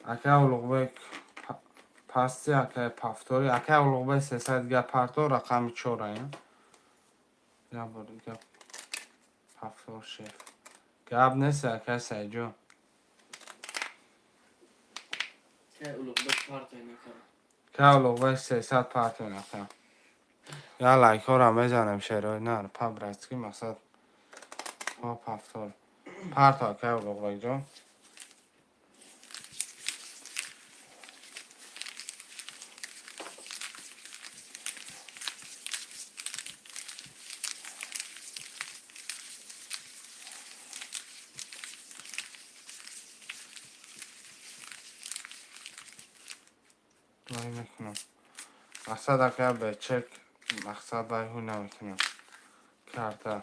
Акай Улуғбек, пасти, акай, повтори. Акай Улуғбек, 300 дига партор, рақами чора. Як бор дига повтор, шеф. Гап нест, акай Саидҷон. Акай Улуғбек, партой накард. Акай Улуғбек, 300 партой накард. Я лайкҳоро мезанем, шерои нар по-братски, мақсад по повтор. Парто, акай Улуғбекҷон. Вай мекунам. Мақсад, акай, бечек, мақсад, вай ҳуй намекунам. Карта.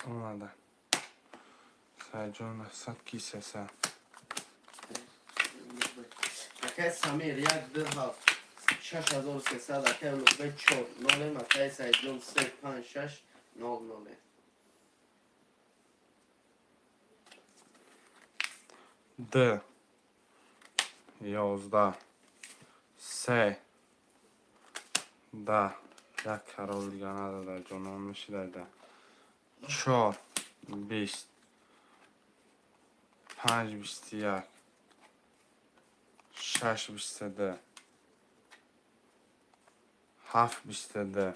Омада. Саидҷон, 900 ки 300. Акай Самир, як, ду, ҳафт, 6300. Акай Улуғбек, чор нолем. Акай Саидҷон, се, панҷ, шаш, нол, нолем. Д 11, се, даҳ, як карол дига надода, ҷонон мешида. Чор 20, панҷ 21, шаш 22, ҳафт 22,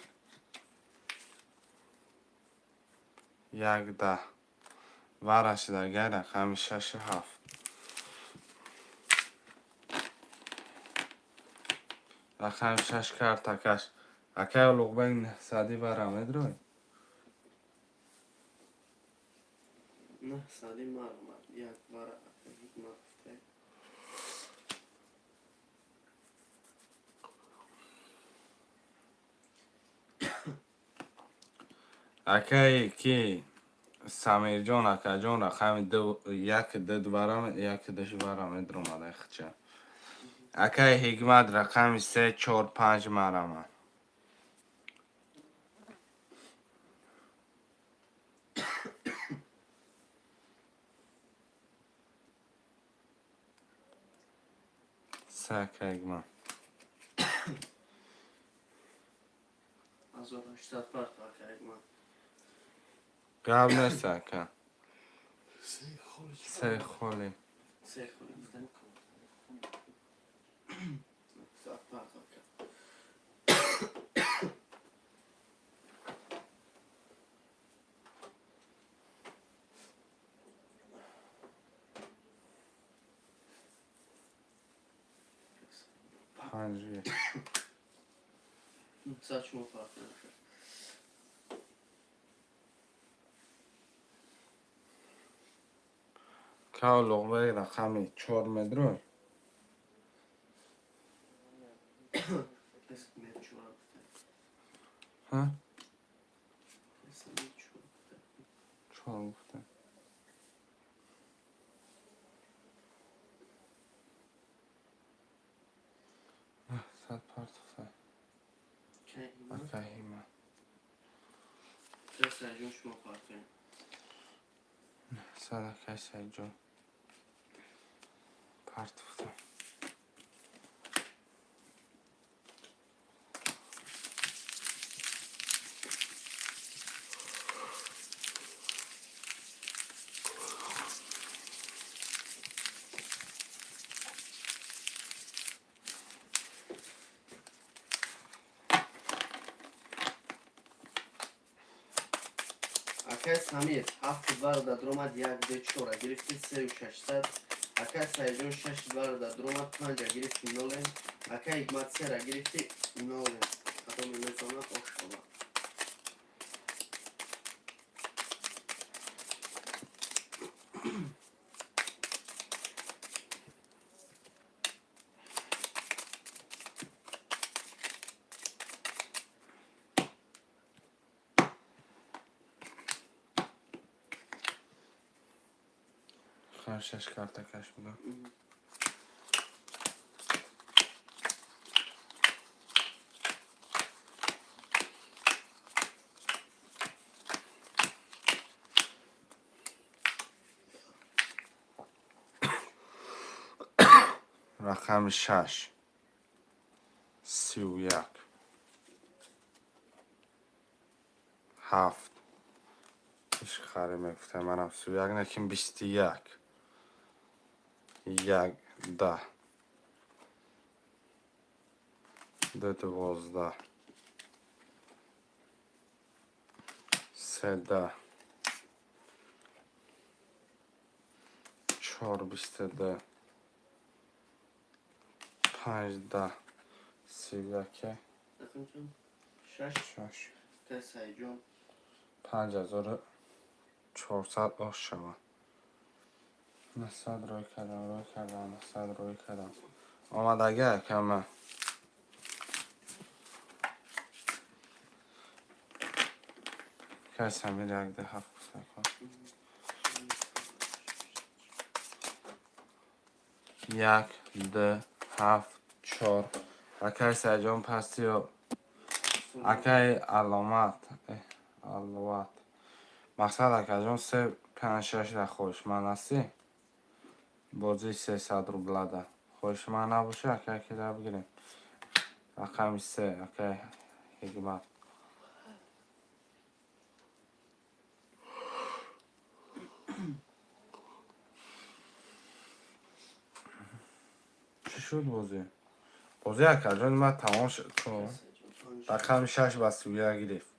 як 10 ва расидагай рақами шашу ҳафт. Рақами шаш картакаш. Акай Улуғбек, 900-и вара медрой? 900-и мармар як вара, акай Ҳикмат гуфтай. Акай ки Самирҷон, акаҷон, рақами ду, як ду вара, як душ вара медромада хча. Акай Ҳикмат, рақами се, чор, панҷ марама. Се, акай Ҳикмат. 1800 парто, акай Ҳикмат. Гап нест, ака. Се холи. Се холи гуфтай. 900 парто, ака. Панҷ. 900 шумо парто, ака. Ка Улуғбек рақами чор медрой. Кас мечура. Ҳа? Кас мечура. Чор гуфта. 900 партофта. Кай? Ака Ҳима. Кай Саидҷон, шумо партоем. 900, акай Саидҷон. Партофта. Акай Самир, ҳафти двара даромад, як д чора гирифти, сею шашсад. Акай Саидҷон, шаши двара даромад, панҷа гирифти, ноле. Акай Ҳикмат, сера гирифти, ноле. Кадоме мезанад, ош шавад. Хар шаш карта каш буда. Рақами шаш. 31. Ҳафт. Иш харе мегуфтам, манам 31 накин, 21. Як даҳ. Ду 12. Се даҳ. Чор 22. Панҷ даҳ. 31-е. Рақам чанд? Шаш. Шаш. Акай Саидҷон. 5400 ош шавад. 900 рӯй кардам, рӯй кардам, 900 рӯй кардам. Омадага акама. Кай Самир як ду ҳафт гуфта кун. Як, ду, ҳафт, чор. Акай Саидҷон пастиё. Акай Аломат. Аловат. Мақсад, акаҷон, се панҷ шаш да хоҳишманд ҳастӣ? Бозии 300 рублада. Хоҳишманд набошӣ, акай, кида бигирем. Рақами се, акай Ҳикмат. Чӣ шуд бозӣ? Бозӣ, акаҷон, ма тамом шуд. Рақами шаш ба 31 гирифт.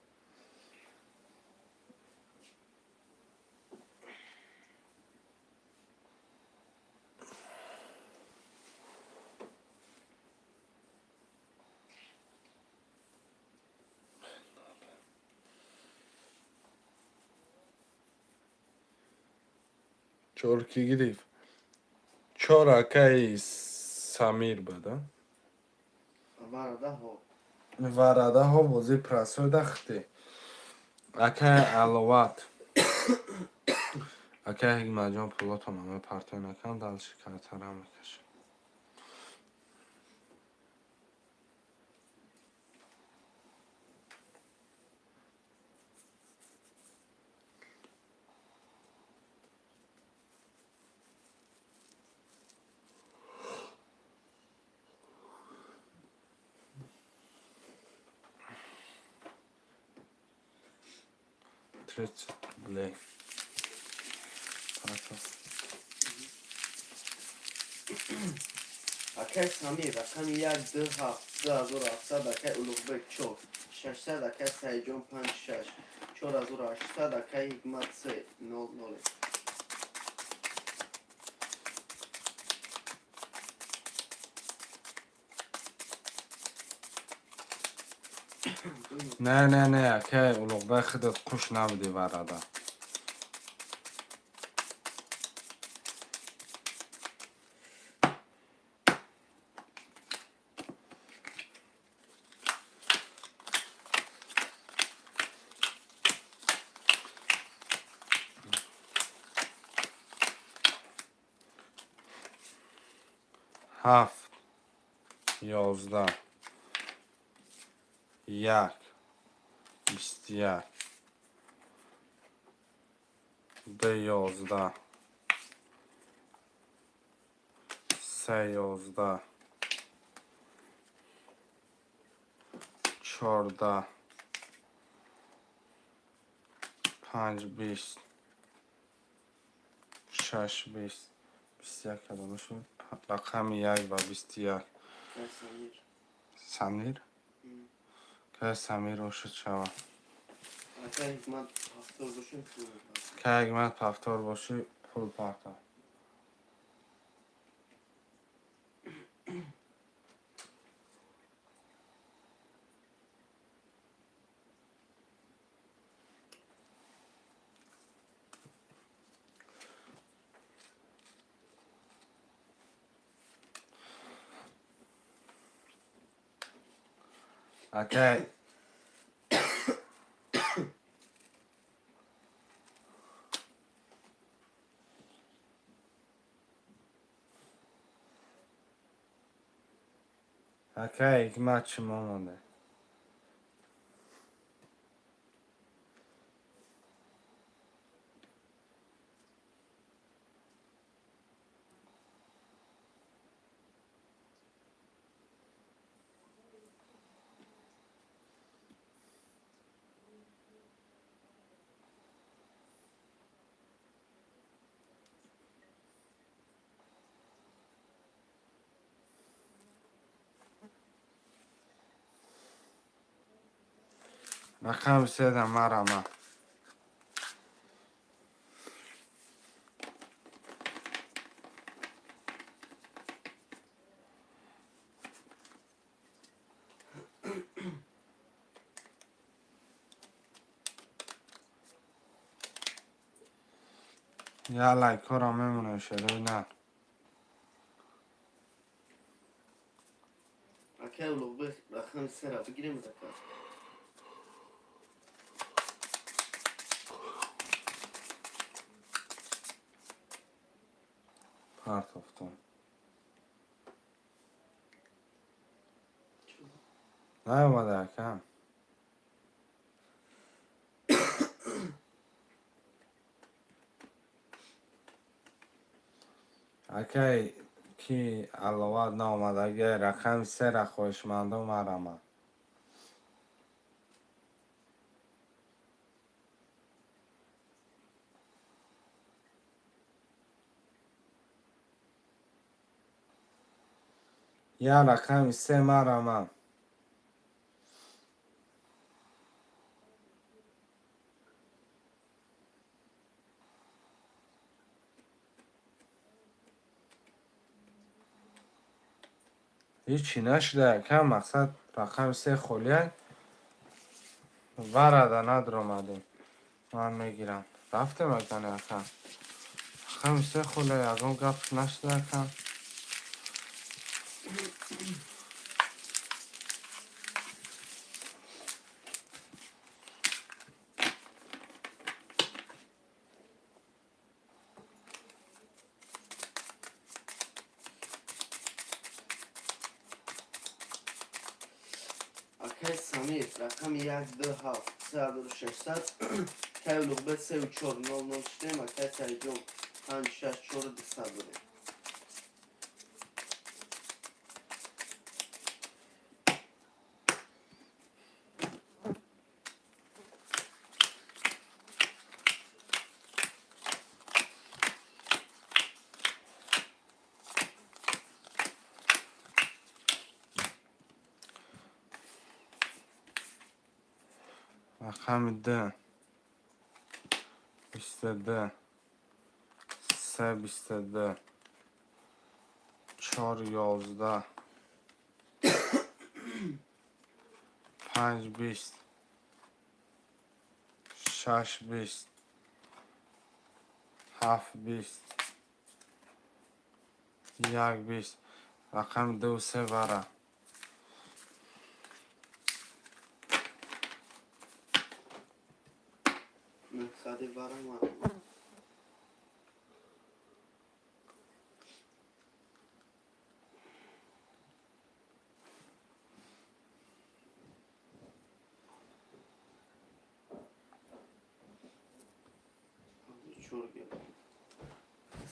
Чор кӣ гирифт? Чор акаи Самир буда. Варадаҳо. Варадаҳо бозӣ прасода хти. Акаи Аловат. Акаи Ҳикматҷон, пулотон ама партои накам, дальше картара мекашам. 30 рублей. Партов. Акай Самир, рақами як ду ҳафт, 2700. Акай Улуғбек, чор шашсад. Акай Саидҷон, панҷ шаш, 4800. Акай Ҳикмат, се нол ноле. Не, не, не, акай Улуғбек, худат қуш набудӣ варада. Ҳафт, 11, як, 21, ду, 11, се, 11, 14, панҷ, 20, шаш, 20, 21 кадома шуд? Рақами як ва 21. Самир, кай Самир ошуд шава? Кай Ҳикмат повтор бошӣ, пул парта. Акай, акай Ҳикмат, чӣ монде? Рақами седа марама. Я лайкҳоро мемонем, шерои на. Акай Улуғбек, рақами сера бигирем, ака. Партофтум. Наомада, акам. Акай, ки аловат наомадаги, рақами сера хоҳишмандо марама. Я рақами се марама. Ҳечи нашуда, акам, мақсад рақами се холия варада надромадем. Ман мегирам. Рафтем, акани, акам. Рақами се холия, ягон гап нашуда, акам. Акай Самир, рақами як, ду, ҳафт, 3600. Акай Улуғбек, сеу чор, нол нол шудем. Акай Саидҷон, панҷ, шаш, чору 200 дорем. Рақами д, 22, се, 22, чор, 11, панҷ, 20, шаш, 20, ҳафт, 20, як, 20. Рақами ду, се вара. Нӯҳсади вара марама. Чор гел.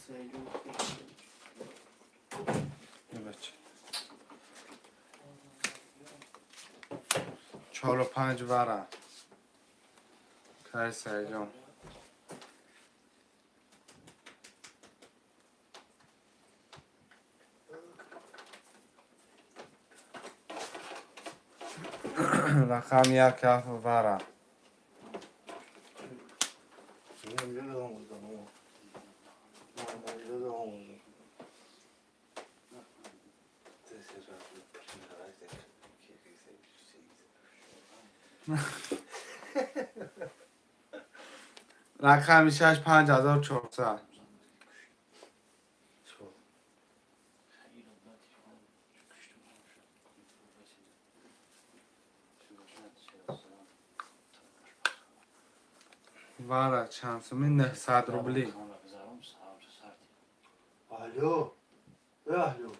Саидҷон. Бача. Чору панҷ вара. Кай Саидҷон. Рақам як ҳафт вара. Рақами шаш 5400. Вара чанд суми? 900 рубли. Алло, э, алло,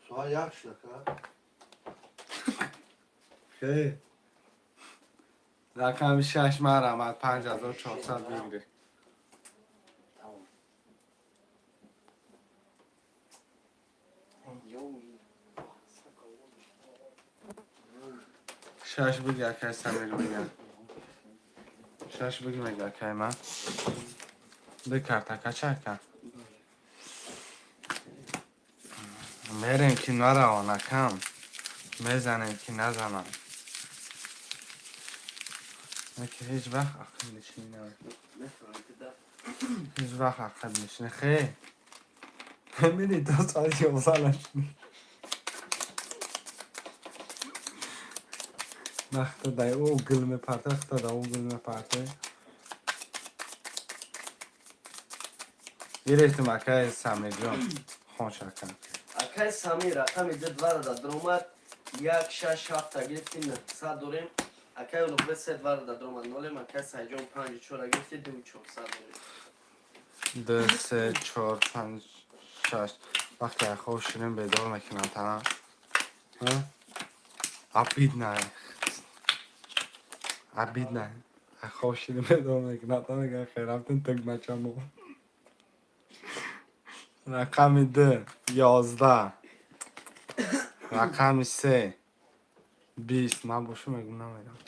суал як шуд, ака. Хе. Рақами шаш марҳамат, 5400 бигиред. Тамом. Шаш биги, акай Самир мега. Шаш биги мега, акай ман. Ду карта кача, ака. Мерем ки наравон, акам. Мезанем ки назанам. Ки ҳеҷ вақт ақиб нишинӣ на. Мефаҳмида. Ҳеҷ вақт ақиб нишинӣ. Хе. Мери то соати 11 нашинӣ. Нахта дай о гил мепарте, хта да о гил мепарте. Гирифтим, акай Самирҷон. Хош, ака. Акай Самир рақами ду двара да дромад, як шаш ҳафта гирифти, 900 дорем. Акай Улуғбек се двара да дромад, нолем. Акай Саидҷон панҷу чора гирифти, 2400 дорем. Ду, се, чор, панҷ, шаш. Вақте хоб ширин бедор мекунад, ҳа? Ҳа? Обидно. Обидно. Хоб ширин бедор мекунад, ҳа, мегӯяд хел рафтем тугмачамо. Рақами ду, 11. Рақами се, 20. Ман бошу мегум намегам.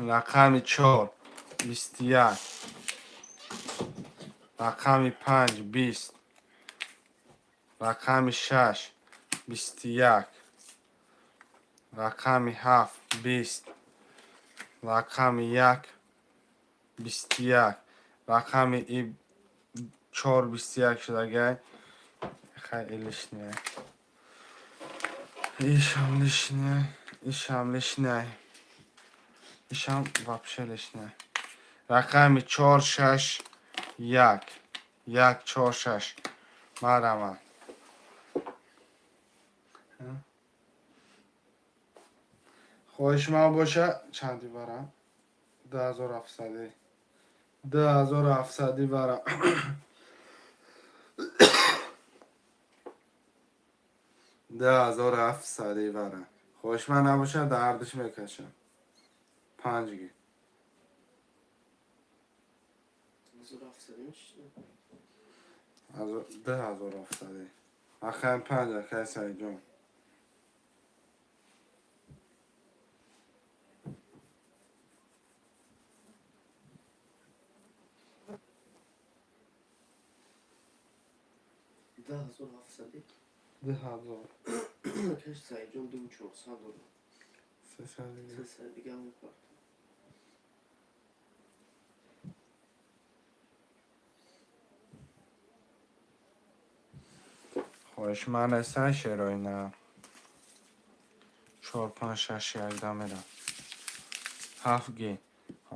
Рақами чор, 21. Рақами панҷ, 20. Рақами шаш, 21. Рақами ҳафт, 20. Рақами як, 21. Рақами и чор 21 шудагай. Хай, и лишний. Ишам лишний, ишам лишний. Ишам вообще лишний. Рақами чор, шаш, як. Як, чор, шаш. Марҳамат. Хоҳиши ман боша чанди барам? 2700. 2700 барам. 2700 барам. Хоҳиши ман набошад, дардиш мекашам. Панҷги. 1700 мешид. 2700. Ахай панҷ, акай Саидҷон. 2700. 2000. Акай Саидҷон 2400 дорем. 300 дига. 300 дига мепартам. Хоҳиши ман неста шерои на. Чор, панҷ, шаш, якда мерам. Ҳафт ги.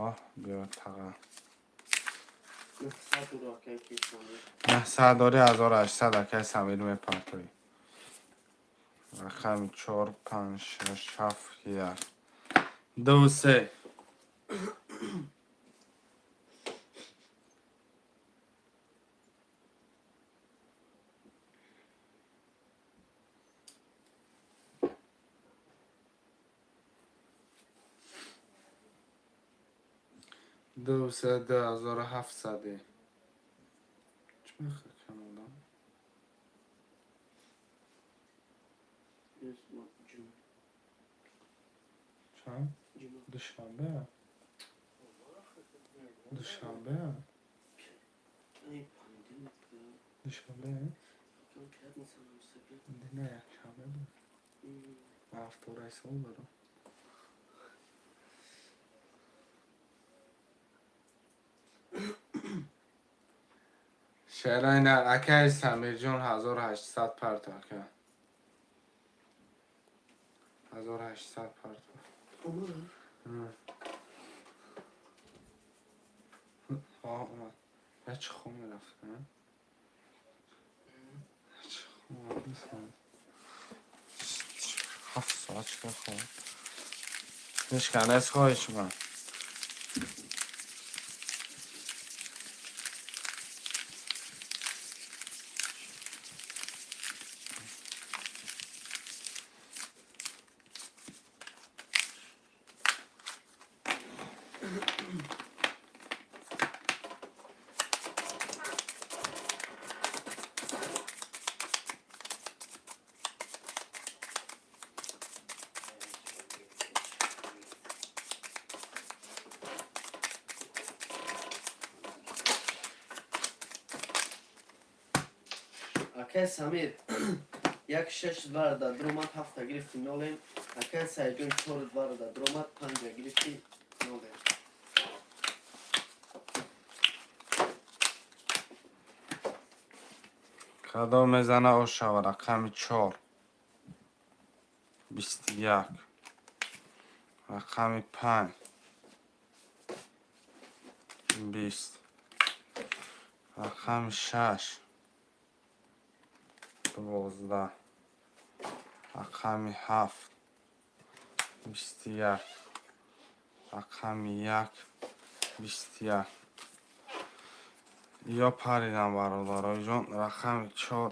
Оҳ, биё таға. 900 дора, акай ки Самир. 900 дори, 1800, акай Самир мепартоӣ. Рақами чор, панҷ, шаш, ҳафт, як. Ду, се. Ду, се, 2700. Кам одам? Ҷумъа. Чанд? Ҷумъа. Душанбе, душанбе. Ай, понедельник. Душанбе. Потом пятница наступит. Не, якшанбе буд. Ман ҳафтораи сол дорам. Шерои нар, акаи Самирҷон, 1800 парто, ака. 1800 парто. Омада? Ҳо, омад. Я чӣ хом мерафт, а? Чӣ хом? 7 соат чикор хом? Ҳеч хоҳиш мекунам. Акай Самир, як шаш двара даромад, ҳафта гирифти, нолем. Акай Сайҷон, чор двара даромад, панҷа гирифти, нолем. Кадом мезана, ошава? Рақами чор 21, рақами панҷ 20, рақами шаш 12, рақами ҳафт 21, рақами як 21. Ё паридам, бародароҷон. Рақами чор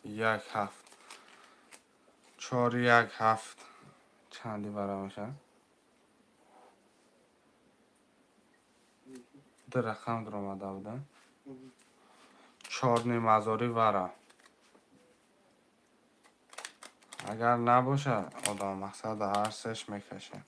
як ҳафт, чор як ҳафт чанди бара мешавад? Ду рақам дуромада буда. Чорнимазорӣ вара. Агар набошад, одам мақсада ҳар сеш мекашад.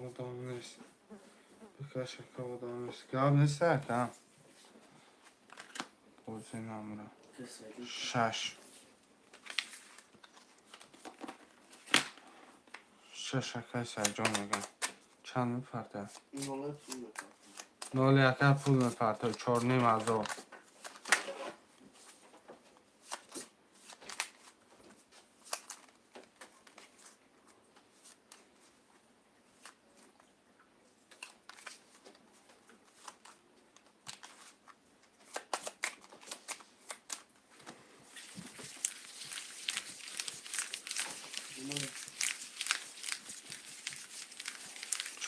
Одам нест, бикаша, ка одам нест, гап нест, ака. Бози намра. Шаш шаш, акай Сайҷон мегӯям, чанд мепартояд? Ноле пул мепартояд. Ноли, ака, пул мепартояд, 4500.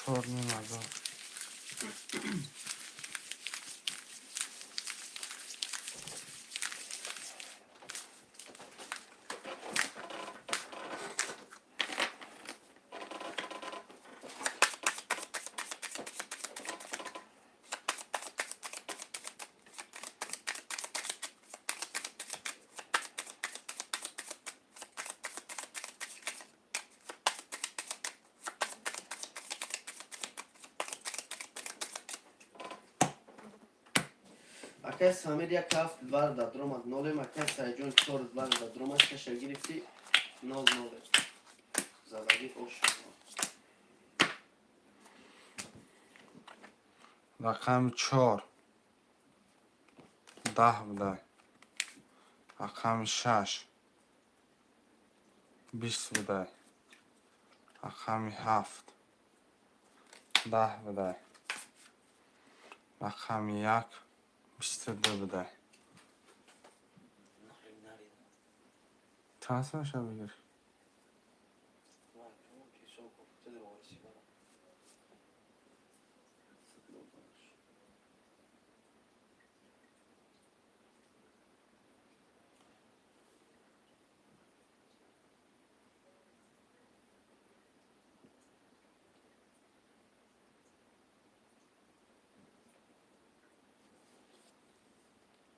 Омада. 4500. Акай Самир, як ҳафт двара даромад, нолем. Акай Сайҷон, чор двара даромад, шаша гирифти, нол ноле. Задаги ошо. Рақами чор 10 буда, рақами шаш 20 буда, рақами ҳафт 10 буда, рақами як 22 буда. Нолем наридам. Чанд сомаша бигир? Ҳисоб кун.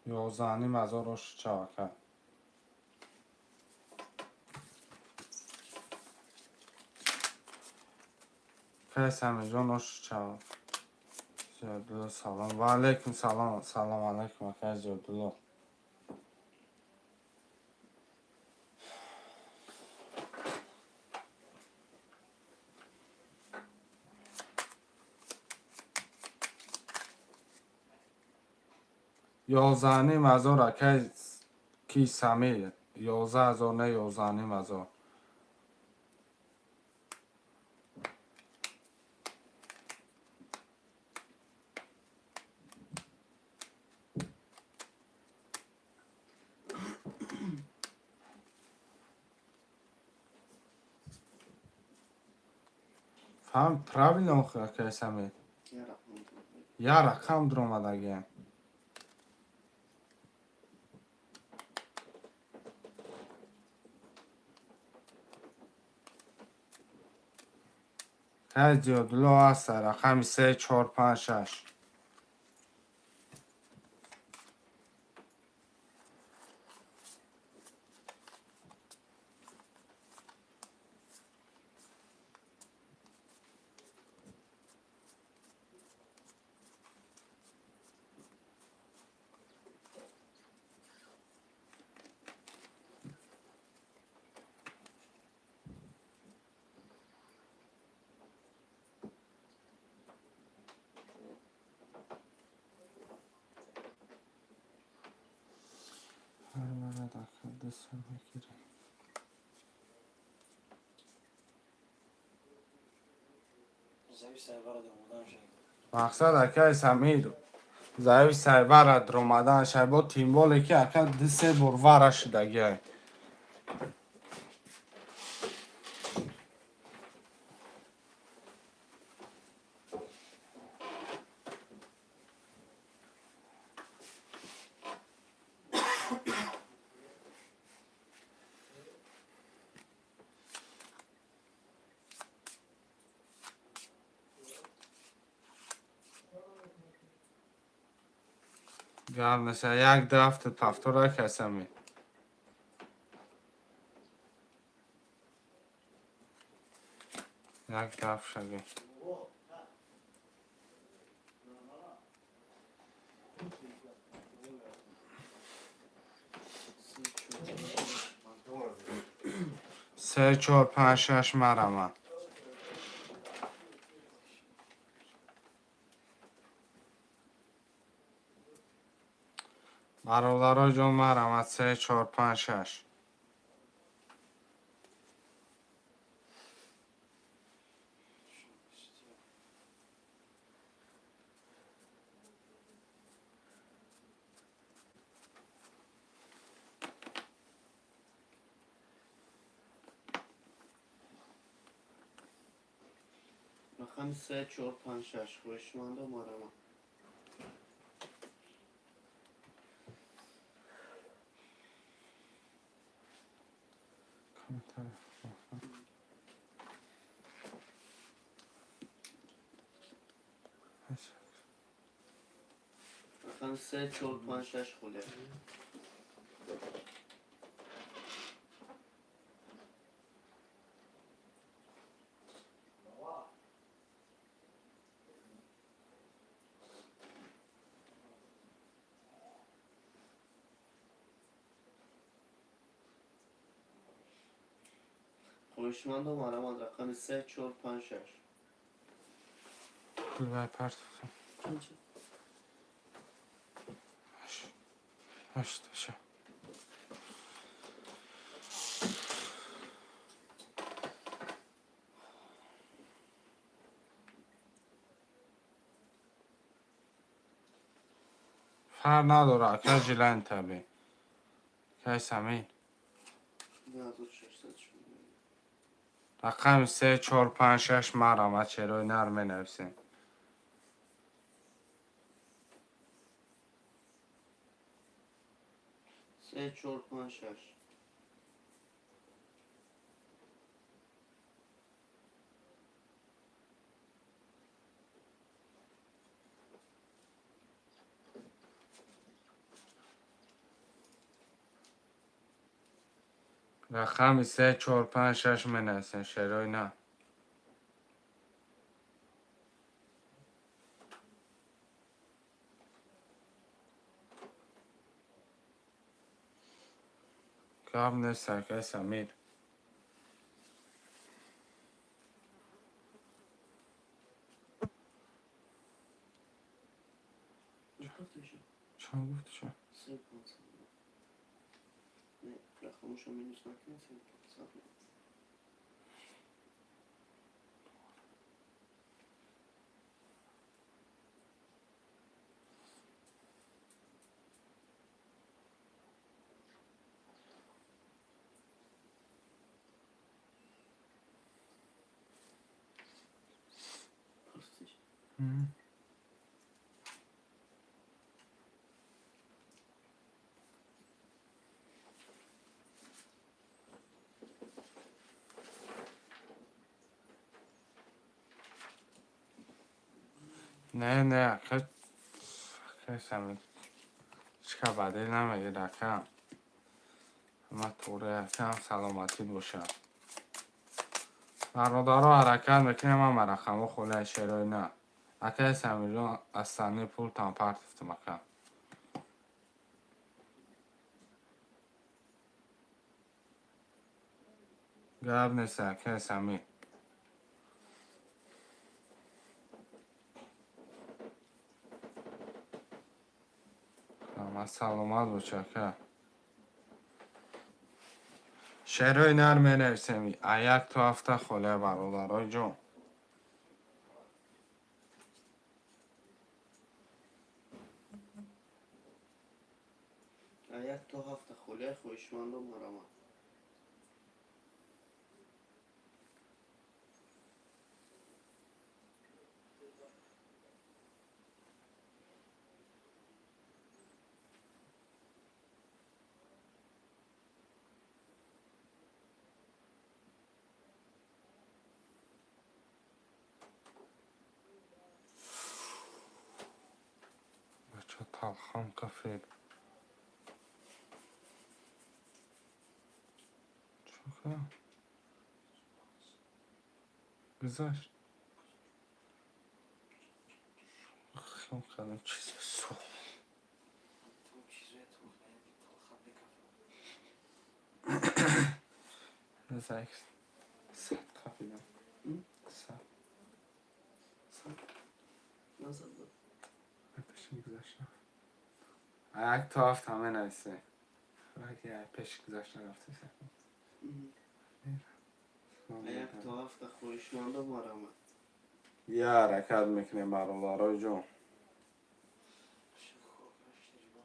11,5 ҳазор оши чав, ака. Кай Самирҷон, оши чав. Зиёдулло, салом. Ва алайкум салом, салом алайкум, акай Зиёдулло. 11,5 ҳазор, акай ки Самир, 11 000, не, 11,5 ҳазор. Фаҳм правильно, охи, акай Самир. Я рақам дуромадагиям. Кай Зиёдулло ҳаста, рақами се, чор, панҷ, шаш. Ҳар варад, ака, дуса мегирем. Зави сайвара омодан шай. Мақсад, акай Самир, зави сайвара дуромадан шай, бо тем более ки, ака, ду се бор вара шудагиай. Гап неса, як дафту повтор, акай Самир. Як даф шаги. Се, чор, панҷ, шаш, марама. Бародаро ҷон, марама, се, чор, панҷ, шаш. Рақами се, чор, панҷ, шаш, хоҳишмандо, марама. Комментарий. Рақами се, чор, панҷ, шаш, хуле. Хоҳишмандо, марама, рақами се, чор, панҷ, шаш. Пулвай партофтам. Чанд шуд? Ҳашт ша. Фарқ надора, ака, жилани таби. Кай Самир. 2600 шуд. Рақами се, чор, панҷ, шаш, марама, черои нар менависем. Се, чор, панҷ, шаш. Рақами се, чор, панҷ, шаш менависем, шерои на. Гап нест, акай Самир. Чанд гуфти шо? Се 500. Не, рақамошо минус накунем, се 500. 50. Не, ака, акай Самир. Ҳечка бадил намегир, ака. Ҳама туре, акам, саломатӣ бошад. Бародаро, ҳаракат мекунем, ҳама рақамҳо холия, шерои на. Акай Самирҷон, остальной пултам партифтам, ака. Гап нест, акай Самир. Саломат бош, ака. Шерои нар менависем. А як то ҳафта холия, бародарои ҷон. А як то ҳафта холия, хоҳишмандо, марҳамат. Бача, талхам кафед. Чӣ гузашт? Хел кардам, чизе сӯхт. Там чизое тухмая, талхам мекафад. Sechs. Сад кафидам. Сад. Сад? Назад. Пеши гузашт. Як то ҳафта менависе. Пеши гузашт нарафти. А як то ҳафта, хоҳишмандо, марҳамат. Я ҳаракат мекунем, бародарои ҷон. Хоб наштиҷба.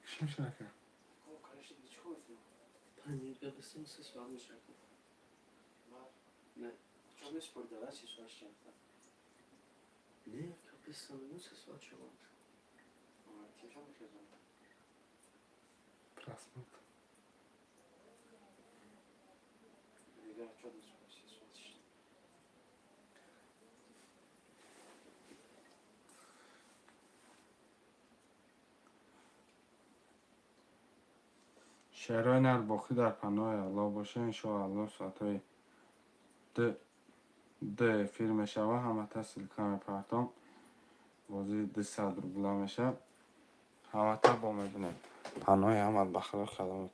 Чӣ мешава? Хоб канашти, чӣ кор мекунӣ? Панҷ бистум се соат мешавад. Не. Чо месупорӣ дара се соат шита? Не, ака, 20 минут се соат шавад. Телефон мехезам. Просмотр. Дигар чо месупорӣ 3 соат шита? Шерои нар, боқӣ дар паноҳи Аллоҳ боша. Иншоаллоҳ, соатҳои 2 эфир мешава. Ҳамата ссылка мепартом. Бозии 200 рубла мешавад. Ҳамата бо мебинем. Паноҳи ҳамат ба Худо каломат.